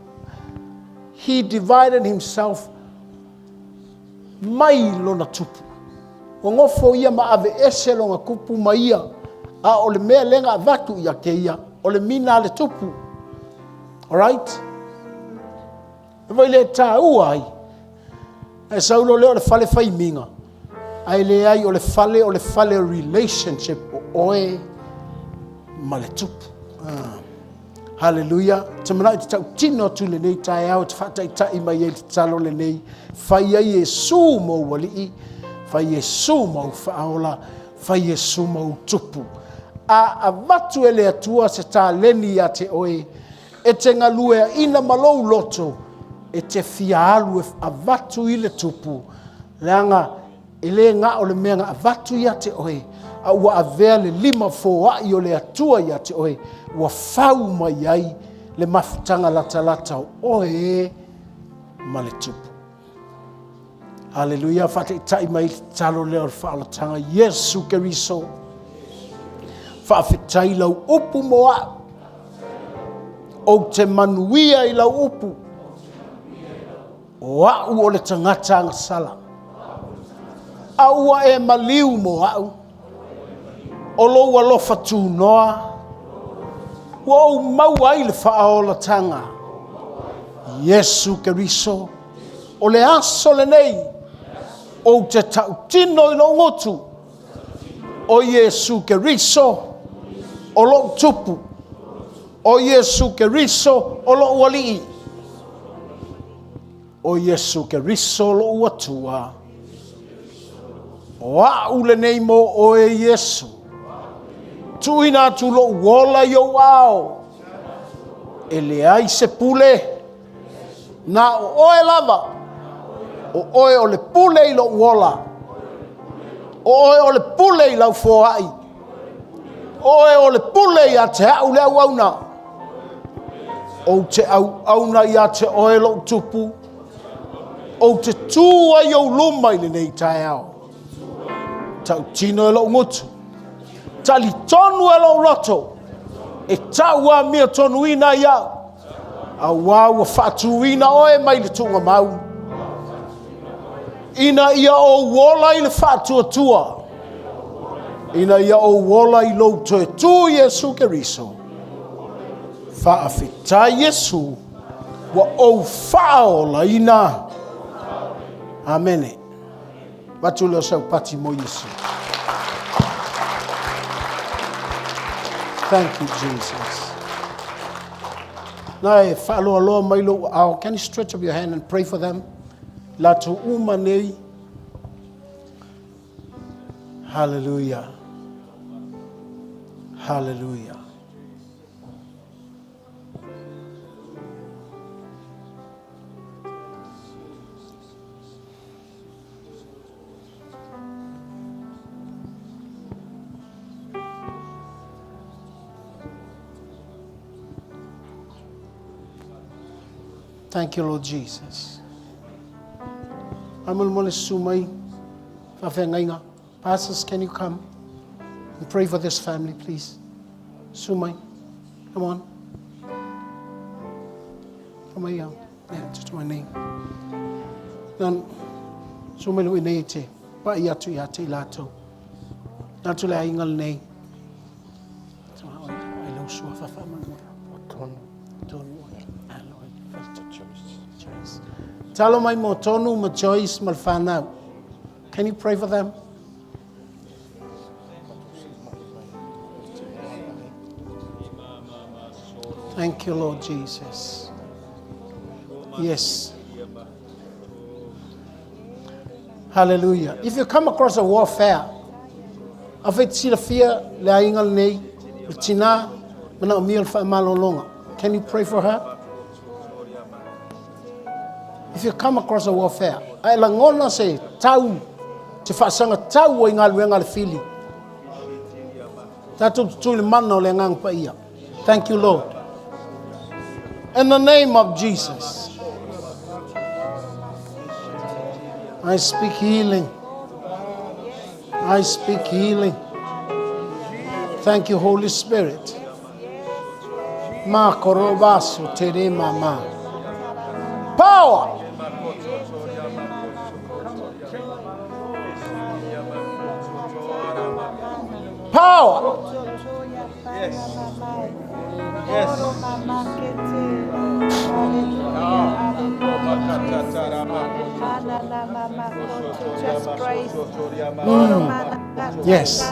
He divided himself mai lona tupu. Ua nofo ia ma ave ese lona tupu ma ia, a o le mea lea na avatu ia te ia, o le mina a le tupu. Alright? E vai le tāua ai. E sau loa lea o le fale faimiga, ae leai o le fale o le fale relationship o oe ma le tupu. Ah. Haleluia. Te manao i te tautino atu i lenei taeao te whaataitai mai ai te tatalo lenei. Fai ai Iesu mou alii, fai Iesu mou whaaola, fai Iesu mou tupu. A avatu e le Atua se taleni ia te oe, E te galueaina ma lou loto, e te fia alu e avatu i le tupu, leaga e le ga o le mea na avatu ia te oe, a ua avea le lima foai o le Atua ia te oe, ua fau mai ai le mafutaga latalata o oe. ma le Tupu. Aleluia, faataitai mai le tatalo lea o le faaolataga, Iesu Keriso, faafetai lau upu mo au. Ou te manuia i lau upu. O au o le tagata agasala. A ua e maliu mo au. O lou alofa tunoa, ua ou maua ai le faaolataga. Iesu Keriso, o le aso lenei, ou te tautino i lou gutu, o Iesu Keriso, o lou tupu, o Iesu Keriso, o lou alii. O Iesu Keriso lou Atua. O a'u lenei mo oe Iesu. Tuuina atu lou ola i ou ao. E leai se pule, na o oe lava. O oe o le pule i lou ola. O oe o le pule i lau foai. O oe o le pule ia te au le auauna. Ou te auauna ia te oe lou tupu. Ou te tū ai ou luma i lenei taeao. Tautino e lou gutu. Talitonu e lou loto. E tau amia tonuina ai au. Auā ua faatuina oe mai le tuugamau. Ina ia ou ola i le faatuatua. Ina ia ou ola i lou toe tū Iesu Keriso. Faafetai Iesu ua ou faaolaina. Amene. Avatu lea o sau pati mo Iesu. Thank you, Jesus. Na e faaloaloa mai lou ao. Can you stretch up your hand and pray for them? Latou uma nei. Hallelujah. Hallelujah. Thank you, Lord Jesus. Faamolemole susu mai faafeagaiga. Pastors, can you come and pray for this family, please? Susu mai. Come on. Come here. Yeah, just my name. Nan, susu mai lui nei te pai atu ia te i latou. Natu le aiga lenei. Ai lau sua whawha Tonu. Joyce. Talo mai mo Tonu ma Joyce ma le whanau. Can you pray for them? Thank you, Lord Jesus. Yes. Hallelujah. If you come across a warfare, afai te silafia le aiga lenei, le tina, manaomia le faamalologa. Can you pray for her? If you come across a warfare, a e lagona se tau, te faasaga tau ai galuega a le fili. Tatou tutū i le mana o le Agaga Paia. Thank you, Lord. In the name of Jesus. I speak healing. I speak healing. Thank you, Holy Spirit. Ma korobaso te re mama. Power! Power! Yes. Yes. Mm. Yes.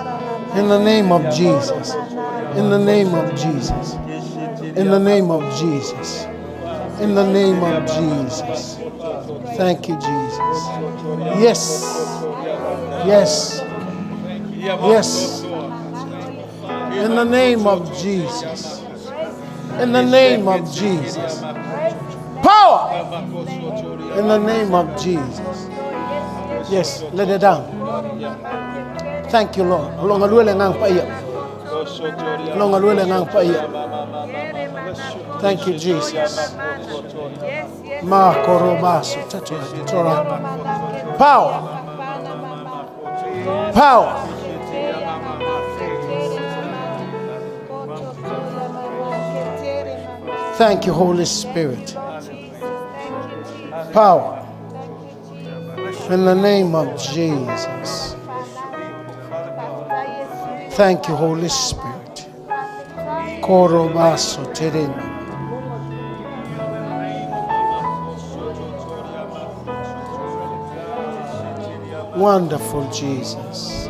In the name of Jesus. In the name of Jesus. In the name of Jesus. In the name of Jesus. Thank you, Jesus. Yes. Yes. Yes. In the name of Jesus. In the name of Jesus. Power! In the name of Jesus. Yes, let it down. Thank you, Lord. O lo galue le Agaga Paia. O lo galue le Agaga Paia. Thank you, Jesus. Makorobaso. Touch it. It's all right. Power. Power. Thank you, Holy Spirit. Power. In the name of Jesus. Thank you, Holy Spirit. Korobaso terema. Wonderful Jesus.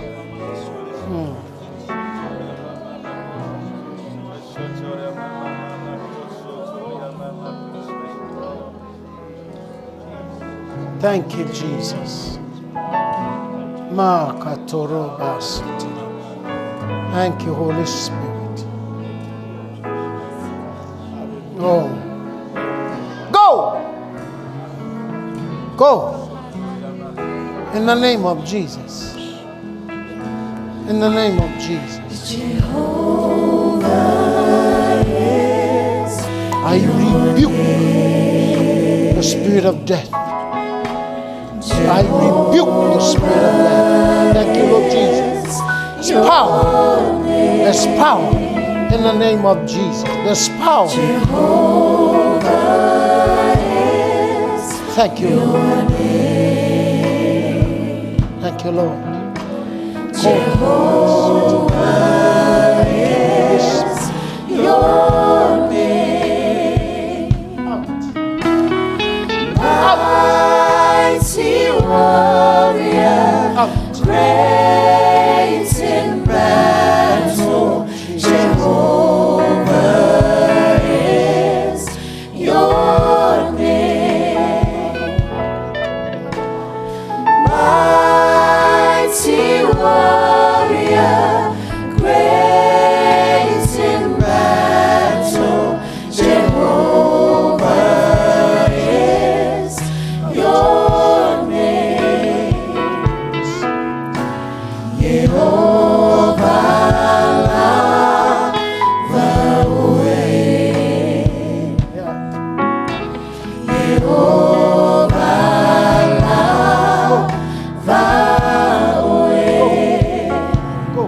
Thank you, Jesus. Makatorobasiti. Thank you, Holy Spirit. Oh. Go! Go! In the name of Jesus. In the name of Jesus. I rebuke the spirit of death. I rebuke the spirit of death. Thank you, Lord Jesus. There's power. There's power in the name of Jesus. There's power. Thank you, Lord. Thank you, Lord. Jehovah is your name. Mighty warrior, great in battle. Jehovah is your name. Mighty warrior, great in battle. Jehovah is your name. Yehovah lava oe. Yehovah lava oe. Go.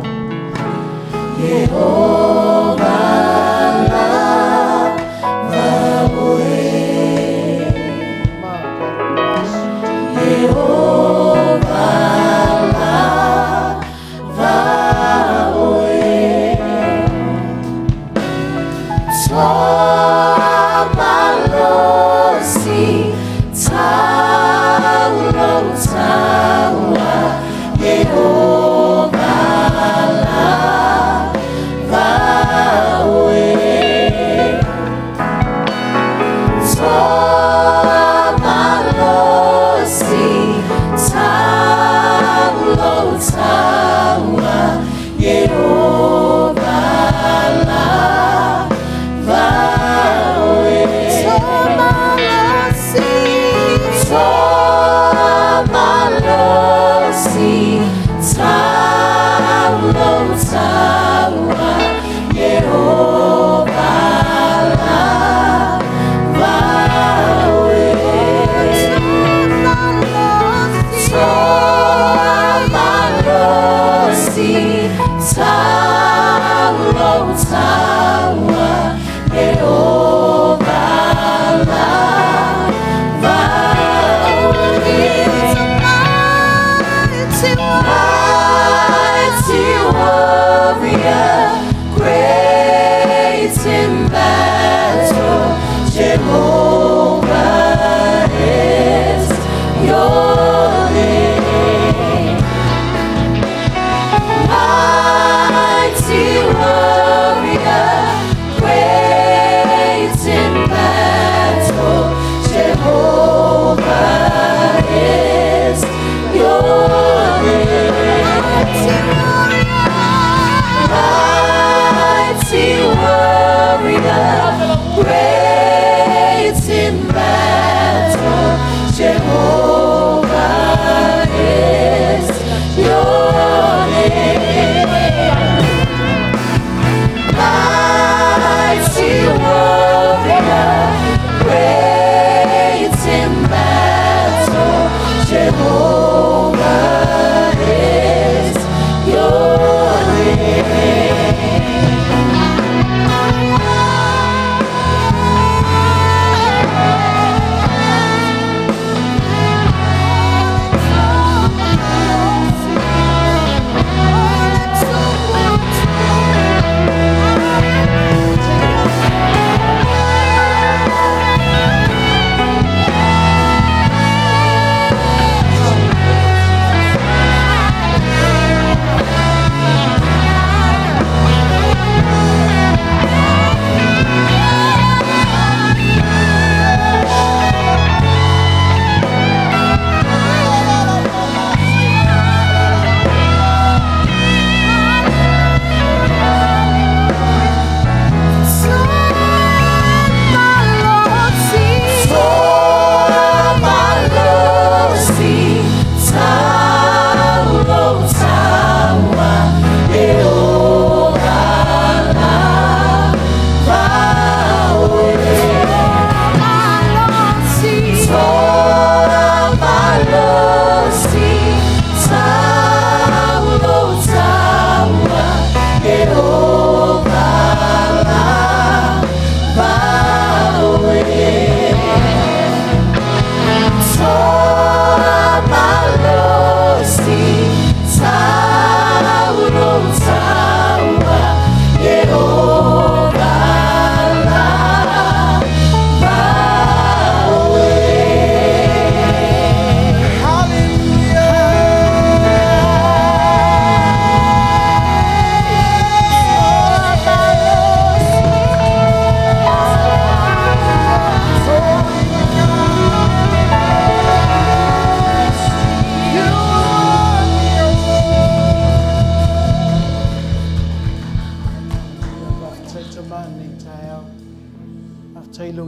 Yehovah lava oe. Yehovah lava oe. Tomalosi taulo taua Yehovah lava oe. Tomalosi taulo taua Yehovah lava oe. Tomalosi, Tomalosi, taulo taua Yehovah lava oe. Tomalosi, taulo taua Yehovah lava oe. Mighty warrior, great in battle, Jehovah is your name. Mighty warrior, great in battle, Jehovah is your name.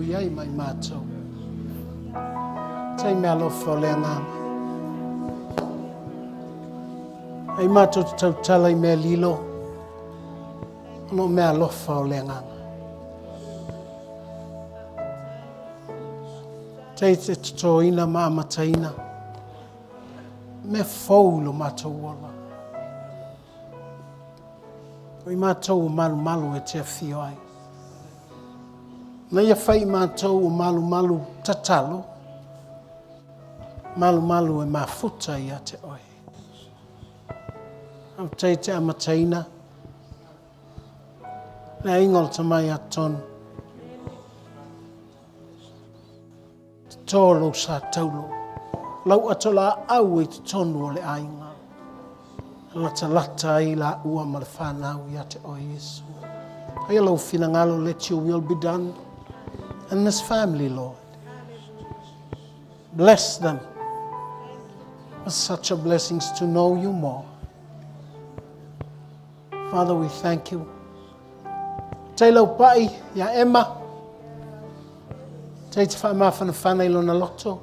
i ai ma i matou. Tai meaalofa o le agaga. Ai matou te tautala i mea lilo, ona o meaalofa o le agaga. Tai te totoina ma amataina mea fou i lo matou ola. O i matou o malumalu e te afio ai. Na ia fai i matou o malumalu tatalo, malumalu e mafuta ia te oe. Faafetai te amataina le aiga o le tama ia tonu. Toto lou sa taulo, lau ato laau i totonu o le aiga. Latalata ai laua ma le fanau ia te oe Iesu. Faia lou finagalo, let your will be done in this family, Lord. Bless them with such a blessings to know you more. Father, we thank you. Tai lau pai ia Emma. Tai te whaamafanafana i lona loto.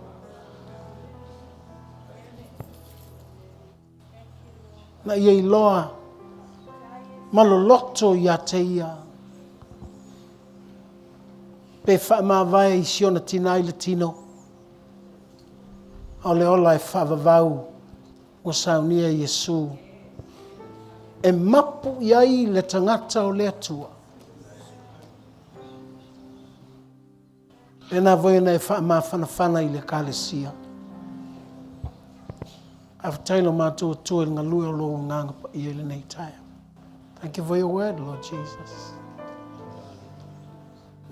Na ia iloa ma loloto ia te ia. Pe whaamavae i si ona tina i le tino. A o le ola e faavavau ua saunia Iesu e mapu i ai le tagata o le Atua. Lena foi ona e faamafanafana i le Ekalesia. Faafetai lo matou Atua i le galue o lou Agaga Paia i lenei taeao. Thank you for your word, Lord Jesus.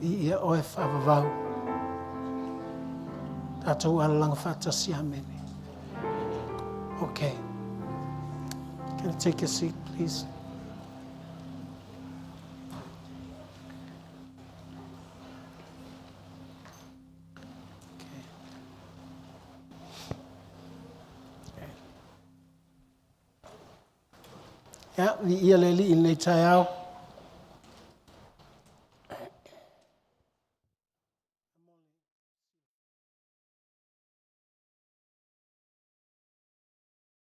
Viia oe faavavau. Tatou alalaga faatasi. Amene. Okay. Can you take a seat, please? Ia, viia le Alii i lenei taeao.